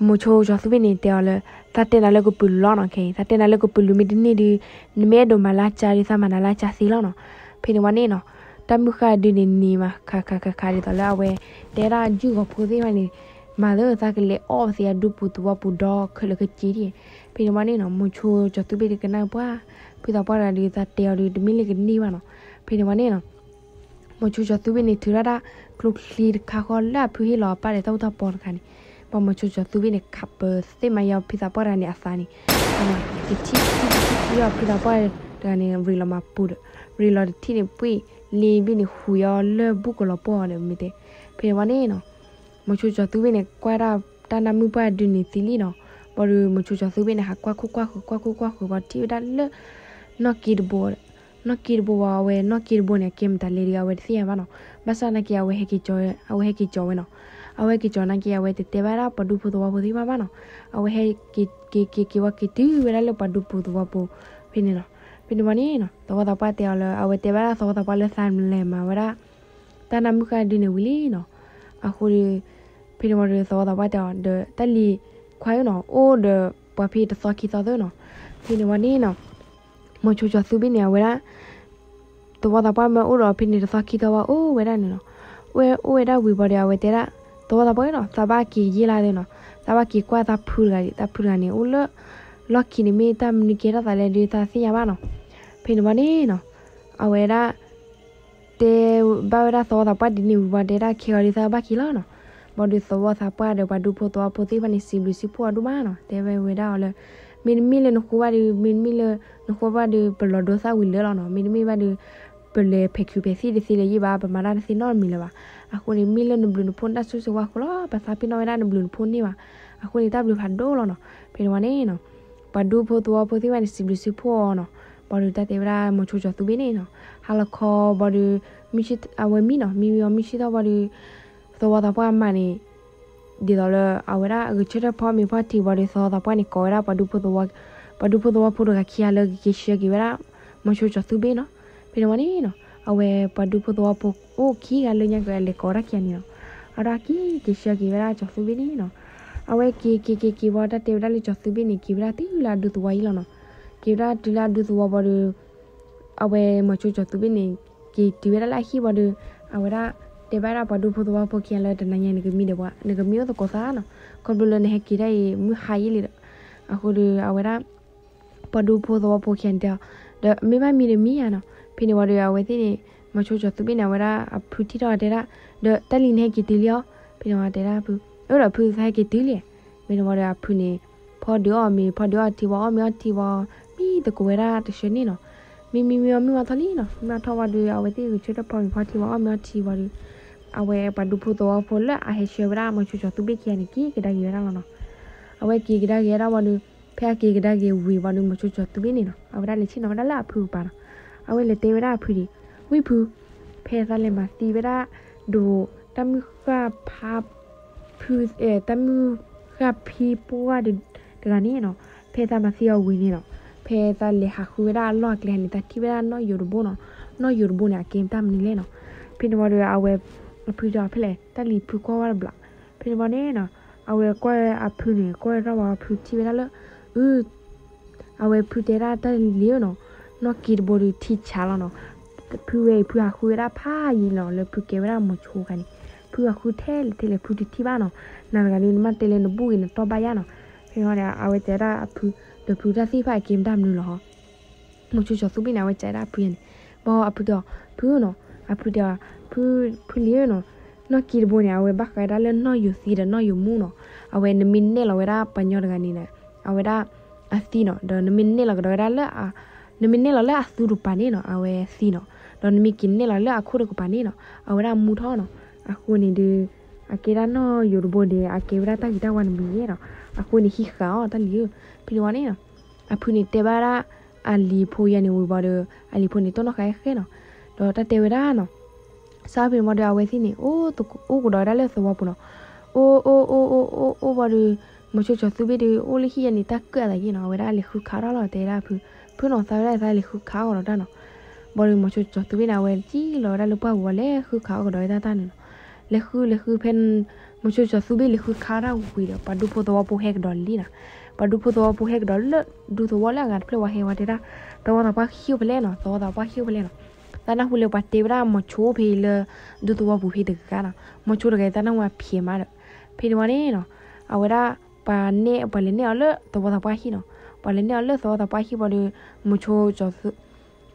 မိၤဆိကၠီၤသူဘ့ၣ်န့ၣ် တဲအီၤလၢ, သးတဲနၤလၢကပုာ်လုာ်လီၤနီၤ ခဲအံၤ သးတဲနၤလၢကပုာ်လုာ်မ့ၢ်တန့ၢ်ဒုး, နမ့ၢ်အဲၣ်ဒိးမၤလၢကၢ်ဒုး သးမၤနၤလၢကၢ်သ့လီၤနီၤ, ဖဲန့ၣ်ဝဲန့ၣ်နီၤ, တၢ်မုၢ်ဃၢ်ဒုးန့ၣ်နံၤမး ခးခးခးခးဒ်သိးလၢအဝဲ, တဲဒၣ်ယုၢ်ဂီၤဖိသ့ၣ်တဖၣ်န့ၣ်, မၤသၢသးကလဲၤအီၣ်ပသ့အဒူပူၤသဝီပူၤဒီး ခဲလၢာ်ခဲဆ့ဒံး, ဖဲန့ၣ်ဝဲန့ၣ်နီၤ မိၤဆိကၠီၤသူဘ့ၣ်ဒုးကနၣ်ပှၢ်, ဖံသးပှၢ်တဂၤဒုးသးတဲအီၤဒုး တမ့ၢ်လၢကန့ၢ်ဘၣ်နီၤ, ဖဲန့ၣ်ဝဲန့ၣ်နီၤ မိၤဆိကၠီၤသူဘ့ၣ်န့ၣ် ထုးထီၣ်ဒၣ်, ကျိချံတခါဃီလၢအဖုဟ့ၣ်လီၤအပၢ်ဒီးတၢ်အိၣ်တၢ်ပီတခါန့ၣ်, ဘၣ်မိၤဆိကၠီၤသူဘ့ၣ်န့ၣ် ခးပသ့ၣ်မးယဲဖံသးပှၢ်တဂၤန့ၣ်အသးန့ၣ်, ကထံၣ်, ကထံၣ်အီၤဖံသးပှၢ်တဂၤန့ၣ် ရ့းလီၤမၤပူၤဒီး, ရ့းလီၤတထံၣ်န့ၣ် ပှ့ၢ်လ့ဘ့ၣ်န့ၣ် ဟူးအီၤလၢဘူၣ်ကလီၤပှီၢ်အီၤဒီးမ့ၢ်တဲ, ဖဲန့ၣ်ဝဲန့ၣ်နီၤ မိၤဆိကၠီၤသူဘ့ၣ်န့ၣ် ကွၢ်ဒၣ်တၢ်နၢမုၢ်ပှၢ်ဒုးန့ၣ်သံလံနီၤ, ဘၣ်ဒီးမိၤဆိကၠီၤသူဘ့ၣ်န့ၣ် ဟးကွၢ်ခိၣ်ကွၢ်ဃုာ် ကွၢ်ခိၣ်ကွၢ်ဃုာ် ဘၣ်ထံၣ်ဝဲဒၣ်လၢ နီၣ်က့တဘိ, နီၣ်က့တဘိဝဲ အဝဲနီၣ်က့တဘိန့ၣ် အကဲမတၤလဲၣ်ဒီး အဝဲတသ့ၣ်ညါဘၣ်နီၤ, ဘၣ်ဆၣ်နာ်က့ အဝဲဟဲက့ၤကၠီၤ, အဝဲဟဲက့ၤကၠီၤဝဲနီၤ, အဝဲဟဲက့ၤကၠီၤနာ်က့ အဝဲတတဲဘၣ်ဒၣ်ပှၤဒူဖိသဝီဖိသ့ၣ်တဖၣ်ဘၣ်နီၤ, အဝဲဟဲက့ၤက့ၤက့ၤက့ၤဝဲက့ၤတုၤဝဲဒၣ်လၢပှၤဒူဖိသဝီဖိ, ဖဲန့ၣ်နီၤ, ဖဲန့ၣ်ဝဲန့ၣ်နီၤ သဝီသးပှၢ်တဲအီၤလၢ အဝဲတဲဘၣ်ဒၣ်သဝီသးပှၢ်လၢသးလဲၤမၤဝဲဒၣ် တၢ်နၢမုၢ်ဃၢ်ဒုးန့ၣ်ဝံၤလံနီၤ, အဃိဒီး, ဖဲန့ၣ်ဝံၤဒီးသဝီသးပှၢ်တဲအီၤဒီး တၢ်လံၤခွါဧၢနီၤ အိၣ်ဒီးပှၤဖဲတသီခံသီသၢနီၤ, ဖဲန့ၣ်ဝံၤန့ၣ်နီၤ, မိၤဆိကၠီၤသူဘ့ၣ်န့ၣ် အဝဲဒၣ် သဝီသးပှၢ်မ့ၢ်အိၣ်ဒီးဖဲန့ၣ်တသီခံသီဝဲအိၣ်ဝဲဒၣ်န့ၣ်နီၤ, ဝဲအိၣ်ဝဲဒၣ်ဝံၤဘၣ်ဒီး အဝဲတဲဒၣ်, သဝီသးပှၢ်နီၤ သးဘၣ်က့ၤယဲၢ်လါသ့နီၤ, သးဘၣ်က့ၤကွၢ်သးဖုတဂၤဒံး သးဖုတဂၤန့ၣ် အိၣ်လၢ လီၢ်ခံန့ၣ်မ့ၢ်တၢ်မနုၤကဲထီၣ်သးလဲၣ်ဒီးသးသ့ၣ်ညါဘၣ်နီၤ, ဖဲန့ၣ်ဝံၤန့ၣ်နီၤ, အဝဲဒၣ် တဲဘၣ်ဝဲဒၣ်သဝီသးပှၢ်ဒ်န့ၣ်ဝံၤဘၣ် တဲဒၣ်ခဲဂီၤဒုးသးဘၣ်က့ၤလီၤနီၤ, ဘၣ်ဒီးသဝီသးပှၢ်ဒီးပှၤဒူဖိသဝီဖိသ့ၣ်တဖၣ်န့ၣ် စံးဘျုးစံးဖှိၣ်အီၤဒိၣ်မးနီၤ, တဲဝဲဝဲဒၣ်အီၤလၢ, မ့တမ့ၢ်လၢနဃိဘၣ်ဒီး မ့တမ့ၢ်လၢနဃိဘၣ်ဒီး ပလီၤဒိသၣ်ဝံၤလၢာ်လီၤနီၤ, မ့တမ့ၢ်ဘၣ်ဒီး ပလဲၤဖဲးခုးဖဲးသံၣ်တသ့လၢၤယံၣ်ဘၣ်, ပမၤတၢ်တသ့နီတမံၤလၢၤဘၣ်. အဃိန့ၣ် မ့ၢ်လၢနဘျုးနဖှိၣ်နတၢ်ဆိၣ်ဂ့ၤဆိၣ်ဝါအဃိလီၤ. ပသးပ့ၤနီၣ်ဝဲဒၣ်နဘျုးနဖှိၣ်န့ၢ်ဘၣ်. အဃိန့ၣ် တၢ်ဘျုးဖးဒိၣ်လီၤနီၤ. ဖဲန့ၣ်ဝံၤန့ၣ်နီၤ ပှၤဒူဖိသဝီဖိသ့ၣ်တဖၣ်န့ၣ် စံးဘျုးစံးဖှိၣ်အီၤနီၤ. ဘၣ်ဒီးတၢ်တဲဝဲဒၣ် မိၤဆိကၠီၤသူဘ့ၣ်န့ၣ်နီၤ, ဟါလီၤခီဘၣ်ဒီး မုၢ်ဆ့ၣ် အဝဲမံနီၤ, မံမံအီၤမုၢ်ဆ့ၣ်ထီၣ်ဘၣ်ဒီး သဝီသးပှၢ်မါန့ၣ် ဒ်သိးလၢအဝဲဒၣ်ဂဲၤဆၢထၢၣ်ဖီမ့ၤဖီထံဘၣ်ဒီး သဝီသးပှၢ်န့ၣ် ကိးဝဲဒၣ်ပှၤဒူဖိသဝီ, ပှၤဒူဖိသဝီဖိတဂၤခံဂၤလၢကက့ၤဆှၢက့ၤဝဲဒၣ် မိၤဆိကၠီၤသူဘ့ၣ်နီၤ. ဖဲန့ၣ်ဝံၤန့ၣ်နီၤ အဝဲပှၤဒူဖိသဝီဖိအိၣ်ခံဂၤလၢညါကလဲၤကိးဝဲဒၣ်ခံဂၤန့ၣ်နီၤ. အဝဲဒၣ်က့ၤက့ၤဆှၢက့ၤဝဲဒၣ်ကၠီၤသူဘ့ၣ်န့ၣ်နီၤ. အဝဲက့ၤက့ၤက့ၤက့ၤဘၣ် တၢ်တဲဝဲဒၣ်လၢကၠီၤသူဘ့ၣ်န့ၣ် က့ၤဝဲဒၣ်တုၤလၢအဒူသဝီအံၤလီၤနီၤ. က့ၤဝဲဒၣ်တုၤလၢအဒူသဝီဘၣ်ဒီး အဝဲမိၤဆိကၠီၤသူဘ့ၣ်န့ၣ် က့ၤတုၤဝဲဒၣ်လၢအဟံၣ်ဘၣ်ဒီး အဝဲဒၣ် တဲဘၣ်ဒၣ်ပှၤဒူဖိသဝီဖိခံဂၤလၢတနၤညါန့ၣ် နကမံဒံးဘၣ်, နကမံအိၣ်သကိးသးနီၤ, ခီဖျိလၢနဟဲက့ၤဒၣ်အံၤ မုၢ်ဟါယံာ်လံဒီး. အဃိဒီးအဝဲဒၣ် ပှၤဒူဖိသဝီဖိခံဂၤန့ၣ်တဲအီၤ, ဒီးမ့ၢ်ဘၣ်မံဒီးမံဧါနီၤ. ဖဲန့ၣ်ဝံၤဒီးအဝဲသ့ၣ်န့ၣ် မိၤဆိကၠီၤသူဘ့ၣ်န့ၣ် အဝဲဒၣ်အဖုထံၣ်ထီၣ်တဲဒၣ်, ဒီးတၢ်လံၤနဟဲက့ၤတုၤလံအီၤ. ဖဲန့ၣ်ဝံၤတဲဒၣ်အဖု, အၢဒီးဖုသးဟဲက့ၤတုၤလံ. ဖဲန့ၣ်ဝံၤဒီးအဖုန့ၣ် ဖီဒုးအီၣ်မ့ၤ ဖီဒုးအီၣ်ထံဝံၤ အီၣ်မ့ၤအီထံဝံၤ မံသကိးဝဲဒၣ်တဆၢန့ၣ်နီၤ. မံမံမံအီၤမုၢ်မးထီၣ်လံနီၤ, မုၢ်မးထီၣ်ဝံၤဒီး အဝဲသ့ၣ်ဂဲၤဆၢထၢၣ်ဖီမ့ၤဖီထံဝံၤ အီၣ်မ့ၤအီထံဝံၤဒီး အဝဲပှၤဒူဖိသဝီဖိလၢအဟဲဆှၢဝဲဒၣ်မိၤဆိကၠီၤသူဘ့ၣ်ခံဂၤန့ၣ် က့ၤကဒါက့ၤဝဲဒၣ်လီၤနီၤ. အဝဲက့ၤကဒါက့ၤဝဲဒၣ်ဝံၤဒီး ဖဲအက့ၤကဒါက့ၤဝံၤဘၣ်ဒီး မိၤဆိကၠီၤသူဘ့ၣ်န့ၣ်နီၤ အဝဲဒၣ်လဲၤဆ့ၣ်နီၤဝဲဒၣ်လၢအဖုကပၤနီၤ. အဝဲလဲၤတဲဝဲဒၣ်အဖုဒံး, ဝံၢ်ဖု, ဖဲသးလဲၤမၤသံဝဲဒၣ် ဒီး တၢ်မုၢ်ဃၢ်ဖး ဖု တၢ်မုၢ်ဃၢ်ဖံပှၢ်တဂၤန့ၣ်နီၤ, ဖဲသးမၤသံအီၤဝံၤန့ၣ်နီၤ, ဖဲသးလဲၤဟးဃုဝဲဒၣ်အလီၢ်အကျဲန့ၣ် သးထံၣ်ဝဲဒၣ်နီၣ်ယိၤတဘိနီၤ. နီၣ်ယိၤတဘိန့ၣ် အကဲမတၢ်မနုၤလဲၣ်နီၤ. ဖဲန့ၣ်ဝံၤဒီးအဝဲ အဖုတဲအီၤဖဲလဲၣ် တၢ်လံၤဖုကွၢ်ဝဲတဘျီ. ဖဲန့ၣ်ဝံၤန့ၣ်နီၤ အဝဲကွၢ်အဖုန့ၣ် ကွၢ်ထီၣ်ဝံၤအဖုထံၣ်ဝဲဒၣ်လၢ အ အဝဲဖုတဲဒၣ်တၢ်လံၤဧၢနီၤ, နီၣ်က့တဘိဒီးထံဆးလီၤနီၤ. ဖုဝဲအံၤ ဖုဟးဃုဝဲဒၣ်ဖးယံာ်လီၤ လၢဖုကဲဝဲဒၣ်မိၤဆိခါန့ၣ်, ဖုဟးဃုထဲလဲၣ်ထဲလဲၣ် ဖုတထံၣ်ဘၣ်နီၤ. နၤတဂၤဒီး နမ့ၢ်တဲလၢနဘူၣ်ဂ့ၤ နတီၢ်ဘၣ်ယါနီၤ. ဖဲန့ၣ်ဝံၤဒီး အဝဲတဲဒၣ်အဖု, ဒီးဖုတၢ်သ့ၣ်တဖၣ်အကဲမတၢ်မနုၤလီၤဟီ. မိၤဆိကၠီၤသူဘ့ၣ်န့ၣ် အဝဲစံးဒၣ်အဖုယါန့ၣ်, ဘၣ်အဖုတဲအီၤ, ဖုနီၤ, အဖုတဲအီၤ, ဖုလံဧၢနီၤ, နီၣ်က့တဘိန့ၣ် အဝဲဘၣ်ဃးဝဲဒၣ်လၢနီၣ်ယိၤသံဒီးနီၣ်ယိၤမူနီၤ. အဝဲနမ့ၢ်နဲၣ်လီၤဝဲဒၣ်ပှၤညီတဂၤန့ၣ်န့ၣ် အဝဲဒၣ်အသံနီၤ, ဒီးနမ့ၢ်နဲၣ်လီၤကဒီးဝဲဒၣ်လၢ နမ့ၢ်နဲၣ်လီၤလၢအသူတကပၤန့ၣ်နီၤ အဝဲသံနီၤ, ဒီးနမ့ၢ်က့ၤနဲၣ်လီၤလၢအခိၣ်တကပၤန့ၣ်နီၤ အဝဲဒၣ်မူထီၣ်နီၤ. အဃိန့ၣ်ဒီး အကဲဒၣ်နီၣ်ယိၤတဘိဒီး အကဲဝဲဒၣ်တၢ်ဂ့ၤတၢ်ဝါနမံၤယဲနီၤ. အဃိန့ၣ် ဟံးဃာ်အီၤတၢ်လံၤဧၢ. ဖဲန့ၣ်ဝံၤန့ၣ်နီၤ အဖုန့ၣ်တဲဘၣ်ဒၣ် အလံၤဖိယါန့ၣ်ဝံၤဘၣ်ဒီး အလံၤဖိန့ၣ် တိၢ်နီၣ်ဃာ်ဃဲနီၤ. ဒီးတၢ်တဲဝဲဒၣ်နီၤ စးဖဲန့ၣ်ဝံၤဒီး အဝဲသ့ၣ်န့ၣ် အိၣ်ကဒီးဝဲဒၣ်လၢသဝီပူၤနီၤ. အိၣ်အိၣ်အိၣ်အိၣ်အိၣ်အိၣ်ဘၣ်ဒီး မိၤဆိကၠီၤသူဘ့ၣ်ဒီး အိၣ်လၢဟံၣ်ယါန့ၣ် တၢ်ကၢၣ်အသးယဲနီၤ. အဝဲဒၣ်လဲၤဃုခးထီၣ်လီၤ တဲဒၣ်ဖု, ဖုနီၤ သးဝဲဒၣ်သးလဲၤဃုခးအီၤဒီးတၢ်နီၤ. ဘၣ်ဒီး မိၤဆိကၠီၤသူဘ့ၣ်န့ၣ် အဝဲစံၣ်လီၤဝဲဒၣ်လၢပှၢ်ပူၤဝံၤ လဲၤဃုခးအီၤကဒီးဝဲတၢ်တၢ်န့ၣ်နီၤ. လဲၤဃုလဲၤဃုဖဲ မိၤဆိကၠီၤသူဘ့ၣ်လဲၤဃုခးဒၣ်ဝံၤဒီး ပှၤဒူဖိသဝီဖိဟဲကဒီးလံနီၤ. ပှၤဒူဖိသဝီဖိဟဲကဒီးလၢ ဒူသဝီလၢအဂၤတဖျၢၣ်ဝံၤ ဟဲဝံၤတဲဒၣ် သဝီသးပှၢ်ဟံၣ်အိၣ်ဖဲလဲၣ်နီၤ, သဝီသးပှၢ်ဟံၣ်အိၣ်ဖဲလဲၣ်နီၤ. သးနၢ်ဟူလၢပှၤတဲဝဲဒၣ်မိၤဆိအိၣ်ဖဲလၢ ဒူသဝီပူၤဖဲတဂၤနီၤ. မိၤဆိတဂၤ သးနၢ်ဟူအဖျဲးမးဒီး ဖဲန့ၣ်ဝံၤန့ၣ်နီၤ အဝဲဒၣ် ပှၤနဲၣ် ပှၤလဲၤနဲၣ်အီၤလၢသဝီသးပှၢ်ဟံၣ်နီၤ. ပှၤလဲၤနဲၣ်အီၤလၢသဝီသးပှၢ်ဟံၣ်ဝံၤဒီး မိၤဆိကၠီၤသူ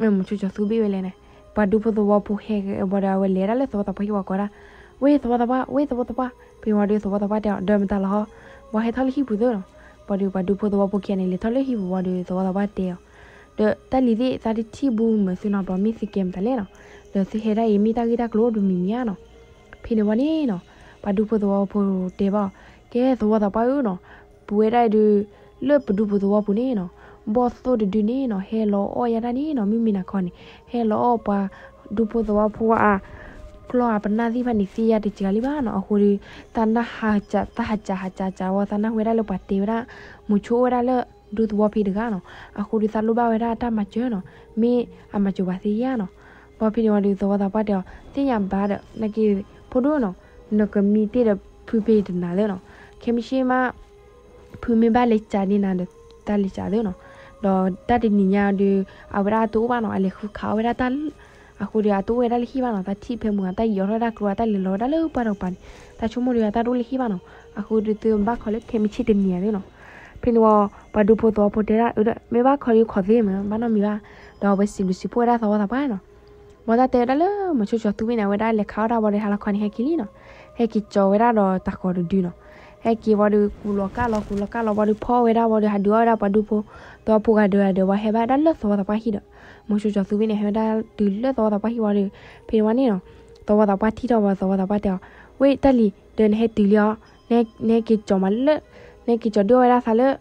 မိၤဆိကၠီၤသူဘ့ၣ်ဝဲလဲၣ်န့ၣ် ပှၤဒူဖိသဝီဖိဟဲဝံၤဒီး အဝဲလဲၤဒၣ်လၢသဝီသးပှၢ်ဟံၣ်ဝံၤကိးဒၣ် ဝ့ၢ်သဝီသးပှၢ် ဝ့ၢ်သဝီသးပှၢ်. ဖဲန့ၣ်ဝံၤဒီးသဝီသးပှၢ်တဲအီၤ ဒီးမတၤလီၤဟီ ပှၤဟဲထီၣ်လၢဟံၣ်ပူၤသုနီၤ. ဘၣ်ဒီးပှၤဒူဖိသဝီဖိခံဂၤန့ၣ် လဲၤထီၣ်လၢဟံၣ်ပူၤဝံၤဒီး သဝီသးပှၢ်တဲအီၤ ဒီးတၢ်လံၤသ့ၣ် သးတထံၣ်ဘူးမုာ်သုနီတဘျီ မ့ၢ်သုကဲမတၤလဲၣ်နီၤ. ဒီးသုဟဲဒၣ်အံၤ မ့ၢ်တၢ်ဂ့ၢ်တၢ်ကျိၤအိၣ်တမံၤမံၤဧါနီၤ. ဖဲန့ၣ်ဝံၤန့ၣ်နီၤ ပှၤဒူဖိသဝီဖိတဲဘၣ်အီၤ ကဲသဝီသးပှၢ်ဧၢနီၤ, ပဝဲဒၣ်အံၤဒီး လၢပဒူဖိသဝီပူၤန့ၣ်နီၤ ဘီၣ်သိၣ်တဒုန့ၣ်နီၤ ဟဲလီၤအီၣ်ယၤတၢ်န့ၣ်နီၤ မုၢ်မံၤနၤခီန့ၣ် ဟဲလီၤအီၣ်ပှၤဒူဖိသဝီဖိအကျီၢ်အပနၢ်သ့ၣ်တဖၣ်န့ၣ် သ့ယၤတစှၤလံဘၣ်နီၤ. အဃိဒီး သးနၢ်ဟးစှၤ သးဟးစှၤဟးစှၤစှၤဝံၤ သးနၢ်ဟူဝဲဒၣ်လၢပှၤတဲဝဲဒၣ် မိၤဆိအိၣ်ဝဲဒၣ်လၢဒူသဝီဖဲတဂၤနီၤ. အဃိဒီးသးလိၣ်ဘၣ်ဝဲဒၣ်တၢ်မၤစၢၤနီၤ မ့ၢ်အမၤစၢၤပှၤသ့ဧါနီၤ. ဘၣ်ဖဲန့ၣ်ဝံၤဒီး သဝီသးပှၢ်တဲအီၤ သ့ၣ်ညါဘၣ်ဒီး နက့ၤဖိဒိၣ်နီၤ နကမံတ့ၢ်ဒီးဖုဖဲတနၤလၢနီၤ. ခဲမုၢ်ဆ့ၣ်မး ဖုမ့ၢ်ဘၣ်လဲၤစးန့ၢ်နၤဒီး တၢ်လဲၤစးသ့နီၤ. ဒီးတၢ်တနံၤညါဒီး အဝဲဒၣ်တအိၣ်ဘၣ်နီၤ အလဲၤဃုခးအီၣ်ဝဲဒၣ်တၢ်လၢ အဃိဒီးအတအိၣ်ဝဲဒၣ်လၢဟံၣ်ဘၣ်နီၤ. တၢ်ထံၣ်ဖဲမုၢ်ဂၤ တၢ်ယီၤထီၣ်တၢ်ကျိၤ တၢ်လဲၤလီၤဝဲဒၣ်လၢပှၢ်တကပၤန့ၣ် တၢ်ဆိကမိၣ်ဒီးတၢ်တအိၣ်လၢဟံၣ်ဘၣ်နီၤ. အဃိဒီးသုဘၣ်ခိးလၢခဲမုၢ်ဆ့ၣ်တနံၤဧါသ့နီၤ. ဖဲန့ၣ်ဝံၤ ပှၤဒူဖိသဝီဖိတဲဒၣ် အၢ မ့ၢ်ဘၣ်ခိးဒီးခိးသ့မး ဘၣ်နီတမံၤဘၣ်. ဒီးအဝဲစံးဘျုးစံးဖှိၣ်ဝဲဒၣ်သဝီသးပှၢ်နီၤ. ဘၣ်တၢ်တဲဝဲဒၣ်လၢ မိၤဆိကၠီၤသူဘ့ၣ်န့ၣ် အဝဲဒၣ်လဲၤခးအီၣ်တၢ်ဝံၤဒီး ဟါလီၤခီန့ၣ် ဟဲက့ၤလံနီၤ. ဟဲက့ၤကၠီၤဝဲဒၣ်ဒီးတၢ်ဃီၤတဒုနီၤ. ဟဲက့ၤဝံၤဒီး ကူးလီၤကၢ်လီၤ ကူးလီၤကၢ်လီၤဝံၤဒီး ဖီၣ်ဝဲဒၣ်ဝံၤဒီး ဟးဒုးအီၣ်ဝဲဒၣ်ပှၤဒူဖိသဝီဖိဂၤဒီးဂၤဒီး ဝဲဟဲဘၣ်ဒၣ်လၢသဝီသးပှၢ်ဟံၣ်ဒီး မိၤဆိကၠီၤသူဘ့ၣ်န့ၣ် ဟဲဝဲဒၣ်တုၤလၢသဝီသးပှၢ်ဟံၣ်ဝံၤဒီး ဖဲန့ၣ်ဝံၤန့ၣ်နီၤ သဝီသးပှၢ်ထံၣ်ထီၣ်ဝံၤ သဝီသးပှၢ်တဲအီၤ, ဝ့ၢ်တၢ်လံၤ ဒီးနဟဲတုၤလံအီၤ, နဟဲက့ၤကၠီၤမးလၢ နဟဲက့ၤကၠီၤဒုးအီၣ်ဝဲဒၣ်သးလၢ ဒ်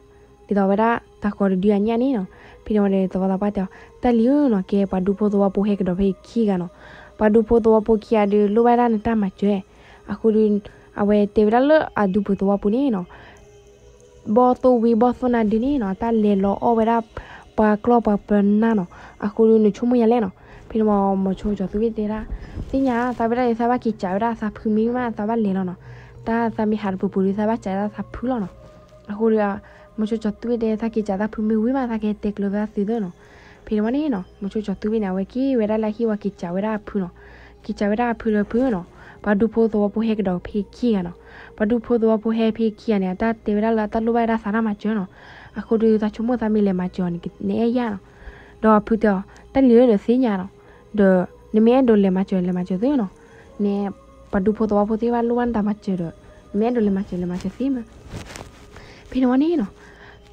သိးဝဲဒၣ်တၢ်ဃီၤတဒုအညၣ်န့ၣ်နီၤ. ဖဲန့ၣ်ဝံၤဒီး သဝီသးပှၢ်တဲအီၤ, တၢ်လံၤဧၢနီၤ ကဲပှၤဒူဖိသဝီဖိဟဲကဒီးဖဲခံဂၤနီၤ. ပှၤဒူဖိသဝီဖိခံဂၤဒီး လိၣ်ဘၣ်ဒၣ်နတၢ်မၤစၢၤ အဃိဒီး အဝဲတဲဝဲဒၣ်လၢအဒူဖိသဝီဖိန့ၣ်နီၤ ဘီၣ်သိၣ်ဝံၤဘီၣ်သိၣ်နၤဒုန့ၣ်နီၤ တၢ်လဲၤလီၤအီၣ်ဝဲဒၣ် ပှၤကျီၢ်ပှၤပနၢ်နီၤ. အဃိဒီးနဆိကမိၣ်ယၤလဲၣ်နီၤ. ဖဲန့ၣ်ဝံၤ မိၤဆိကၠီၤသူဘ့ၣ်တဲဒၣ်, သ့ၣ်ညါ သးဝဲဒၣ်အံၤ သးဘၣ်က့ၤကးဝဲဒၣ်သးဖုမ့ၢ်ဝံၤမး သးဘၣ်လဲၤလီၤနီၤ. တၢ်သးမ့ၢ်ဟးတပူၤပူၤဒီး သးဘၣ်ကးဒၣ်သးဖုလီၤနီၤ. အဃိဒီး မိၤဆိကၠီၤသူဘ့ၣ်တဲ သးက့ၤကးသးဖုမ့ၢ်ဝံၤမး သးကဟဲတဲကျၢၤဝဲဒၣ်သုသၢနီၤ. ဖဲန့ၣ်ဝံၤန့ၣ်နီၤ မိၤဆိကၠီၤသူဘ့ၣ်န့ၣ် အဝဲက့ၤဝဲဒၣ်လၢအဟံၣ်ဝံၤ က့ၤကးဝဲဒၣ်အဖုနီၤ. က့ၤကးဝဲဒၣ်အဖုဒီးဖုနီၤ ပှၤဒူဖိသဝီဖိဟဲကဒီးဖဲခံဂၤနီၤ. ပှၤဒူဖိသဝီဖိဟဲဖဲခံဂၤန့ၣ် အတၢ်တဲဝဲဒၣ်လၢအတၢ်လိၣ်ဘၣ်ဝဲဒၣ်သးတၢ်မၤစၢၤနီၤ. အဃိဒီး သးဆိကမိၣ်သးမ့ၢ်လဲၤမၤစၢၤအီၤန့ၣ် နအဲၣ်ယၤနီၤ. ဒီးအဖုတဲအီၤ, တၢ်လံၤဧၢ ဒီးသ့ၣ်ညါနီၤ. ဒီးနမ့ၢ်အဲၣ်ဒိးလဲၤမၤစၢၤ လဲၤမၤစၢၤသ့နီၤ. န ပှၤဒူဖိသဝီဖိသ့ၣ်တဖၣ်လိၣ်ဘၣ်နတၢ်မၤစၢၤဒီး နမ့ၢ်အဲၣ်ဒိးလဲၤမၤစၢၤ လဲၤမၤစၢၤသ့မး. ဖဲန့ၣ်ဝံၤန့ၣ်နီၤ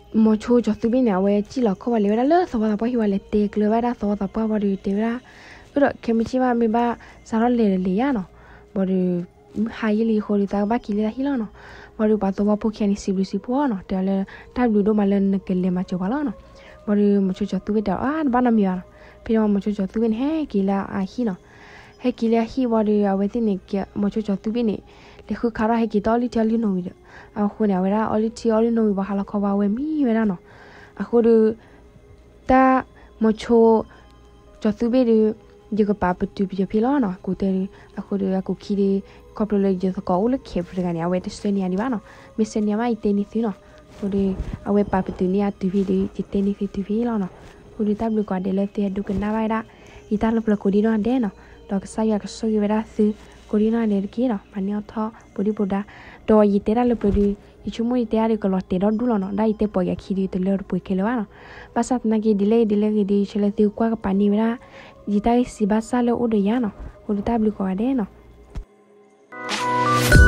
မိၤဆိကၠီၤသူဘ့ၣ်န့ၣ် အဝဲစံၣ်လီၤခီၣ်ဝဲလဲၤဝဲဒၣ်လၢသဝီသးပှၢ်ဟံၣ်ဝံၤ လဲၤတဲကျၢၤဝဲဒၣ်သဝီသးပှၢ်ဝံၤဒီးတဲဝဲဒၣ်, အၢဒီး ခဲမုၢ်ဆ့ၣ်မး မ့ၢ်ဘၣ်စးထီၣ်လဲၤဒီးလဲၤယၤနီၤ. ဘၣ်ဒီး ဟါယံာ်လံအဃိဒီး သးကဘၣ်က့ၤလၢသးဟံၣ်လီၤနီၤ. ဘၣ်ဒီးပှၤသဝီဖိခံဂၤန့ၣ် စံးဘျုးစံးဖှိၣ်အီၤနီၤ တဲအီၤလၢ တၢ်ဘျုးဒိၣ်မးလၢနကလဲၤမၤစၢၤပှၤလီၤနီၤ. ဘၣ်ဒီးမိၤဆိကၠီၤသူဘ့ၣ်တဲအီၤ အါ တဘၣ်နီတမံၤဘၣ်နီၤ. ဖဲန့ၣ်ဝံၤ မိၤဆိကၠီၤသူဘ့ၣ်န့ၣ် ဟဲက့ၤလၢအဟံၣ်နီၤ. ဟဲက့ၤလၢအဟံၣ်ဝံၤဒီး အဝဲသ့ၣ်န့ၣ် မိၤဆိကၠီၤသူဘ့ၣ်န့ၣ် လဲၤဃုခးထီၣ်ဟဲက့ၤတၢ်အီၣ်လုၢ်ထံအီလုၢ်နိဝံၤဒီး အဃိန့ၣ် အဝဲဒၣ်အီလုၢ်ထံအီလုၢ်နိဝံၤ ပှၤဟးလီၤခီဝဲမံဝဲဒၣ်နီၤ. အဃိဒီး တၢ် မိၤဆိကၠီၤသူဘ့ၣ်ဒီး ယကပာ်ပတုာ်ပယီၤဖဲလီၤနီၤ ကူတဲဒီး အဃိဒီးအကူခံဒီး ခီဖျိလၢယသကိးအိၣ်လၢခဲးပူၤတဂၤန့ၣ် အဝဲတဆှၢန့ၢ်ယၤဒံးဘၣ်နီၤ မ့ၢ်ဆှၢန့ၢ်ယၤဘၣ် ယတဲန့ၢ်သုနီၤ. အဃိဒီး အဝဲပာ်ပတုာ်န့ၢ်အတုၤဖဲဒီး ယတဲန့ၢ်သုတုၤဖဲလီၤနီၤ. အဃိဒီးတၢ်ဘျုးကိးဂၤဒဲးလၢသုဟဲဒိကနၣ်ဘၣ်ဝဲဒၣ် ယတၢ်လၢပျၢၤကိးဒံနီၢ်ဒဲးနီၤ ဒီးကစၢ်ယွၤကဆိၣ်ဂ့ၤဝဲဒၣ်သု ကိးဒံနီၢ်ဒဲးတက့ၢ်နီၤ မၤန့ၢ်အီၣ်ထီၣ် ပဒုၣ်ပဒါ ဒီးယတဲဒၣ်လၢပျၢၤဒီး ယဆိကမိၣ်ယတဲဒၣ်ဒီးကလီၤတဲာ်ဒီဒူၣ်လီၤနီၤ ဒၣ်ယတဲပိာ်ယၤခံဒီးတလၢတပှဲၤခဲလၢာ်ဘၣ်နီၤ. ဘၣ်ဆၣ်သနာ်က့ဒ်လဲၣ်ဂ့ၤဒ်လဲၣ်ဂ့ၤဒီး ယဆၢလၢသုကွၢ်ကပၤန့ၢ်ဝဲဒၣ် ယတၢ်ဂ့ၢ်စံးဘၣ်ဆၣ်လၢအိၣ်ဒီးယၤနီၤ. အဃိဒီးတၢ်ဘျုးကိးဂၤဒဲးနီၤ.